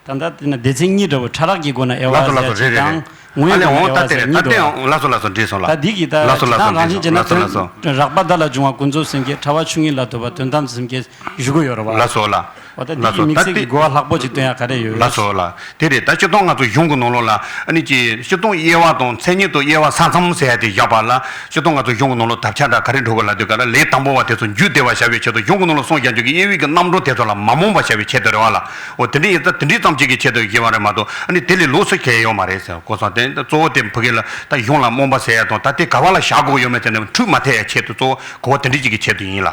ད་ལྟ་དེ་ན་སྡེ་ཚན་གཉིས་འདྲ་བོ་ཕྲ་རགས་ཀྱི་སྒོ་ནས་དབྱེ་བ་ལགས་སོ་ལགས་སོ། ཟེར་རེད་རེད་དང་རེད། ངོས་ཨ་ནི་ནས་འོང་ད་དབྱེ་བ་དེ་ཟེར་རེད། ད་གཉིས་འདུག་དེ་བ། ལགས་སོ་ལགས་སོ། འགྲིག་སོང་ལགས། ད་འདི་གི་ད་ལགས་སོ་ལགས་སོ། ཇི་ལྟར་རང་བཞིན་བྱས་ན་འགྲིག་སོང་། ལགས་སོ་ལགས་སོ། རགས་པ་བརྡ་ལ་འབྱུང་བ་ཀུན་རྫོབ་སེམས་བསྐྱེད། ཕྲ་བ་ཆོས་ཉིད་ལ་ལྟོས་པ་དོན་དམ་སེམས་བསྐྱེད་ཞུ་གི་ཡོད་རེད་བ། ལགས་སོ་ལགས། འོ་ད་འདི་ལགས་གི་སོ། དམིགས་ད་བསལ་དེ་གྱི་གོ་བ་ལྷག་པོ་ཅིག་སྟོན་ཡ་ག་རེ་ཡོད། ལགས་སོ་ལགས། དེ་རེད། ད་སྤྱིར་བཏང་ང་ཚོ་གཞུང་གི་ནང་ལོགས་ལ་ཨ་ནི་ཅི་སྤྱིར་བཏང་དབྱེ་བ་དང་མཚན་ཉིད་དུ་དབྱེ་བ་ས་མཚམས་ཟེར་ཡ་དེ་བཞག་པ་ལ་སྤྱིར་བཏང་ང་ཚོ་གཞུང་གི་ནང་ལོགས་དག་ཆ་འདྲ་ག་རེ་འགྲོ་གི་ལབ་དུས་ག་ལ་ལས་དང་པོ་བ་དེ་ཚོ་རྒྱུད་བདེ་བར་བྱ་བའི་ཆེད་དུ། གཞུང་གི་ནང་ལ་གསུངས་བཞག་རྒྱུ་གི་དབྱེ་བའི་གི་རྣམ་གྲངས་དེ་ཚོ་ལ་མ་རྨོངས་པར་བྱ་བའི་ཆེད་དུ་རེད་བ་ལ། འོ་དེ་འདྲ་ཡིན་ཙང་དེ་འདྲའི་ཙམ་ཅིག་གི་ཆེད་དུ་བཞེས་པ་རེད་མ་གཏོགས་ཨ་ནི་དེ་ལས་ལོགས་སུ་གལ་ཡོད་མ་རེད་ཟེར། གོ་སོང་། དེ་གཙོ་བོ་དེ་ཕ་གི་ལ་ད་གཞུང་ལ་རྨོངས་པ་ཟེར་ཡ་དང་ད་དེ་ག་བ་ལ་བཞག་དགོས་ཡོད་མེད་དེ་ནི་འཁྲུལ་མ་ཐེབས་ཡ་ཆེད་དུ་གཙོ་བོ་གོ་བ་དེ་འདྲ་ཅིག་གི་ཆེད་དུ་ཡིན་ལ།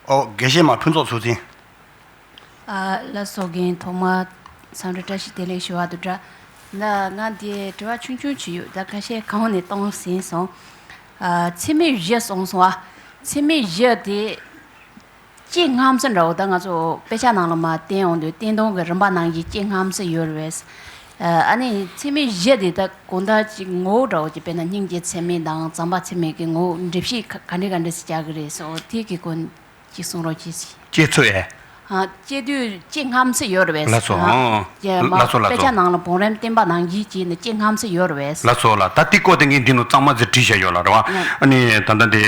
ཨོ་དགེ་བཤེས་མ་ཕུན་ཚོགས་ཚུལ་འཛིན། ཨ། ལགས་སོ། རྒན་ཐོག་མར་འཚམས་འདྲི་བཀྲ་ཤིས་བདེ་ལེགས་ཞུ་བ་དང་སྦྲགས། ད་ང་འདི་དྲི་བ་ཆུང་ཆུང་ཅིག་ཡོད། ད་ཁ་ཤས་གང་ནས་གཏོང་ཟིན་སོང་། ཨ། ཚད་མེད་བཞི་གསུངས་སོང་ཨ། ཚད་མེད་བཞི་དེ་དཔྱད་རྔམ་ས་འདྲ་བོ་ད་ང་ཚོ་དཔེ་ཆ་ནང་ལ་མར་བསྟན་ཡོང་དུས་བསྟན་སྟངས་ཀྱི་རིམ་པ་ནང་བཞིན་དཔྱད་རྔམ་ས་ཡོད་རེད་པས། ཨ་ནི་ཚད་མེད་བཞི་དེ་ད་གང་ལྟར་ཅིག་ངོ་བོ་འདྲ་བོ་ཅིག་དཔེར་ན་སྙིང་རྗེ་ཚད་མེད་དང་བྱམས་པ་ཚད་མེད་ཀྱི་ངོ་བོ་འགྲེལ་བཤད་ག་ག་འདྲ་ག་འདྲ་ཞིག་རྒྱག་གི་རེད་སོ། དེ་གི་སྐོར་ཅིག་གསུང་རོགས་གྱིས། དཔྱད་ཚུལ་ཨེ། ཨ། དཔྱད་དུས་དཔྱད་རྔམ་ས་ཡོད་རེད་པས། ལགས་སོ། ཨ། ཨང་། ཡ་མ། ལགས་སོ་ལགས་སོ། དཔེ་ཆ་ནང་ལ་བང་རིམ་བསྟན་པ་ནང་བཞིན་བྱས་ནས་དཔྱད་རྔམ་ས་ཡོད་རེད་པས། ལགས་སོ་ལགས། ད་དེ་སྐོར་དེ་ངས་འདི་ནང་གཙང་མ་ཟིག་བྲིས་བཞག་ཡོད་ལ་རེད་བ། ཨ། ཨ་ནི་ད་ལྟ་དེ།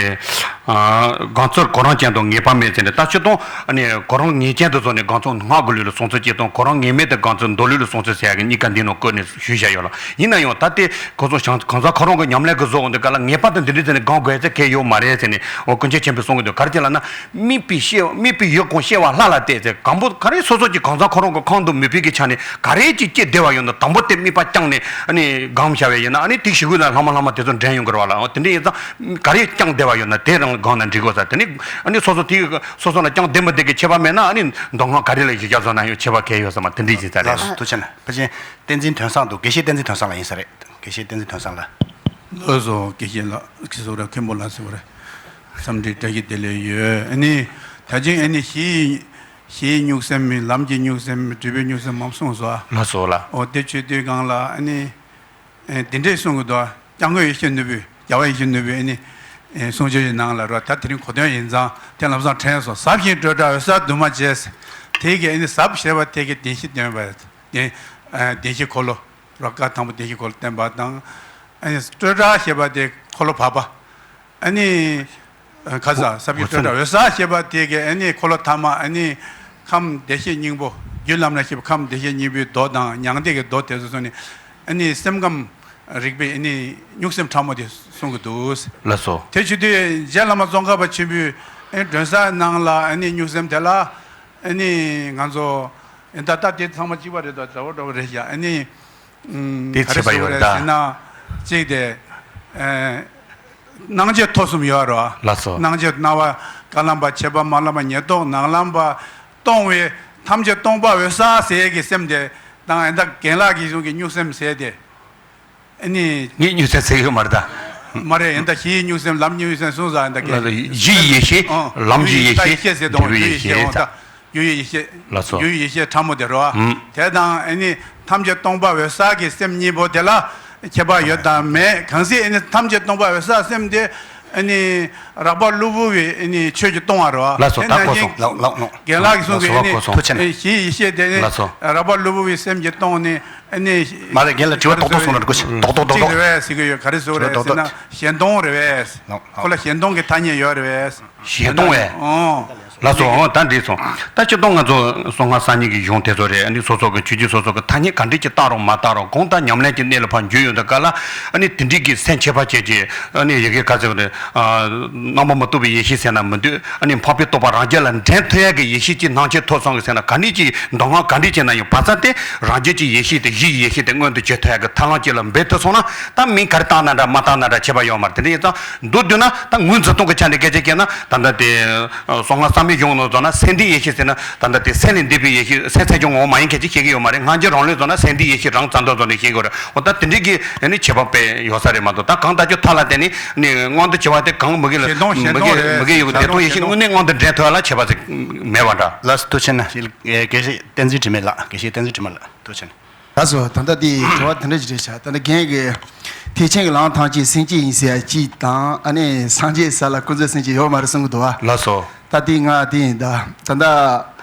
ཨ། སྒང་རྩར་གོ་རིམ་ཅན་དང་ངེས་པ་མེད་ཟེར་ནས་ད་སྤྱིར་བཏང་ཨ་ནི་གོ་རིམ་ངེས་ཅན་དུ་བཟུང་ནས་སྒང་རྩར་སྔགས་ཀྱི་ལུགས་ལ་སོང་ཚུལ་གཅིག་དང་གོ་རིམ་ངེས་མེད་དུ་སྒང་རྩར་མདོ་ལུགས་ལ་སོང་ཚུལ་ཟེར་ཡ་གི་གཉིས་ཀ་འདི་ནང་བཀོད་ནས་ཞུས་བཞག་ཡོད་ལ། ཡིན་ན་ཡང་ད་དེ་ཁོ་ཚོ་གང་ཟག་ཁོ་རང་གི་ཉམས་ལེན་གྱི་བཟོ་འོང་དུས་ག་ལ་ངེས་པར་དུ་འདི་འདྲ་ཟེར་ནས་སྒང་དགོས་ཚེ་གལ་ཡོད་མ་རེད་ཟེར་ནས་འོ་ཀུན་མཁྱེན་ཆེན་པོས་གསུང་གི་འདུག་ག་རེ་བྱས་ལབ་ན། དམིགས་པའི་ཤེས། དམིགས་པའི་ཡུལ་གང་ཤེས་པ་ལྷ་ལ་གཏད་ཟེར། གང་པོ་ག་རེ་སོ་སོ་གྱི་གང་ཟག་ཁོ་རང་གི་ཁོང་དུ་མི་ཕིག་གི་ཆ་ནས་ག་རེ་ཅིག་སྐྱེ་བདེ་བ་ཡོད་ན་དང་པོ་དེ་དམིགས་པ་བཅངས་ནས་ཨ་ནི་སྒོམ་བྱ་བ་ཡིན་ན་ཨ་ནི་དེ་ཞི་གུ་ལ་ལྷག་མ་ལྷག་མ་དེ་ཚོ་འདྲེན་ཡོང་གི་རེད་བ་ལ། དེ་འདྲ་ཡིན་ཙང་ག་རེ་བཅངས་བདེ་བ་ཡོད་ན་དེ་རང་སྒང་ན་འགྲིག་དགོས་ས། དེ་ནི་ཨ་ནི་སོ་སོ་དེ་སོ་སོ་ལ་བཅངས་བདེ་མི་བདེ་གི་ཁྱད་པར་མེད་ན་ཨ་ནི་མདོ་སྔགས་ག་རེ་ལ་གཞི་རྒྱ་བཟོ་ན་ཡང་ཁྱད་པར་གལ་ཡོད་ས་མ། དེ་འདྲ་ཡིན་ས་རེད། ལགས་སོ། ཐུགས་རྗེ་ཆེ་གནང་། ཕལ་ཆེར་བསྟན་འཛིན་དོན་བཟང་འདུག་དགེ་བཤེས་བསྟན་འཛིན་དོན་བཟང་ལགས་ཡིན་ས་རེད། དགེ་བཤེས་བསྟན་འཛིན་དོན་བཟང་ལགས། ལགས་སོ། དགེ་བཤེས་ལགས་ཀྱི་སོགས་རེད། མཁན་པོ་ལགས་སོགས་རེད། འཚམས་འདྲི་བཀྲ་ཤིས་བདེ་ལེགས་ཡོད། ཨ་ནི་ད་ཅིང་ཨ་ནི་གཞི་གཞིའི་གཉུག་སེམས་མིན་ལམ་གྱི་གཉུག་སེམས་མིན་སྒྲིབ་པའི་གཉུག་སེམས་མམ་གསུངས་སོ། ལགས་སོ་ལགས། འོ་དེ་ཆོས་དུས་གང་ལ་ཨ་ནི་ཨེ་དེ་འདྲས་གསུང་གི་འདུག་སྐྱབས་མགོན་ཡེ་ཤེས་ནོར་བུས་རྒྱལ་བ་ཡེ་ཤེས་ནོར་བུས་ཨ་ནི་ཨེ་གསུང་ཆོས་ཀྱི་ནང་ལ་རོ། ད་དེ་རིང་གོ་དོན་ཡིན་ཙང་དེ་ལམ་སང་དྲན་སོང་། ཟབ་ཞིང་སྤྲོས་བྲལ་འོད་གསལ་འདུས་མ་བྱས། དེ་གི་ཨ་ནི་ཟབ་ཞེས་པ་དེ་གི་བདེན་བཞི་སྟོན་པ་བདེན་ཨེ་བདེན་བཞི་འཁོར་ལོ་རོ། བཀའ་དང་པོ་བདེན་བཞི་འཁོར་ལོ་བསྟན་པ་དང་། ཨ་ནི་སྤྲོས་བྲལ་ཞེས་པ་དེ་འཁོར་ལོ་བར་པ། ཨ་ནི་ཁ་ས་ཟབ་ཀྱི་སྤྲོས་བྲལ་འོད་གསལ་ཞེས་པ་དེ་གའི་ཨ་ནི་འཁོར་ལོ་ཐ་མ། ཨ་ནི་ཁམས་བདེ་གཤེགས་སྙིང་པོ། རྒྱུ་ལམ་ལ་སྐྱེས་པ་ཁམས་བདེ་གཤེགས་སྙིང་པོའི་མདོ་དང་མྱང་འདས་ཀྱི་མདོ་དེ་ཚོ་སོང་ནས་ཨ་ནི་སེམས་ཁམས་རིག་པའི་ཨ་ནི་གཉུག་སེམས་ཕྲ་མོ་དེ་གསུང་གི་འདུག་ལགས་སོ། དེ་བྱེད་དུས་རྗེ་བླ་མ་ཙོང་ཁ་པ་ཆེན་པོས་ཨ་ནི་མགྲོན་གསལ་ནང་ལ་ཨ་ནི་གཉུག་སེམས་དེ་ལ་ཨ་ནི་ང་ཚོ་ཨ་ད་ལྟ་དེ་ཚང་མ་གཅིག་པ་རེད་དོ། འདྲ་བོ་འདྲ་བོ་རེད་ཤག་ཨ་ནི། དེ་ག་རེ་བྱེད་པ་ཟེར་ཡོད་རེད་ད། ཟེར་ན། གཅིག་དེ། ཨེ། སྣང་མཆེད་ཐོབ་གསུམ་ཡོད་རོ། ལགས་སོ། སྣང་མཆེད་སྣང་བ་དཀར་ལམ་པ་མཆེད་པ་དམར་ལམ་པ་ཉེར་བསྡོགས་ནག་ལམ་པ་སྟོང་བའི་ཐམས་ཅད་སྟོང་པ་འོད་གསལ་ཟེར་ཡས་ཀྱི་སེམས་དེ་དང་ཨེ་ད་རྒན་ལགས་ཀྱིས་གསུང་གི་གཉུག་སེམས་ཟེར་དེ། ཨ་ནི། ངས་གཉུག་སེམས་ཟེར་གི་ཡོད་མ་རེད་ད། མ་རེད། ཨེ་ད་གཞིའི་གཉུག་སེམས་ལམ་གཉུག་སེམས་གསུངས་ས་ཨེ་ད་གས། གཞི་ཡི་ཡེ་ཤེས། ཨོ། ལམ་གྱི་ཡེ་ཤེས། ད་ཡེ་ཤེས་ཟེར་དང་། རྒྱུ་ཡི་ཡེ་ཤེས། ཨོ་ད། རྒྱུ་ཡི་ཡེ་ཤེས། ལགས་སོ། རྒྱུ་ཡི་ཡེ་ཤེས་ཕྲ་མོ་དེ་རོ། ཨུམ། དེ་དང་ཨ་ནི་ཐམས་ཅད་སྟོང་པ་འོད་གསལ་གྱི་སེམས་གཉིས་པོ་དེ་ལ་ཁྱད་པར་ཡོད་དམ་མེད། གང་ཟེར་ཨ་ནི་ཐམས་ཅད་སྟོང་པ་འོད་གསལ་སེམས་དེ་ཨ་ནི་རགས་པ་གློ་བུར་བའི་ཨ་ནི་ཆོས་ཀྱིས་སྟོང་བ་རོ། ལགས་སོ། དེ་ད་ནང་གོ་བཞིན་སོང་། ལགས་ལགས་ལགས། རྒན་ལགས་ཀྱིས་གསུང་གི་ཨ་ནི་ལགས་སོ། གོ་སོང་། ཐུགས་རྗེ་ཆེ། གཞི་ཡེ་ཤེས་དེ་ནི་ལགས་སོ། རགས་པ་གློ་བུར་བའི་སེམས་ཀྱིས་སྟོང་ནས་ཨ་ནི། མ་རེད། རྒན་ལགས་དྲི་བ་རྡོག་རྡོག་གསུང་ན་འགྲིག་གོ། རྡོག་རྡོག་རྡོག་རྡོག། གཅིག་རེད་པས་ཟེར་གི་ཡོད། ག་རེ་ཟེར་རེད་རྡོག་ཟེར་རྡོག་ན་ཞེན་སྟོང་རེད་པས། ལགས་ལགས། ཁོ་ལ་ཞེན་སྟོང་གི་ཐ་སྙད་ཡོད་རེད་པས། ཞེན་སྟོང་བས། ཨོ། ལགས་སོ། ཨོ་ད་འགྲིག་སོང་། ད་སྤྱིར་བཏང་ང་ཚོ་སོ་ལྔ་སང་ཉིན་གྱི་གཞུང་དེ་ཚོ་རེད། ཨ་ནི་སོ་སོ་གི་ཆོས་བརྒྱུད་སོ་སོ་གི་ཐ་སྙད་ག་འདྲས་ཀྱི་བཏགས་རུང་མ་བཏགས་རུང་གོང་དང་ཉམས་ལེན་གྱི་གནས་ལ་ཕར་འགྱུར་ཡོང་དུས་ག་ལ་ཨ་ནི་དེ་འདྲས་ཀྱི་སེམས་ཁྱད་པར་ཅན་གྱི་ཨ་ནི་ཡི་གེ་ག་ཚོད་རེད། རྣམ་པ་མི་རྟོག་པའི་ཡེ་ཤེས་ཟེར་ན་མི་འདུག་ཨ་ནི་འཕགས་པའི་རྟོགས་པ་རང་རྒྱུད་ལ་འདྲེན་ཐུབ་ཡག་གི་ཡེ་ཤེས་ཀྱི་སྣང་མཆེད་ཐོབ་སོང་གི་ཟེར་ན་ག་འདྲས་ཀྱི་མདོ་སྔགས་ག་འདྲས་བྱས་ན་ཡང་བར་མཚམས་དེ་རང་རྒྱུད་ཀྱི་ཡེ་ཤེས་དེ་གཞིའི་ཡེ་ཤེས་དེ་མངོན་དུ་བྱེད་ཐུབ་ཡག་གི་ཐབས་ལམ་ཅིག་ལ་འབད་ཐུབ་སོང་ན་ད་མིང་ག་རེ་བཏགས་ན་འདྲ་མ་བཏགས་ན་འདྲ་ཁྱད་པར་ཡོད་མ་རེད། དེ་འདྲ་ཡིན་ཙང་མདོར་བསྡུས་ན་ད་ངོས་འཛིན་སྟངས་ཀྱི་ཆ་ནས་སྐད་ཆ་བཤད་ན་ད་ལྟ་དེ་སོ་ལྔ་བསམ་ཡས་གཞུང་ནང་བཟོ་ན་སེམས་ལྡན་ཡེ་ཤེས་ཟེར་ན་ད་ལྟ་དེ་སེམས་ལས་འདས་པའི་ཡེ་ཤེས་སེམས་ཙམ་ཀྱང་ངོ་བོ་མ་ཡིན་མཁན་ཅིག་བཤད་ཀྱི་ཡོད་མ་རེད། སྔ་འགྱུར་རང་ལུགས་བཟོ་ན་སེམས་ལྡན་ཡེ་ཤེས་རང་རྩ་འདོད་བཟོ་ནས་བཤད་དགོས་རེད། འོ་ད་དེ་འདྲའི་གི་ཨ་ནི་ཁྱད་པར་དཔེ་ཡོད་ས་རེད་མ་གཏོགས་ད་གང་ལྟར་རྒྱུ་མཐའ་ལ་བརྟེན་ནས་ནི་མངོན་དུ་བྱེད་པ་དེ་གང་མི་དགེ་ལ་ཞེན་སྟོང་ཞེན་མི་དགེ་སྟོང་རེད། མི་དགེ་ཡོད་ཞེན་དེ་སྟོང་ཡེ་ཤེས་ཞེན་དངོས་གནས་མངོན་དུ་འདྲེན་ཐུབ་ཡ་ལ་ཁྱད་པར་ཅིག་མེད་པ་འདྲ། ལགས་སོ། ཐུགས་རྗེ་ཆེ་གནང་། དགེ་བཤེས་བསྟན་འཛིན་དྲི་མེད་ལགས། དགེ་བཤེས་བསྟན་འཛིན་དྲི་མེད་ལགས། ཐུགས་རྗེ་ཆེ་གནང་། ལགས་སོ། ད་ལྟ་དེ་དྲི་བ་དེ་འདྲ་ཞིག་རེད་ཤག་ད་ལྟ་རྒན་གྱིས་ཐེག་ཆེན་གྱི་ལམ་ཐམས་ཅད་སེམས་བསྐྱེད་ཡིན་ཟེར་ཡ་གཅིག་དང་ཨ་ནི་སངས་རྒྱས་ས་ལ་ཀུན་རྫོབ་སེམས་བསྐྱེད་ཡོད་མ་རེད་གསུང་གི་འདུག་བ། ལགས་སོ། ད་དེ་ང་དེ་ཡིན་ད། ད་ལྟ་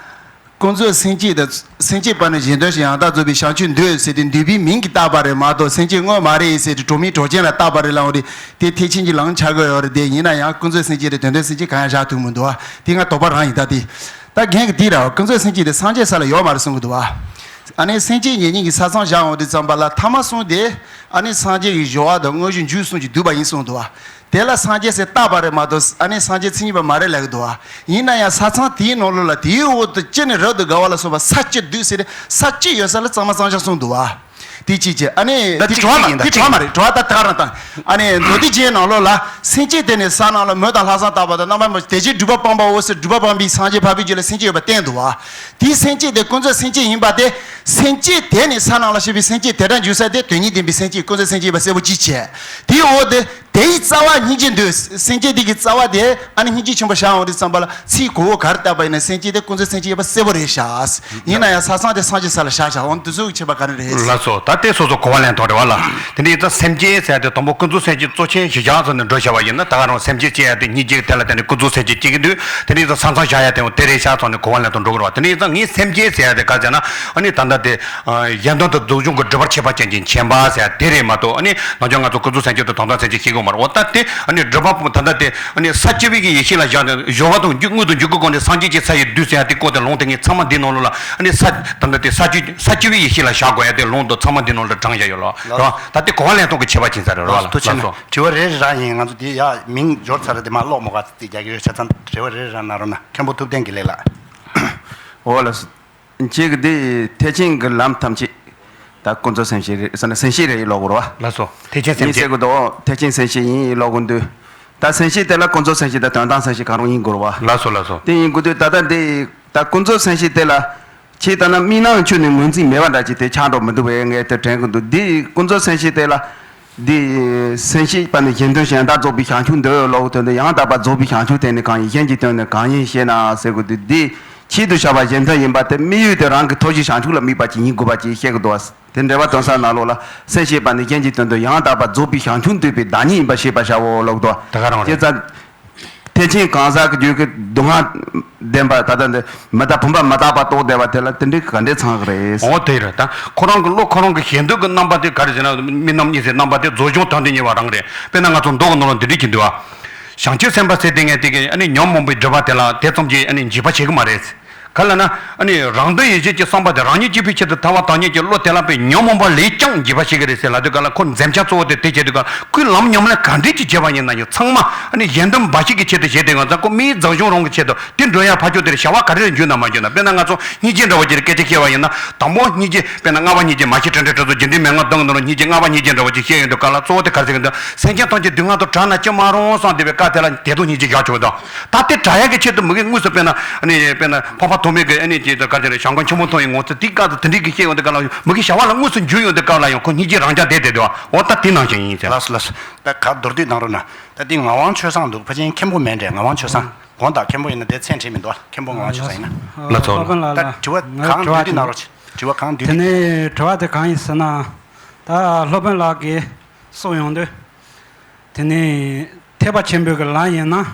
ཀུན་རྫོབ་སེམས་བསྐྱེད་དང་སེམས་བསྐྱེད་པ་ནི་གཞན་དོན་ཞིང་ཡང་དག་རྫོགས་པའི་བྱང་ཆུབ་འདོད་ཟེར་ཏེ་འདོད་པའི་མིང་གིས་བཏགས་པ་རེད་མ་གཏོགས་སེམས་བསྐྱེད་དངོས་མ་རེད་ཟེར་ཏེ་གྲོགས་མིང་གྲོགས་ཅན་ལ་བཏགས་པ་རེད་ལབ་འོང་དུས་དེ་ཐེག་ཆེན་གྱི་ལམ་ཆགས་ཀྱི་ཡོད་རེད། དེ་ཡིན་ན་ཡང་ཀུན་རྫོབ་སེམས་བསྐྱེད་དང་དོན་དམ་སེམས་བསྐྱེད་གང་ཡང་བཞག་ཐུབ་མི་འདུག་བ། དེ་ང་དོགས་པ་རང་ཡིན་ད་དེ། ད་རྒན་གྱིས་འདི་ར་ཀུན་རྫོབ་སེམས་བསྐྱེད་དེ་སངས་རྒྱས་ས་ལ་ཡོད་མ་རེད་གསུང་གི་འདུག་བ། ཨ་ནི་སེམས་བསྐྱེད་ཉེ་གཉིས་ཀྱི་ས་མཚམས་བཞག་འོང་དུས་ཙམ་པ་ལ་ཐ་མ་གསུམ་དེ་ཨ་ནི་སངས་རྒྱས་ཀྱི་སྦྱོར་བ་དང་དངོས་གཞི་འཇུག་གསུམ་གྱིས་བསྡུས་པ་ཡིན་གསུངས་འདུག་བ། དེ་ལ་སངས་རྒྱས་ཟེར་བཏགས་པ་རེད་མ་གཏོགས་ཨ་ནི་སངས་རྒྱས་མཚན་ཉིད་པ་མ་རེད་ལབ་ཀྱི་འདུག་བ། ཡིན་ན་ཡང་ས་མཚམས་དེའི་ནང་ལོགས་ལ་དེའི་འོག་ཏུ་སྤྱི་ནས་རབ་ཏུ་དགའ་བ་ལ་སོགས་པ་ས་བཅུ་བསྡུས་ཟེར་ཏེ་ས་བཅུ་ཡོད་ས་ལ་གཙང་མ་གཙང་རྐྱང་གསུངས་འདུག་བ། དེ་གཅིག་བྱས། ཨ་ནི་ད་དེ་གཅིག་དྲི་བ་མ་རེད། ཡིན་ད། དེ་དྲི་བ་མ་རེད། དྲི་བ་ད་ད་ག་རང་དང་། ཨ་ནི་མདོ་སྡེ་རྒྱན་ནང་ལོགས་ལ་སེམས་བསྐྱེད་དེ་ནི་ས་རྣམས་ལ་མོ་དང་ལྷ་བསངས་བཏབ་པ་དང་རྣམ་པར་སྨིན་དེ་ཕྱིར་སྒྲུབ་པ་སྤངས་པའོ་ཟེར་སྒྲུབ་པ་སྤངས་པའི་སངས་རྒྱས་འཕགས་པའི་རྒྱུད་ལ་སེམས་བསྐྱེད་ཡོད་པ་བསྟན་འདུག་བ། དེའི་སེམས་བསྐྱེད་དེ་ཀུན་རྫོབ་སེམས་བསྐྱེད་ཡིན་པ་དེ་སེམས་བསྐྱེད་དེ་ནི་ས་རྣམས་ལ་ཞེས་པའི་སེམས་བསྐྱེད་དེ་སྒྲ་འཇུག་ས་དེ་དོན་གཉིས་ལྡན་པའི་སེམས་བསྐྱེད་ཀུན་རྫོབ་སེམས་བསྐྱེད་ཡིན་པ་གསལ་པོ་གཅིག་བྱས། དེའི་འོག་ཏུ་དེའི་རྩ་བ་སྙིང་རྗེ་འདོད། སེམས་བསྐྱེད་དེ་གི་རྩ་བ་དེ་ཨ་ནི་སྙིང་རྗེ་ཆེན་པོ་བཞག་འོང་དུས་ཙམ་པ་ལ་ཚིག་གོ་བོ་ག་རེ་བཏགས་པ་ཡིན་ན་སེམས་བསྐྱེད་དེ་ཀུན་རྫོབ་སེམས་བསྐྱེད་ཡིན་པ་གསལ་པོ་རེད་ཤག་ཡིན་ན་ཡང་ས་མཚམས་དེ་སངས་རྒྱས་ས་ལ་བཞག་བཞག་འོང་དུས་ཚོད་ཀྱི་ཁྱད་པར་ག་རེ་རེད། ལགས་སོ། ད་དེ་སོ་སོ་གོ་བ་ལེན་སྟངས་རེད་བ་ལ། དེ་འདྲ་ཡིན་ཙང་སེམས་བསྐྱེད་ཟེར་ཡ་དེ་དང་པོ་ཀུན་རྫོབ་སེམས་བསྐྱེད་གཙོ་ཆེན་ཞིག་བཞག་ཚོ་ནས་འགྲོ་བྱ་བ་ཡིན་ན་ད་ག་རང་སེམས་བསྐྱེད་ཅེས་ཡ་དེ་སྙིང་རྗེ་དེ་ལ་བརྟེན་ནས་ཀུན་རྫོབ་སེམས་བསྐྱེད་སྐྱེ་གི་འདུག་དེ་འདྲ་ཡིན་ཙང་ས་མཚམས་བཞག་ཡ་དེ་འོ་དེ་རེད་ཤག་ཚོ་ནས་གོ་བ་ལེན་སྟངས་འགྲོ་གི་རེད་བ། དེ་འདྲ་ཡིན་ཙང་ངས་སེམས་བསྐྱེད་ཟེར་ཡ་དེ་ག་ཟེར་ན་ཨ་ནི་ད་ལྟ་དེ། གཞན་དོན་དང་རྫོགས་བྱང་གི་སྒྲིབ་པར་ཁྱད་པར་ཅན་གྱི་མཁྱེན་པ་ཟེར་དེ་རེད་མ་གཏོགས་ཨ་ནི་ནམ་རྒྱུན་ང་ཚོ་ཀུན་རྫོབ་སེམས་བསྐྱེད་དང་དོན་དམ་སེམས་བསྐྱེད་ཤེས་དགོས་མ་རེད། འོ་ད་དེ་ཨ་ནི་སྒྲིབ་པ་ད་ལྟ་དེ་ཨ་ནི་ས་བཅུ་པའི་གི་ཡེ་ཤེས་ལ་བཞག་ནས་སྦྱོར་བ་དང་རྒྱུ་དངོས་དང་འཇུག་གི་སྒོ་ནས་སངས་རྒྱས་ཀྱི་ས་ཡི་བདུད་ཟེར་ཡ་དེ་བཀོད་དེ་ལུང་དེ་ངས་ཚང་མ་འདི་ནང་ལོགས་ལ་ཨ་ནི་ས་ད་ལྟ་དེ་ས་བཅུ་ས་བཅུ་པའི་ཡེ་ཤེས་ལ་བཞག་དགོས་ཡ་དེ་ལུང་དང་ཚང་མ་འདི་ནང་ལ་དྲངས་བཞག་ཡོད་ལ་རེད་བ། ད་དེ་གོ་བ་ལེན་སྟངས་ཀྱི་ཁྱད་པར་ཅན་ས་རེད་རེད་བ་ལ། ཐུགས་རྗེ་ཆེ་གནང་། དྲི་བ་རེ་རེ་རང་ཡིན། ང་ཚོ་དེ་ཡ་མིང་འབྱོར་ཚར་དེ་མ་ཀློག་མོ་ག་ཚིག་རྒྱག་གི་ཡོད་ཆ་ཚང་དྲི་བ་རེ་རེ་རང་གནང་རོགས་གནང་། མཁན་པོ་ཐུབ་བསྟན་དགེ་ལེགས་ལགས། འོ་ལགས་སོ། གཅིག་གི་འདི་ཐེག་ཆེན་གྱི་ལམ་ཐམས་ཅད་ད་ཀུན་རྫོབ་སེམས་བསྐྱེད་རེད་ཟེར་ན་སེམས་བསྐྱེད་རེད་ཡིན་ལབ་དགོས་རེད་བ། ལགས་སོ། ཐེག་ཆེན་སེམས་ཡིན་ཟེར་བསྐྱེད། དགོས་འདུག་ཐེག་ཆེན་སེམས་བསྐྱེད་ཡིན་ཡིན་ལབ་དགོས་འདུག་ད་སེམས་བསྐྱེད་དེ་ལ་ཀུན་རྫོབ་སེམས་བསྐྱེད་དང་དོན་དམ་སེམས་བསྐྱེད་གང་རུང་ཡིན་དགོས་རེད་བ། ལགས་སོ་ལགས་སོ། དེ་ཡིན་དགོས་དུས་ད་ལྟ་འདི་ད་ཀུན་རྫོབ་སེམས་བསྐྱེད་དེ་ལ་ཁྱེད་ལྟ་ན་དམིགས་རྣམ་ཆོས་ནི་ངོས་འཛིན་མེད་པ་འདྲ་ཅིག་དེ་ཆགས་འགྲོ་མི་འདུག་བས། ངས་དེ་དྲན་གི་འདུག་འདི་ཀུན་རྫོབ་སེམས་བསྐྱེད་དེ་ལ། འདི་སེམས་ཤེས་པ་ནི་གཞན་དོན་གཞན་དག་རྫོགས་པའི་བྱང་ཆུབ་འདོད་ལོག་དོན་དུ་ཡང་དག་པར་རྫོགས་པའི་བྱང་ཆུབ་དེ་ནི་གང་ཡིན། གཞན་གྱི་དོན་ནི་གང་ཡིན་ཞེ་ན་ཟེར་དགོས་དུས། འདི་ཆེད་དུ་བྱ་བ་གཞན་དོན་ཡིན་པ་དེ་དམིགས་ཡུལ་དེ་རང་གི་ཐོབ་བྱའི་བྱང་ཆུབ་ལ་དམིགས་པ་ཅིག་ཡིན་དགོས་པ་ཅིག་བཤད་ཀྱི་འདུག་བ། དེ་འགྲེལ་པ་དོན་གསལ་ནང་ལོགས་ལ། སེམས་ཤེས་པ་ནི་གཞན་གྱི་དོན་དུ་ཡང་དག་པར་རྫོགས་པའི་བྱང་ཆུབ་འདོད་པའི་བདག་ཉིད་ཡིན་པར་ཤེས་པར་བྱའོ་ལབ་འདུག་བ། དེ་ག་རང་རེད། བྱས་ཙང་། ཐེག་ཆེན་གང་ཟག་གི་རྒྱུད་ཀྱི་སྡུག་བསྔལ་ལྡན་པ་ད་ལྟ་འདི་མི་རྟག་བུམ་པ་མི་རྟག་པ་རྟོགས་བསྡད་པ་དེ་ལ་དེ་འདྲའི་ག་འདྲས་ཚང་གི་རེད། འོ་དེ་རེད། ད་ཁོ་རང་གི་བློ་ཁོ་རང་གི་ཞེ་འདོད་ཀྱི་རྣམ་པ་དེ་ག་རེ་ཟེར་ན། རྨི་ལམ་གཉིད་སད་རྣམ་པ་དེ་རྫོགས་བྱུང་དོན་དུ་གཉེར་བ་རང་རེད། དཔེར་ན་ང་ཚོ་མདོ་གི་ནང་ལ་འདི་འདྲས་ཀྱི་འདུག་བ། བྱང་ཆུབ་སེམས་དཔའ་ཟེར་དེ་ངས་དེ་གི་ཨ་ནི་ཉོན་མོངས་པའི་སྒྲིབ་པ་དེ་ལ་དེ་ཙམ་གྱིས་ཨ་ནི་འཇིགས་པ་བྱེད་ཀྱི་མ་རེད། ག་ལ་ན། ཨ་ནི་རང་དོན་ཡིད་བྱེད་ཀྱི་བསམ་པ་དེ་རང་ཉིད་གཅིག་པུའི་ཆེད་དུ་ཐར་པ་དོན་གཉེར་གྱི་བློ་དེ་ལ་པའི་ཉོན་མོངས་པ་ལས་ཀྱང་འཇིགས་པ་བྱེད་ཀྱི་རེད་ཟེར་ལབ་དུས་ག་ལ། ཁོ་འཛེམ་བྱ་གཙོ་བོ་དེ་དེ་བྱེད་དུས་ག་ལ། ཁོས་ལམ་ཉམས་ལེན་ག་འདྲས་ཀྱི་བྱས་པ་ཡིན་ན་ཡང་ཚང་མ་ཨ་ནི་གཞན་དོན་འབའ་ཞིག་གི་ཆེད་དུ་བྱས་ཏེ། ང་ཚོ་ཁོ་མིའི་རྫོགས་བྱང་རང་གི་ཆེད་དུ་དེ་འགྲོ་ཡ་ཕར་ཕྱོགས་དེར་བྱ་བ་ག་རེ་ལ་འཇུག་ན་མ་འཇུག་ན། དཔེར་ན་ང་ཚོ་སྙིང་རྗེ་འདྲ་བོ་ཅིག་སྐད་ཆ་བཤད་པ་ཡིན་ན། དང་པོ་སྙིང་རྗེ། དཔེར་ན་ལྔ་པ་སྙིང་རྗེ། མ་ཤི་བྲལ་འབྲས་གྲོལ་ཚོགས་རྒྱུ་འབྲས་མན་ངག་གསུམ་གྱི་ནང་ལ་སྙིང་རྗེ། ལྔ་པ་སྙིང་རྗེ་འདྲ་བོ་ཅིག་བཤད་ཡོང་དུས་ག་ལ། གཙོ་བོ་དེ་ག་རེ་ཟེར་གི་འདུག་སེམས་ཅན་ཐམས་ཅད་སྡུག་བསྔལ་དུ་བྲལ་ན་ཅི་མ་རུང་བསམ་བསྡད་པའི་བཀའ་དེ་ལ་དེ་དུ་སྙིང་རྗེ་བཞག་ཆོག་གི་འདུག་ད་དེ་བྲལ་ཡག་གི་ཆེད་དུ་མི་གིས་དངོས་སུ་དཔེར་ན་ཨ་ནི་དཔེར་ན་འཕགས་པ་ཐོགས་མེད་ཀྱི་ཨ་ནི་ཅིག་ག་རེ་ཟེར། ཞལ་མགོ་ཆེན་པོ་མཐོང་བའི་ངོ་ཚ་དེའི་སྐབས་དུ་དེ་འདྲའི་གི་བཤད་ཡོང་དུས་ག་ལ། མི་གི་བྱ་བ་ལ་དངོས་སུ་འཇུག་ཡོང་དུས་སྐབས་ལ་ཡང་ཁོ་སྙིང་རྗེ་རང་རྐྱ་བསྡད་བསྡད་འདུག་འོ་ད་དེ་ནང་བཞིན་ཡིན་ཟེར། ལགས་སོ་ལགས་སོ། ད་ག་མདོར་བསྡུས་གནང་རོགས་གནང་། ད་དེ་ངག་དབང་ཆོས་བཟང་འདུག་ཕལ་ཆེར་མཁན་པོ་མིན་འདྲ། ངག་དབང་ཆོས་བཟང་། དགོངས་དག་མཁན་པོ་ཡིན་ན་དེ་མཚན་བྲིས་མི་འདུག་མཁན་པོ་ངག་དབང་ཆོས་བཟང་ཡིན་ན། ལགས་སོ། སློབ་དཔོན་ལགས་ད་ལ་དྲི་བ་ངའི་གང་དྲི་བ་འདུས་དེ་གནང་རོགས། དྲི་བ་གང་འདུས་དེ་དེ། ནས་དྲི་བ་དེ་གང་ཡིན་ཟེར་ན། ད་སློབ་དཔོན་ལགས་ཀྱིས་གསུངས་ཡོང་དུས། དེ་ནས་ཐེག་པ་ཆེན་པོའི་གི་ལམ་ཡིན་ན་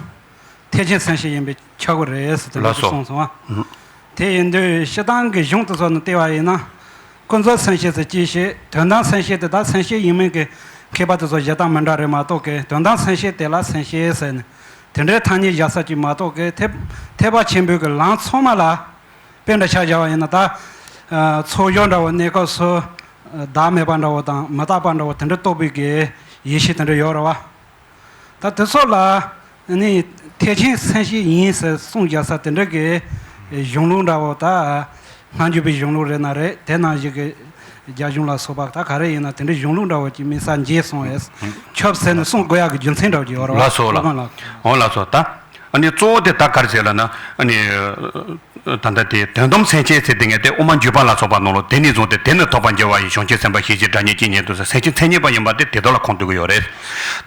ཐེག་ཆེན་སེམས་བསྐྱེད་ཡིན་པས་ཁྱབ་ཀྱི་རེད་ཟེར་དེ་འདྲ་ལགས་སོ། གསུངས་སོང་ཨ། དེ་ཡིན་དུས་སྤྱིར་བཏང་གི་གཞུང་དེ་ཚོ་ནས་བལྟས་པ་ཡིན་ན། ཀུན་རྫོབ་སེམས་བསྐྱེད་ཟེར་གཅིག་བཤད། དོན་དམ་སེམས་བསྐྱེད་དེ་དག་སེམས་བསྐྱེད་ཡིན་མིན་གྱི་མཁས་པ་དེ་ཚོ་བཞེད་སྟངས་མི་འདྲ་རེད་མ་གཏོགས་ཀྱི། དོན་དམ་སེམས་བསྐྱེད་དེ་ལ་སེམས་བསྐྱེད་ཟེར་ནས་དེ་འདྲའི་ཐ་སྙད་བཞག་ས་ཅིག་མ་གཏོགས་ཀྱི། ཐེག་ཐེག་པ་ཆེན་པོའི་གི་ལམ་ཚང་མ་ལ། དཔེ་འདྲ་ཆ་བཞག་པ་ཡིན་ན་ད། ཚོགས་བཞི་འདྲ་བོ་གནས་སྐབས་སུ། བདག་མེད་པ་འདྲ་བོ་དང་མི་རྟག་པ་འདྲ་བོ་དེ་འདྲ་རྟོགས་པའི་གི་ཡེ་ཤེས་དེ་འདྲ་ཡོད་རེད་བ། ད་དེ་ཚོ་ལ་ནི་ཐེག་ཆེན་སེམས་བསྐྱེད་ཡིན་ཟེར་གསུངས་བཞག་ས་དེ་འདྲ་གི་གཞུང་ལུགས་འདྲ་བོ། ད་སྔ་འགྱུར་བའི་གཞུང་ལུགས་རེད་ན་རེད། དེ་ནང་བཞིན་གི་རྒྱ་གཞུང་ལ་སོགས་པ་ད་ག་རེ་ཡིན་ན་དེ་འདྲའི་གཞུང་ལུགས་འདྲ་བོ་ཅིག་དམིགས་བསལ་མཇལ་སོང་བས། ཁྱབ་ཟེར་ནས་གསུང་དགོས་ཡག་གི་རྒྱུ་མཚན་འདྲ་བོ་ཅིག་ཡོད་རེད་བ། ལགས་སོ་ལགས། སློབ་དཔོན་ལགས། འོ་ལགས་སོ། ད་ཨ་ནི་གཙོ་བོ་དེ་ད་ག་རེ་ཟེར་ལབ་ན། ཨ་ནི། ད་ལྟ་དེ་དོན་དམ་སེམས་བསྐྱེད་ཟེར་དེ་ངས་དེ་དབུ་མ་འཇུག་པ་ལ་སོགས་པ་ནང་ལོགས་དེ་ནས་བཟུང་སྟེ་དེ་ནི་ཐོབ་པར་འགྱུར་བ་ཡི། བྱང་ཆུབ་སེམས་དཔའ་ཤེས་བྱའི་སྒྲ་སྙན་ཅི་སྙེད་དུ་ཟེར། སེམས་ཅན་མཚན་ཉིད་པ་ཡིན་པ་དེ་དེ་དག་ལ་ཁོངས་གཏོགས་ཀྱི་ཡོད་རེད།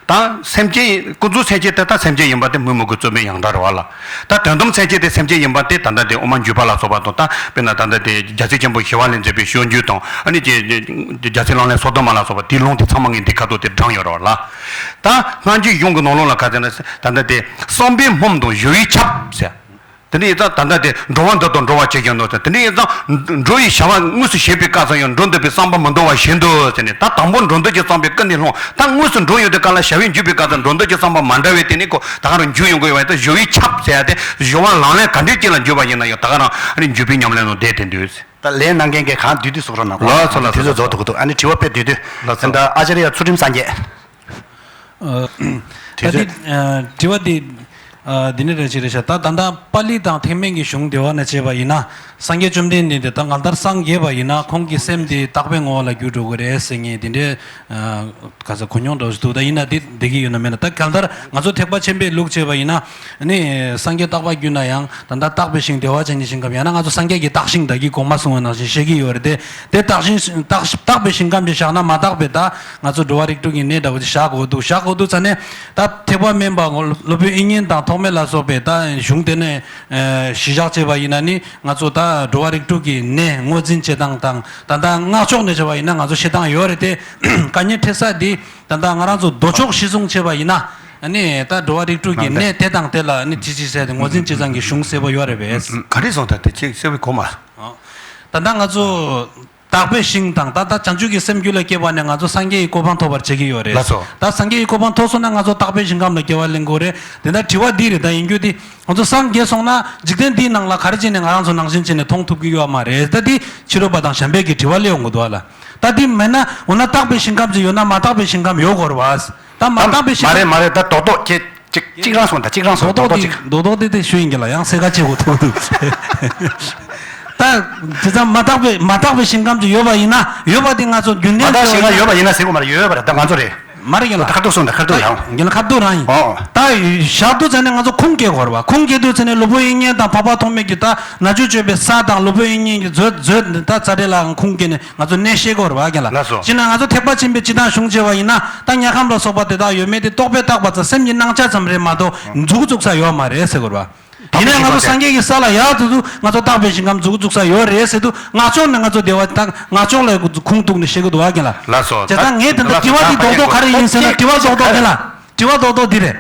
ད་སེམས་ཅན་ཀུན་རྫོབ་སེམས་བསྐྱེད་དེ་ད་སེམས་ཅན་ཡིན་པ་དེ་མི་མི་དགོས་རྩོད་མེད་ཡང་དག་རེད་བ་ལ། ད་དོན་དམ་སེམས་བསྐྱེད་དེ་སེམས་ཅན་ཡིན་པ་དེ་ད་ལྟ་དེ་དབུ་མ་འཇུག་པ་ལ་སོགས་པ་དང་། ད་དཔེར་ན་ད་ལྟ་དེ་རྒྱལ་སྲས་ཆེན་པོ་ཞི་བ་ལྷས་མཛད་པའི་སྤྱོད་འཇུག་དང་། ཨ་ནི་རྒྱལ་སྲས་ལག་ལེན་སོ་ཐར་མ་ལ་སོགས་པ་དེའི་ལུང་དེ་ཚང་མ་ངས་འདི་ཁ་ཐོག་དེ་བགྲངས་ཡོད་རེད་བ་ལ། ད་སྔ་འགྱུར་གཞུང་གི་ནང་ལོགས་ལ་ག་ཟེར་ན། ད་ལྟ་དེ་བསམ་པས་ཧོམ་དང་ཞུ་བས་ཁྱབ་ཟེར། དེ་འདྲ་ཡིན་ཙང་ད་ལྟ་དེ་འགྲོ་བ་འདི་དང་འགྲོ་བར་བྱེད་ཀྱང་འདུག་ཟེར། དེ་འདྲ་ཡིན་ཙང་འགྲོ་བའི་བྱ་བ་དངོས་སུ་བྱེད་པའི་སྐབས་སུ་ཡང་འགྲོ་འདོད་པའི་བསམ་པ་མི་འདོར་བ་བཞིན་དུ་ཟེར་ནས། ད་དང་པོ་འགྲོ་འདོད་ཀྱི་བསམ་པས་ཀུན་ནས་སློང་། ད་དངོས་སུ་འགྲོ་ཡོང་དུས་སྐབས་ལ་བྱ་བས་འཇུག་པའི་སྐབས་སུ་འགྲོ་འདོད་ཀྱི་བསམ་པ་མ་འདྲ་བས་དེ་ནས་ཁོ་ད་ག་རང་འཇུག་ཡོང་དགོས་པ་ཡིན་ཙང་ཞུ་བས་ཁྱབ་ཟེར་ཡ་དེ། ཞུ་བ་ལག་ལེན་ག་འདྲའི་ཅིག་ལ་འཇུག་པ་ཡིན་ན་ཡང་ད་ག་རང་ཨ་ནི་འཇུག་པའི་ཉམས་ལེན་ནང་བསྡད་དེ་འདུག་ཟེར། ད་ལན་གནང་མཁན་གྱིས་གང་འདུས་འདུས་གསུང་རོགས་གནང་། ལགས་སོ་ལགས་སོ། དུས་ཚོད་རྫོགས་འདུག་གི་འདུག་ཨ་ནི་དྲི་བ་དཔེ་འདུས་འདུས། ལགས་སོ། ད་ལྟ་ཨ་ཅཱརྱ་ཚུལ་ཁྲིམས་སངས་རྒྱས། ཨ། ད་དེ་ཚོ། འདི་ཨ། དྲི་བ་འདི། ཨ། འདི་ནི་རེ་ཞིག་རེད་ཤག་ད་ད་ལྟ་པཱ་ལི་དང་ཐེག་དམན་གྱི་གཞུང་འགྲེལ་བ་ནས་བྱས་པ་ཡིན་ན། སངས་རྒྱས་བཅོམ་ལྡན་འདས་དེ་ད་གང་ལྟར་སངས་རྒྱས་པ་ཡིན་ན་ཁོང་གི་སེམས་དེ་རྟག་པའི་ངོ་བོ་ལ་འགྱུར་འགྲོ་གི་རེད་ཟེར་མཁན་དེ་འདྲའི། ཨ། ག་ས་གོ་མྱོང་འདྲ་བོ་ཞིག་འདུག་ད་ཡིན་ན་དེ་བསྡད་ཀྱི་ཡོད་ན་མེད་ན། ད་གང་ལྟར་ང་ཚོ་ཐེག་པ་ཆེན་པོའི་ལུགས་བྱས་པ་ཡིན་ན། ནི་སངས་རྒྱས་རྟག་པར་འགྱུར་ན་ཡང་ད་ལྟ་རྟག་པའི་ཞིང་བདེ་བ་ཅན་གྱི་ཞིང་ཁམས། ཡང་ན་ང་ཚོ་སངས་རྒྱས་ཀྱི་རྟག་ཞིང་བདག་གིས་གོང་མ་གསུངས་པ་ནང་བཞིན་བཤད་ཀྱི་ཡོད་རེད་དེ། དེ་རྟག་ཞིང་རྟག་རྟག་པའི་ཞིང་ཁམས་ཅིག་བཞག་ན་མ་དག་པའི་ད་ང་ཚོ་འགྲོ་བ་རིགས་དྲུག་གི་གནས་འདྲ་བོ་ཅིག་བཞག་དགོས་འདུག་བཞག་དགོས་འདུག་ཙ་ནས། ད་ཐེག་པ་དམན་པ་སློབ་དཔོན་དབྱིག་གཉེན་དང་ཐོགས་མེད་ལ་སོགས་པའི་ད་གཞུང་དེ་ནས་གཞི་བཞག་བྱས་པ་ཡིན་ན་ནི། ང་ཚོ་ད་འགྲོ་བ་རིགས་དྲུག་གི་གནས་ངོས་འཛིན་བྱེད་སྟངས་དང་། ད་ལྟ་སྔགས་ཕྱོགས་ནས་བྱས་པ་ཡིན་ན་ང་ཚོ་བཤད་སྟངས་ཡོད་རེད་དེ། དཀའ་ངལ་འཕྲད་ས་འདི་ད་ལྟ་ང་རང་ཚོ་མདོ་ཕྱོགས་གཞི་བཟུང་བྱས་པ་ཡིན་ན། ཨ་ནི་ད་འགྲོ་བ་རིགས་དྲུག་གི་གནས་དེ་དང་དེ་ལ་ཨ་ནི་ཅི་ཅི་ཟེར་ཏེ་ངོས་འཛིན་བྱེད་སྟངས་ཀྱི་གཞུང་གསལ་པོ་ཡོད་རེད་པས། ག་རེ་སོང་ད་དེ་ཅིག་གསལ་པོ་གོ་མ། ད་ལྟ་ང་ཚོ་རྟག་པའི་ཞིང་དང་། ད་ལྟ་བྱང་ཆུབ་ཀྱི་སེམས་རྒྱུད་ལ་སྐྱེས་པ་ནས་ང་ཚོ་སངས་རྒྱས་ཀྱི་གོ་འཕང་ཐོབ་པར་བྱེད་ཀྱི་ཡོད་རེད། ལགས་སོ། ད་སངས་རྒྱས་ཀྱི་གོ་འཕང་ཐོབ་སོང་ན་ང་ཚོ་རྟག་པའི་ཞིང་ཁམས་ལ་སྐྱེ་བ་ལེན་དགོས་རེད། དེ་ལྟར་དྲི་བ་འདི་རེད། ད་ཡིན་རྒྱུ་དེ་ང་ཚོ་སངས་རྒྱས་སོང་ན་འཇིག་རྟེན་འདིའི་ནང་ལ་ག་རེ་བྱས་ནས་ང་རང་ཚོ་ནང་བཞིན་བྱས་ནས་མཐོང་ཐུབ་ཀྱི་ཡོད་མ་རེད། ད་འདི་ཕྱི་རོལ་པ་དང་གཞན་ཕན་གྱི་དྲི་བ་སླེབས་ཡོང་གི་འདུག་ཨ་ལ། ད་འདི་མེད་ན་འོ་ན་རྟག་པའི་ཞིང་ཁམས་ཅིག་ཡོད་ན་མ་དག་པའི་ཞིང་ཁམས་ཡོད་དགོས་རེད་བ། ད་མ་དག་པའི་ཞིང་ཁམས། མ་རེད་མ་རེད། ད་རྡོག་རྡོག་ཁྱེད་ཅིག་ཅིག་རང་སོང་། ད་ཅིག་རང་སོང་། རྡོག་རྡོག་རྡོག་རྡོག་ཅིག་ཅིག་རྡོག་རྡོག་དེ་དེ་ཞུ་ཡིན་གྱི་ལ་ཡང་གསལ་ཁ་ཆེ་བོ་ཐུག་འདུག་ད་དེ་ཙམ་མ་དག་པའི་མ་དག་པའི་ཞིང་ཁམས་ཅིག་ཡོད་པ་ཡིན་ན། ཡོད་པ་དེ་ང་ཚོ་རྒྱུན་ལྡན་མ་དག་ཞིང་ཁམས་ཡོད་པ་ཡིན་ན་ཟེར་དགོས་མ་རེད། ཡོད་པ་རེད། ད་ང་ཚོ་རེད། མ་རེད་རྒན་ལགས། ཁ་ཐུག་སོང་ད་ཁ་ཐུག་ཡང་། རྒན་ལགས་ཁ་ཐུག་རང་ཡིན། ཨོ། ད་ཞག་ཏུ་ཚེ་ནས་ང་ཚོ་ཁུངས་སྐྱེལ་དགོས་རེད་བ། ཁུངས་སྐྱེལ་དུས་ཚེ་ནས་ལུས་པོ་ཡིད་གཉིས་དང་འཕགས་པ་ཐོགས་མེད་ཀྱི་ད་ན་ཆུང་སྤྱོད་པའི་ས་དང་ལུས་པོ་ཡིད་གཉིས་ཀྱི་མཛོད་མཛོད་ད་རྩ་འགྲེལ་ལའང་ཁུངས་སྐྱེལ་ནས་ང་ཚོ་གནས་ཤེས་དགོས་རེད་བ་རྒན་ལགས། ལགས་སོ། སྤྱིར་ན་ང་ཚོ་ཐེག་པ་ཆེན་པོའི་སྤྱི་དང་གཞུང་བྱས་པ་ཡིན་ན་ད་དམྱལ་ཁམས་ལ་སོགས་པ་དེ་དག་ཡོད་མེད་དེ་རྟོགས་པས་བཏགས་པ་ཙམ་སེམས་ཀྱིས་སྣང་ཆ་ཙམ་རེད་མ་གཏོགས་འཛུགས་བཙུགས་ས་ཡོད་མ་རེད་ཟེར་དགོས་རེད་བ། དེ་ནས་ང་ཚོ་སངས་རྒྱས་ཀྱི་ས་ལ་ཡར་དུ་དུ་ང་ཚོ་བཏགས་པའི་ཞིང་ཁམས་མཛུབ་བཙུགས་ས་ཡོད་རེད་ཟེར་དུས་ང་ཕྱོགས་ནས་ང་ཚོ་བདེ་བ་དང་ང་ཕྱོགས་ལ་ཁུངས་གཏུགས་ནས་བཤད་ཀྱི་འདུག་བ་རྒན་ལགས། ལགས་སོ། བྱས་ཙང་ངས་དེ་འདྲ་དྲི་བ་འདི་རྡོག་རྡོག་ག་རེ་ཡིན་ཟེར་ན་དྲི་བ་རྡོག་རྡོག་རྒན་ལགས། དྲི་བ་རྡོག་རྡོག་འདི་རེད།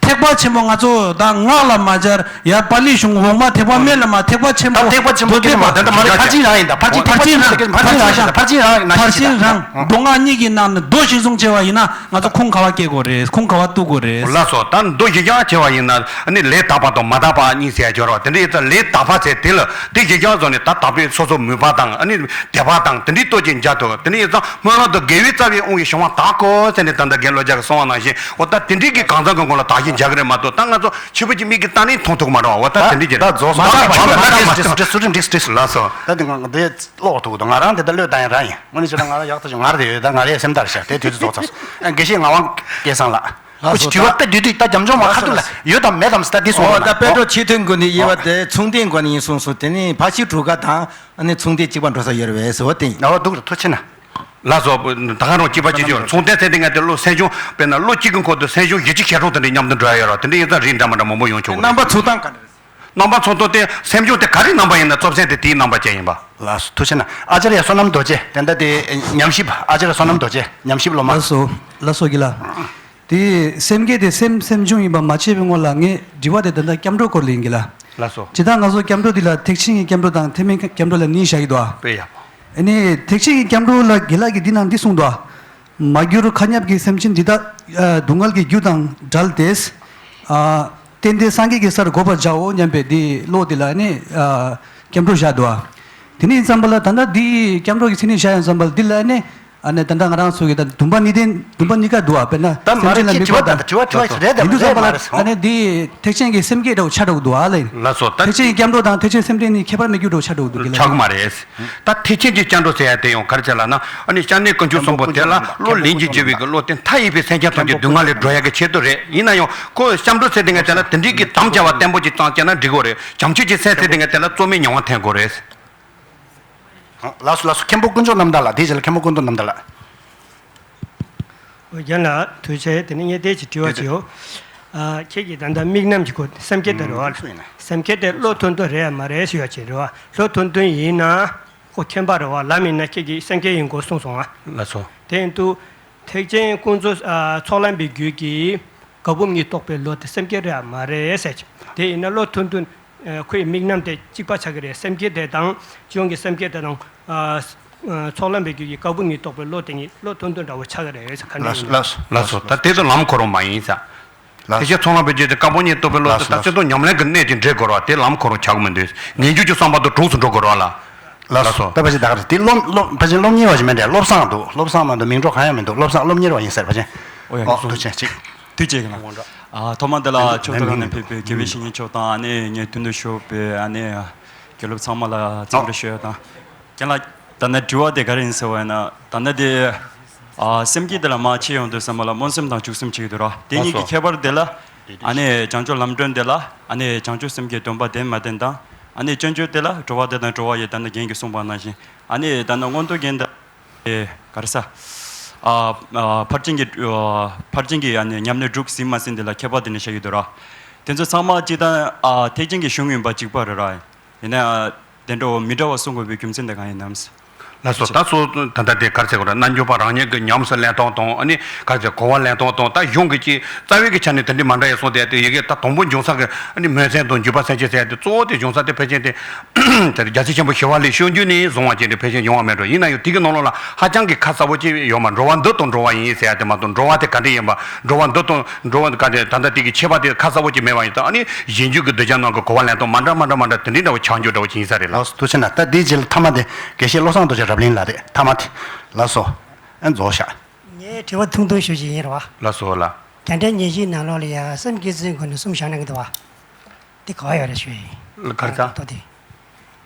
ཐེག་པ་ཆེན་པོ་ང་ཚོ་ད་སྔགས་ལ་མ་སྦྱར་ཡ་པཱ་ལི་གཞུང་འོག་མ་ཐེག་པ་སྨད་ལ་མ་ཐེག་པ་ཆེན་པོ་ད་ཐེག་པ་ཆེན་པོ་མདོ་སྡེ་པ་ད་ད་མ་རེད་ཕར་ཕྱིན་རང་ཡིན་ད་ཕར་ཕྱིན་ཕར་ཕྱིན་རང་ཕར་ཕྱིན་རང་ཕར་ཕྱིན་རང་ཕར་ཕྱིན་རང་མདོ་སྔགས་གཉིས་ཀྱི་ནང་ནས་མདོ་གཞིར་བཟུང་བྱས་པ་ཡིན་ན། ང་ཚོ་ཁུངས་ག་བ་སྐྱེལ་དགོས་རེད། ཁུངས་ག་བ་གཏུག་དགོས་རེད། ལགས་སོ། ད་མདོ་གཞི་རྐྱང་བྱས་པ་ཡིན་ན་ཨ་ནི་ལས་དག་པ་དང་མ་དག་པ་གཉིས་ཟེར་ཡ་སྦྱོར་བ་དེ་འདྲ་ཡིན་ཙང་ལས་དག་པ་ཟེར་དེ་ལ་དེ་གཞི་རྐྱང་བཟོ་ནས་ད་དག་པའི་སོ་སོ་མོས་པ་དང་ཨ་ནི་དད་པ་དང་དེ་འདྲའི་སྟོབས་ཀྱིས་འཇལ་ཐུབ། དེ་འདྲ་ཡིན་ཙང་སྨོན་ལམ་དུ་དགེ་བའི་རྩ་བའི་དབང་གིས་བྱུང་བ་དག་གོ་ཟེར་ནས་ད་ལྟ་རྒན་བློ་རྒྱལ་གྱིས་གསུངས་པ་ནང་བཞིན་འོ་ད་དེ་འདྲའི་གི་གང་ཟག་གི་ངོ་ལ་དག་ཞིང་འཇལ་གི་རེད་མ་གཏོགས་ད་ང་ཚོ་ཕྱི་པོ་གྱི་མིག་གིས་ལྟ་ནས་མཐོང་ཐུབ་ཀྱི་མ་རེད་བ། འོ་ད་དེ་འདྲའི་གི་རེད། མ་རེད་མ་རེད་མ་རེད་མ་རེད། ལགས་སོ། ད་དེ་ང་འདི་ཀློག་ཐུབ་ཀྱི་འདུག་ང་རང་དེ་ལྟར་བློས་བཏང་ཡ་རང་ཡིན། དངོས་གནས་བྱས་ན་ང་རང་ཡག་ཐག་ཆོད། ང་རང་དེ་ཡོད་ད་ང་རའི་སེམས་ཐག་རེད་ཤག་དེ་དུས་ཚོད་རྫོགས་ཚར་སོང་། དགེ་བཤེས་ངག་དབང་སྐལ་བཟང་ལགས། ཁོ་ཅིག་དྲི་བ་དཔེ་བསྡུས་བསྡུས་ད་འཇམ་འཇོག་མ་ཁ་ཐུག་ལ་ཡོད་དམ་མེད་དམ་ཟེར་ད་འདི་སོང་བ་ན། ད་པེ་ཏྲོ་ཆེ་མཐོའི་སྒོ་ནས་དབྱེ་བ་དེ་ཚོང་སྡེའི་སྒོ་ནས་ཡིན་གསུངས་སོང་། དེ་ནས་ཕ་ཤི་གྲུ་ཁ་དང་ཨ་ནི་ཚོང་སྡེ་གཅིག་པ་འགྲོ་ས་ཡོད་རེད་པས་ཟེར་བ་དེ་ཡིན། ཨོ་འདུག་རེད། ཐུགས་ཆེ་ན། ལགས་སོ། ད་ག་རང་གཅིག་པ་གཅིག་ཆོད། ཚོང་སྡེ་ཟེར་དེ་ང་དེ་ལོ་སེམས་བྱུང་དཔེར་ན་ལོ་གཅིག་གི་འཁོར་དུ་སེམས་བྱུང་བཞི་བཅུ་ཞེ་དྲུག་དེ་འདྲའི་མཉམ་དུ་འགྲོ་ཡ་ཡོད་རེད། དེ་འདྲ་ཡིན་ཙང་རིགས་འདྲ་མི་འདྲ་མང་པོ་ཡོང་ཆོག་གི་རེད། རྣམ་པ་ཚོ་སྟངས་ག་རེ་རེད། རྣམ་པ་ཚོ་ཐོག་དེ་སེམས་བྱུང་དེ་ག་རེ་རྣམ་པ་ཡིན་ན་གཙོ་ཆེན་དེ་དེའི་རྣམ་པ་ཅན་ཡིན་པ། ལགས་སོ། ཐུགས་ཆེ་ན། ཨ་ཙརྱ་བསོད་ནམས་རྡོ་རྗེ་དེ་འདྲ་དེ་ཉམས་ཞིབ་ཨ་ཙརྱ་བསོད་ནམས་རྡོ་རྗེ་ཉམས་ཞིབ་སློབ་མ། ལགས་སོ། ལགས་སོ་གི་ལ། དེ་སེམས་བསྐྱེད་དེ་སེམས་སེམས་བྱུང་ཡིན་པ་མ་ཕྱེ་བའི་སྔོན་ལ་ངས་དྲི་བ་དེ་ད་ལྟ་སྐྱབས་འགྲོ་སྐོར་ལ་ཡིན་གི་ལ། ལགས་སོ། ཇི་ལྟར་ང་ཚོ་སྐྱབས་འགྲོ་འདི་ལ་ཐེག་ཆེན་གྱི་སྐྱབས་འགྲོ་དང་ཐེག་དམན་སྐྱབས་འགྲོ་ལ་གཉིས་བཞག་གི་འདུག་ཨ། དཔེ་ཡག་པོ། ཨ་ནི་ཐེག་ཆེན་གྱི་སྐྱབས་འགྲོ་ལ་དགེ་ལགས་ཀྱིས་འདི་ནང་འདི་གསུངས་འདུག་ཨ། མ་གྱུར་མཁའ་མཉམ་གྱི་སེམས་ཅན་འདི་དག་ཨ་སྡུག་བསྔལ་གྱི་རྒྱུ་དང་བྲལ་ཏེ། ཨ་གཏན་གཏན་སངས་རྒྱས་ཀྱི་སར་འགོད་པར་བྱའོ་སྙམ་པའི་འདི་བློ་དེ་ལ་ནི་ཨ་སྐྱབས་འགྲོ་བཞག་འདུག་ཨ། དེ་ནས་ཡིན་ཙམ་པ་ལ་ད་ལྟ་འདི་སྐྱབས་འགྲོ་གི་མཚན་ཉིད་བཞག་ཡོང་ཙམ་པ་ལ་འདི་ལ་ནི་ཨ་ནི་ད་ལྟ་ང་རང་ཚོ་གི་ད་འདུན་པ་གཉིས་ལྡན་འདུན་པ་གཉིས་ཀ་འདུག་ཨ། དཔེར་ན་ད་མ་སེམས་ཅན་ལ་དམིགས་པ་དང་། དྲི་བ་དྲི་བ་དྲི་བ་དྲི་བ་དེ་རེད་དམ་ཡིན་དུས་ཙམ་པ་ལ་རེད་མ་རེད། ཨ་ནི་འདི་ཐེག་ཆེན་གྱི་སེམས་བསྐྱེད་འདྲ་བོ་ཆགས་འགྲོ་གི་འདུག་ཨ་ལ་ཡིན། ལགས་སོ། ད་ཐེག་ཆེན་གྱི་སྐྱབས་འགྲོ་དང་ཐེག་ཆེན་སེམས་བསྐྱེད་གཉིས་ཁྱད་པར་མེད་རྒྱུ་འདྲ་བོ་ཆགས་འགྲོ་གི་འདུག་གི་ལ། ཆགས་མ་རེད། ད་ཐེག་ཆེན་གྱི་སྐྱབས་འགྲོ་ཟེར་ཡ་དེ་ཡང་ག་རེ་བྱས་ལབ་ན་ཨ་ནི་སྐྱབས་གནས་དཀོན་མཆོག་གསུམ་པོ་དེ་ལ་བློ་ལྷིང་འཇགས་བྱེད་པའི་གི་བློ་དེ་མཐའ་ཡས་པའི་སེམས་ཅན་ཐམས་ཅད་སྡུག་བསྔལ་ལས་སྒྲོལ་ཡ་གི་ཆེད་དུ་རེད། ཡིན་ན་ཡང་ཁོ་སྐྱབས་འགྲོ་ཟེར་དེ་ངས་བལྟས་ན་དེ་འདྲའི་གི་དམ་བཅའ་བ་བརྟན་པོ་ཅིག་བཏང་བྱས་ན་འགྲིག་གོ་རེད། བྱང་ཆུབ་ཀྱི་སེམས་ཟེར་དེ་ངས་བལྟས་ན་རྩོལ་མེད་མྱོང་བ་འཐེན་དགོས་རེད། ལགས་སོ་ལགས་སོ། མཁན་པོ་དཀོན་མཆོག་རྣམ་དག་ལགས། དེའི་རྗེས་ལ་མཁན་པོ་སྐུ་མདུན་རྣམ་དག་ལགས། ཨོ་རྒན་ལགས་ཐུགས་རྗེ་ཆེ། དེ་ནས་ངས་བལྟས་ཀྱི་དྲི་བ་ཅིག་ཡོད། ཨ་ཁྱེད་ཀྱིས་ད་ལྟ་དམིགས་རྣམ་གྱི་སྐོར་སེམས་བསྐྱེད་དེ་རེད་བ། སེམས་བསྐྱེད་དེ་བློ་མཐུན་མཐུན་རེད་ཡ་མ་རེད་ཞུ་ཡ་ཅིག་རེད་བ། བློ་མཐུན་མཐུན་ཡིན་ན་ཁོ་མཁྱེན་པ་རེད་བ། ལམ་ཡིན་ན་ཁྱེད་ཀྱིས་སེམས་བསྐྱེད་ཡིན་སྐོར་གསུངས་སོང་ང་། ལགས་སོ། དེ་ཡིན་དུས་ཐེག་ཆེན་ཀུན་རྫོབ་ཨ་ཚོགས་ལམ་པའི་རྒྱུད་ཀྱི་ག་བུབ་གཉིས་རྟོགས་པའི་བློ་དེ་སེམས་བསྐྱེད་རེད་ཡ་མ་རེད་ཟེར་ཅིག་དེ་ཡིན་ན་བློ་མཐུན་མཐུན། ཨ་ཁོའི་དམིགས་རྣམ་དེ་གཅིག་པ་ཆགས་ཀྱི་རེད། སེམས་བསྐྱེད་དེ་དང་སྤྱི་ཡོངས་ཀྱི་སེམས་བསྐྱེད་དེ་དང་ཨ་ཨ་ཚོགས་ལམ་པའི་རྒྱུད་ཀྱི་ག་བུབ་གཉིས་རྟོགས་པའི་བློ་དེ་གཉིས་བློ་མཐུན་མཐུན་འདྲ་བོ་ཆགས་ཀྱི་རེད་ཟེར་ག་ནས་ལགས་ཡིན་ན། ལགས་སོ། ལགས་སོ། ད་དེ་ཚོ་ལམ་ཁོ་རང་མ་ཡིན་ས། ལགས། དེ་བཞིན་ཚོགས་ལམ་པའི་རྒྱུད་དེ་ག་བུབ་གཉིས་རྟོགས་པའི་བློ་དེ་ལགས་སོ། ད་ལགས་སོ། སྤྱི་ཚོགས་ཉམས་ལེན་གྱི་གནད་ཀྱིས་འདྲེས་དགོས་རེད་བ། དེ་ལམ་ཁོ་རང་ཆགས་ཀྱི་མི་འདུག་ངེས་འབྱུང་གི་བསམ་པ་དང་གྲོགས་སུ་འགྲོ་དགོས་རེད་བ་ལ། ལགས་སོ། ད་ཕལ་ཆེར་ད་ག་རེ་དེ་སློབ་སློབ་ཕལ་ཆེར་སློབ་གཉེར་བ་ཞིག་མིན་འདྲ། བློ་བཟང་འདུག་བློ་བཟང་མ་གཏོགས་མིང་གྲགས་གང་ཡང་མི་འདུག་བློ་བཟང་སློབ་གཉེར་བ་ཡིན་ཟེར་བ་ཅན། ཨོ་ཡ། ཨོ་ཐུགས་རྗེ་ཆེ། ཐུགས་རྗེ་ཆེ་གནང་། ཨ་ཐོག་མ་དེ་ལ་ཕྱོགས་དེ་ག་ནས་ཕེབས་པའི་དགེ་བའི་བཤེས་གཉེན་མཆོག་དང་ཨ་ནི་ངའི་མདུན་དུ་བཞུགས་པའི་ཨ་ནི་དགེ་སློབ་ཚང་མ་ལ་འཚམས་འདྲི་ཞུ་ཡ་དང་། རྒན་ལགས་ད་ནི་དྲི་བ་དེ་ག་རེ་ཡིན་ཟེར་བ་ཡིན་ན་ད་ནི་དེ་ཨ་སེམས་བསྐྱེད་དེ་ལ་མར་ཕྱིན་ཡོང་དུས་ཙམ་པ་ལ་སྨོན་སེམས་དང་འཇུག་སེམས་བྱེད་ཀྱི་འདུག་ར། དེ་གཉིས་ཀྱི་ཁྱད་པར་དེ་ལ་ཨ་ནི་བྱང་ཆུབ་ལམ་སྒྲོན་དེ་ལ་ཨ་ནི་བྱང་ཆུབ་སེམས་བསྐྱེད་སྡོམ་པ་ལྡན་མ་ལྡན་དང་ཨ་ནི་སྤྱོད་འཇུག་དེ་ལ་གྲོལ་བ་དེ་དང་གྲོལ་བ་ཡི་ད་ནི་རྒན་གྱིས་གསུངས་པ་ནང་བཞིན་ཨ་ནི་ད་ནི་མངོན་མཐོ་རྒྱན་དང་། ཨེ། ག་རེ་ཟ། ཨ། ཨ། ཕར་ཕྱིན་གྱི། ཨ། ཕར་ཕྱིན་གྱི་ཨ་ནི་ཉམས་ལེན་དྲུག་ཟིན་མ་ཟིན་དེ་ལ་ཁྱད་པར་དེ་ནས་བཤད་ཀྱི་འདུག་ར། དེ་ཚོ་ཚང་མ་སྤྱིར་བཏང་ཨ་ཐེག་ཆེན་གྱི་གཞུང་ཡིན་པ་གཅིག་པ་རེད་ར། ཡིན་ན་ཨ་དེ་འདྲ་བོ་མི་འདྲ་བ་གསུང་དགོས་པའི་རྒྱུ་མཚན་དེ་གང་ཡིན་ནམ། ལགས་སོ། ད་སོ་ད་ལྟ་དེ་ག་རེ་ཟེར་དགོས་རེད། རྣལ་འབྱོར་པ་རང་ཉིད་ཀྱི་ཉམས་སུ་ལེན་སྟངས་དང་ཨ་ནི་ག་རེ་ཟེར་གོ་བ་ལེན་སྟངས་དང་ད་གཞུང་གི་ཅིག་རྩ་བའི་གི་ཆ་ནས་དེ་འདྲའི་མ་འདྲ་ཡ་སོང་སྟེ་དེ་ཡི་གེ་ད་དང་པོ་འབྱུང་ས་གི་ཨ་ནི་མོས་ཚལ་དང་འཇུག་པ་སེམས་བསྐྱེད་ཟེར་ཡ་དེ་གཙོ་བོ་དེ་འབྱུང་ས་དེ་ཕལ་ཆེར་དེ། དེར་རྒྱལ་སྲས་ཆེན་པོ་ཞི་བ་ལྷས་སྤྱོད་འཇུག་ནས་བཟུང་བ་ཅན་དེ་ཕལ་ཆེར་ཡོང་བ་མེད་འགྲོ། ཡིན་ན་ཡང་དེ་གི་ནང་ལོགས་ལ་ཧ་ཅང་གི་ཁ་གསལ་པོ་ཅིག་ཡོད་མ། འགྲོ་བ་འདི་ལྟར་འགྲོ་བ་ཡིན་ཟེར་ཡ་དེ་མ་གཏོགས་འགྲོ་བ་དེ་ག་འདྲ་ཡིན་པ། འགྲོ་བ་འདི་ལྟར་འགྲོ་བ་ག་དེ་ད་ལྟ་དེ་གི་ཁྱད་པར་དེ་ཁ་གསལ་པོ་ཅིག་མེད་པ་ཡིན་ཙང་ཨ་ནི་གཞན་འགྱུར་གྱི་གདུལ་བྱ་རྣམས་ཀྱི་གོ་བ་ལེན་སྟངས་མ་འདྲ་མ་འདྲ་མ་འདྲ་དེ་འདྲའི་འདྲ་བོ་ཆགས་འགྱུར་འདྲ་བོ་ཅིག་ཡིན་ས་རེད་ལགས། ལགས་སོ། ཐུགས་རྗེ་གནང་། ད་དེའི་རྗེས་ལ་ཐ་མ་དེ་དགེ་བཤེས་བློ་བཟང་རྡོ་རྗེ་རབ་གླིང་ལགས་རེད། ཐ་མ་དེ། ལགས་སོ། ཨ་རྫོགས་ཤག་ངས་དྲི་བ་ཐུང་ཐུང་ཞུ་བཞིན་ཡིན་རེད་བ། ལགས་སོ་ལགས། རྒྱ་འགྲེལ་ཉེར་བཞིའི་ནང་ལོགས་ལ་ཡ་སེམས་བསྐྱེད་ཚུལ་སྒོ་ནས་གསུམ་བཞག་གནང་གི་འདུག་བ། འདི་ག་བ་ཡོད་རེད་ཞུ་ཡིན། ག་རེ་ད། ད་ལྟ་དེ།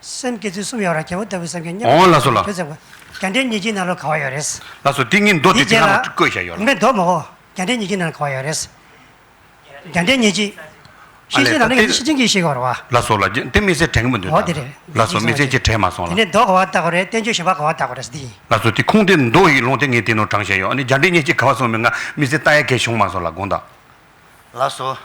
སེམས་བསྐྱེད་ཚུལ་གསུམ་ཡོད་ར། རྒྱལ་པོ་ལྟ་བུའི་སེམས་བསྐྱེད་མཉམ། འོང་ལགས་སོ་ལགས། ཁྱོད་ཚེ་བ། རྒྱ་འགྲེལ་ཉེར་གཅིག་ནང་ལ་ག་བ་ཡོད་རེད། ལགས་སོ། དེ་ངས་མདོ་དེ་དེ་རྗེས་ལ་ནང་ལ་བཀོད་བཞག་ཡོད་ལ། མེད། མདོ་མ་འོ། རྒྱ་འགྲེལ་ཉེར་གཅིག་ནང་ལ་ག་བ་ཡོད་རེད། རྒྱ་འགྲེལ་ཉེར་གཅིག་ཨ་ཤེར་ཕྱིན་ནང་ལ་ངས་ཤེར་ཕྱིན་གྱིས་ཤེས་དགོས་རེད་བ། ལགས་སོ་ལགས། དེ་དམིགས་བསལ་དྲན་གྱི་མི་འདུག་འོ་དེ་རེད། ལགས་སོ། དམིགས་བསལ་གྱིས་དྲན་མ་སོང་ལ། དེ་ནས་མདོ་ག་བ་ལྟ་དགོས་རེད། བསྟན་བཅོས་གཞན་པ་ག་བ་ལྟ་དགོས་རེད་ཟེར་དེ་ཡིན། ལགས་སོ། དེ་ཁུངས་དེ་མདོ་ཡི་ལུང་དེ་ངས་དེ་ནང་དྲངས་བཞག་ཡོད། ཨ་ནི་རྒྱ་འགྲེལ་ཉེར་གཅིག་ག་བ་སོང་མེད་ང་དམིགས་བསལ་ལྟ་ཡ་གལ་བྱུང་མ་སོང་ལ། དགོངས་དག་ལགས་སོ།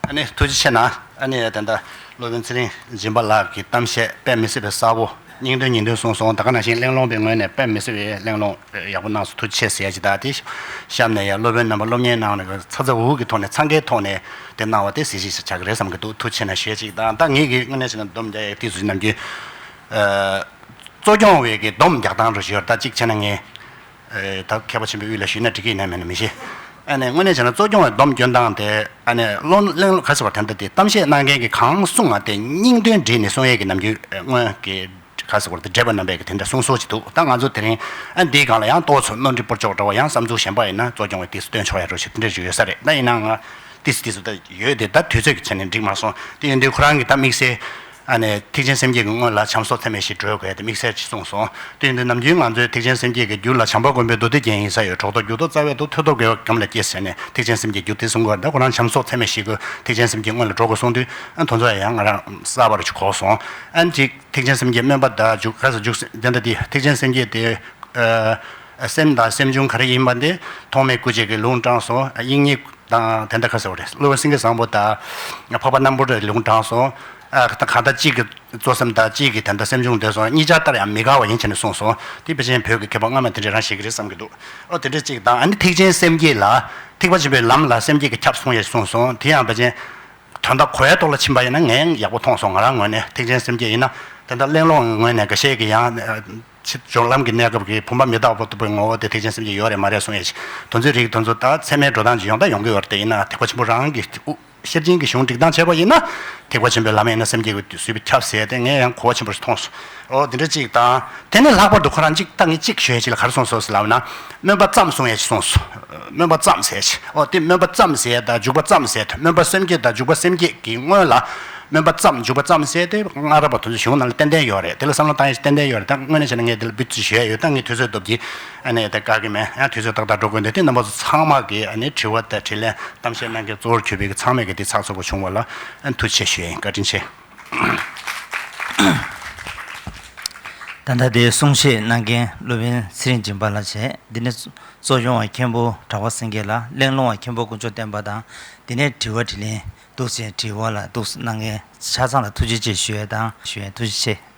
ཨ་ནི་ཐུགས་རྗེ་ཆེ་གནང་། ཨ་ནི་ད་ལྟ་སློབ་དཔོན་ཚེ་རིང་སྦྱིན་པ་ལགས་ཀྱི་གཏམ་བཤད་དཔེ་མི་སྲིད་པའི་གསལ་པོ། སྙིང་དོན་སྙིང་དོན་གསུངས་སོང་། ད་ག་ནང་བཞིན་གླེང་སློང་པའི་ངོས་ནས་དཔེ་མི་སྲིད་པའི་གླེང་སློང་ཡག་པོ་གནང་སོང་། ཐུགས་རྗེ་ཆེ་ཟེར་ཡ་ཅིག་དང་། དེ་གཤམ་ནས་ཡང་སློབ་དཔོན་རྣམ་པ་སློབ་གཉེར་གནང་ནས་ཚ་ཚ་འུར་འུར་གྱི་ཐོག་ནས་འཚང་ཁའི་ཐོག་ནས་དེ་གནང་བ་དེ་གཟི་བརྗིད་ཆགས་ཀྱི་རེད་བསམ་གྱི་འདུག་ཐུགས་རྗེ་ཆེ་གནང་ཞུ་ཡ་ཅིག་དང་། ད་ངེད་ཀྱི་དངོས་གནས་བྱས་ན་སྡོམ་རྒྱག་ཡ་དེ་ཚོ་ནམ་རྒྱུན་ཨ་གཙོ་སྐྱོང་བའི་གི་སྡོམ་རྒྱག་སྟངས་རུ་ཞུ་ཡ། ད་གཅིག་བྱས་ན་ངས། ཨེ། ད་མཁས་པ་ཆེན་པོའི་དབུས་ལ་ཞུས་ན་འགྲིག་གི་ཡིན་ན་མིན་ན་མི་ཤེས། ཨ་ནི་དངོས་གནས་བྱས་ན་གཙོ་སྐྱོང་བའི་སྡོམ་སྐྱོན་སྟངས་དེ། ཨ་ནི་བློ་གླེང་ག་ཟེར་བ་དེ་འདྲ་དེ་གཏམ་བཤད་གནང་མཁན་གྱིས་གང་གསུངས་པ་དེ་སྙིང་དོན་བསྒྲིལ་ནས་གསུང་ཡས་ཀྱི་ནམ་རྒྱུན་སྔོན་གྱི་ག་ཟེར་བ་དེ་བགྲེས་པ་རྣམ་པས་ཀྱི་དེ་འདྲ་གསུང་སྲོལ་ཅིག་འདུག་ད་ང་ཚོ་དེ་རིང་ཨ་འདིའི་སྒང་ལ་ཡང་ཏོག་ཙམ་ནོར་འཁྲུལ་སྤོ་ཆོག་འདྲ་བ། ཡང་བསམ་ཚུལ་གཞན་པ་ཡིན་ན་གཙོ་སྐྱོང་བས་དེ་སྟོན་ཆོག་ཡ་འདྲ་ཞིག་དེ་འདྲ་ཞིག་ཡོད་ས་རེད། ད་ཡིན་ནའང་དེ་སྲིད་དེ་ཚོ་ད་ཡོད་དེ། ད་དུས་ཚོད་ཀྱི་ཆ་ནས་འགྲིག་མ་སོང་། དེ་ཡིན་དུས་ཁོ་རང་གི་ད་དམིགས་བསལ། ཨ་ནི་ཐེག་ཆེན་སེམས་བསྐྱེད་ཀྱི་སྔོན་ལ་བྱམས་སོགས་ཚད་མེད་བཞི་བགྲོད་དགོས་ཏེ་དམིགས་བསལ་ཅིག་གསུངས་སོང་། དེ་ཡིན་དུས་ནམ་རྒྱུན་ང་ཚོས་ཐེག་ཆེན་སེམས་བསྐྱེད་ཀྱི་རྒྱུད་ལ་བྱམས་པ་མགོན་པོའི་མདོ་སྡེ་རྒྱན་ཡིན་ས་ཡོད། གྲོགས་ཐོབ་རྒྱུ་སྟོབས་རྩ་བའི་མདོ། ཐོས་རྡོར་རྒོལ་བའི་སྒོམ་ལས་སྐྱེས་ཟེར་ནས་ཐེག་ཆེན་སེམས་བསྐྱེད་རྒྱུད་དེ་གསུང་གི་ཡོད་རེད། ད་ཁོ་རང་བྱམས་སོགས་ཚད་མེད་བཞི་གི་ཐེག་ཆེན་སེམས་བསྐྱེད་སྔོན་ལ་འགྲོ་དགོས་གསུངས་དུས། ཨ། དེ་ཚོ་ཡང་ང་རང་གསར་པ་རུ་ཅིག་གོ་སོང་། ཨ་ནི་ཐེག་ཆེན་སེམས་བསྐྱེད་སྨོན་པ་དང་འཇུག་ག་ཟེར་འཇུག་དེ་འདྲ་དེ། ཐེག་ཆེན་སེམས་བསྐྱེད་དེ། ཨ། སེམས་དང་སེམས་བྱུང་ག་རེ་ཡིན་པ་དེ་ཐོགས་མེད་སྐུ་བྱེད་ཀྱི་ལུང་དྲངས་སོང་། དབྱིག་གཉེན་དང་དེ་འདྲ་ག་ཟེར་བ་རེད། སློབ་དཔོན་སེང་གེ་བཟང་པོ་དང་འཕགས་པ་རྣམ་པར་གྲོལ་ལུང་དྲངས་སོང་། ཨ། ད་གང་ལྟར་གཅིག་གི་གཙོ་སེམས་དང་གཅིག་གི་དེ་འདྲ་སེམས་བྱུང་དེ་ཚོ་གཉིས་ཆ་ལྟར་ཡང་མི་འགལ་བ་ཡིན་བྱས་ནས་གསུངས་སོང་། དེ་ཕལ་ཆེར་བོད་ཀྱི་མཁས་པ་སྔ་མ་དེ་འདྲས་རང་བཤད་ཀྱི་རེད་བསམ་གྱི་འདུག་ཨོ། དེ་འདྲས་གཅིག་དང་། ཨ་ནི་ཐེག་ཆེན་སེམས་བསྐྱེད་ལ། ཐེག་པ་ཆེན་པོའི་ལམ་ལ་སེམས་བསྐྱེད་ཀྱིས་ཁྱབ་གསུངས་ཡས་གསུངས་སོང་། དེ་ཡང་ཕལ་ཆེར་དོན་དག་གོ་ཡ་ཐོག་ལ་ཕྱིན་པ་ཡིན་ན་ངས་ཡག་པོ་མཐོང་སོང་། ང་རང་ངོས་ནས་ཐེག་ཆེན་སེམས་བསྐྱེད་ཡིན་ན། དེ་འདྲ་གླེང་སློང་གི་ངོས་ནས་འགའ་ཤས་ཀྱིས་ཡང་། ཕྱི་སྦྱོར་ལམ་གྱི་གནས་སྐབས་ཀྱི་བུམ་པ་མི་རྟག་པ་ལྟ་བུའི་ངོ་བོ་དེ་ཐེག་ཆེན་སེམས་བསྐྱེད་ཡོད་རེད་མ་རེད་གསུང་ཡས་ཤིག་དོན་ཚན་རིགས་དེ་ཚོ་ད་ཚད་མའི་འགྲོ་སྟངས་ཀྱི་ཡོང་ད་ཡོང་གི་ཡོད་རེད། དེ་ཡིན་ན་ཐེག་པ་ཆེན་པོ་རང་གི་དབུ་ཤེར་ཕྱིན་གྱི་གཞུང་སྒྲིག་སྟངས་བྱས་པ་ཡིན་ན། ཐེག་པ་ཆེན་པོའི་ལམ་ཡིན་ན་སེམས་བསྐྱེད་ཀྱིས་བཟོས་པའི་ཁྱབ་ཟེར་དེ་ངས་ཡང་གོ་བ་ཆེན་པོ་ཞིག་མཐོང་སོང་། ཨོ། དེ་འདྲ་གཅིག་དང་། དེ་ནས་ལྷག་པར་དུ་ཁོ་རང་གཅིག་ད་ངས་གཅིག་ཞུ་ཡས་ཅིག་ལ་ག་རེ་གསུངས་སོང་ཟེར་ལབ་ན། སྨོན་པ་ཙམ་གསུང་ཡས་ཅིག་གསུངས་སོང་། སྨོན་པ་ཙམ་ཟེར་ཅིག་ཨོ། དེ་སྨོན་པ་ཙམ་ཟེར་དང་འཇུག་པ་ཙམ་ཟེར་དང་། སྨོན་པ་སེམས་བསྐྱེད་དང་འཇུག་པ་སེམས་བསྐྱེད་ཀྱི་སྔོན་ལ། སྨོན་པ་ཙམ་འཇུག་པ་ཙམ་ཟེར་དེ་སྔ་རབས་པ་དེ་ཚོ་གཞུང་ནང་ལ་ཏན་ཏན་ཡོད་རེད། དེ་ལ་བསམ་བློ་བཏང་ཡས་ཏན་ཏན་ཡོད་རེད། ད་དངོས་གནས་བྱས་ན་ངས་དེ་ལ་འབུ་ཙམ་ཞུ་ཡས་ཡོད། ད་ངས་དུས་ཚོད་སྟོབས་ཀྱིས་ཨ་ནི་ད་བཀག་གི་མེད། ཡང་དུས་ཚོད་ཏག་ཏག་འགྲོ་དགོས་འདུག་དེ་རྣམ་པ་ཚོ་ཚང་མ་གིས་ཨ་ནི་དྲི་བ་དང་དྲིས་ལན། གཏམ་བཤད་གནང་མཁན་གཙོ་བོར་གྱུར་པའི་གི་ཚང་མས་གི་དེ་ཚགས་ཚུད་པོ་བྱུང་བ་ལ་ཨ་ནི་ཐུགས་རྗེ་ཆེ་ཞུ་ཡ་ཡིན། བཀའ་དྲིན་ཆེ། ད་ལྟ་དེ་གསུང་བཤད་གནང་མཁན་སློབ་དཔོན་ཚེ་རིང་སྦྱིན་པ་ལགས་བྱས། འདི་ནས་གཙོ་སྐྱོང་བ་མཁན་པོ་གྲགས་པ་སེང་གེ་ལགས། གླེང་སློང་བ་མཁན་པོ་དཀོན་མཆོག་བསྟན་པ་དང་། འདི་ནས་དྲི་བ་དྲིས་ལན་འདུག་ཟེར། དྲི་བ་ལ་འདུག་གནང་མཁན་ཆ་ཚང་ལ་ཐུགས་རྗེ་ཆེ་ཞུ་ཡ་དང་ཞུ་ཡ། ཐུགས་རྗེ་ཆེ།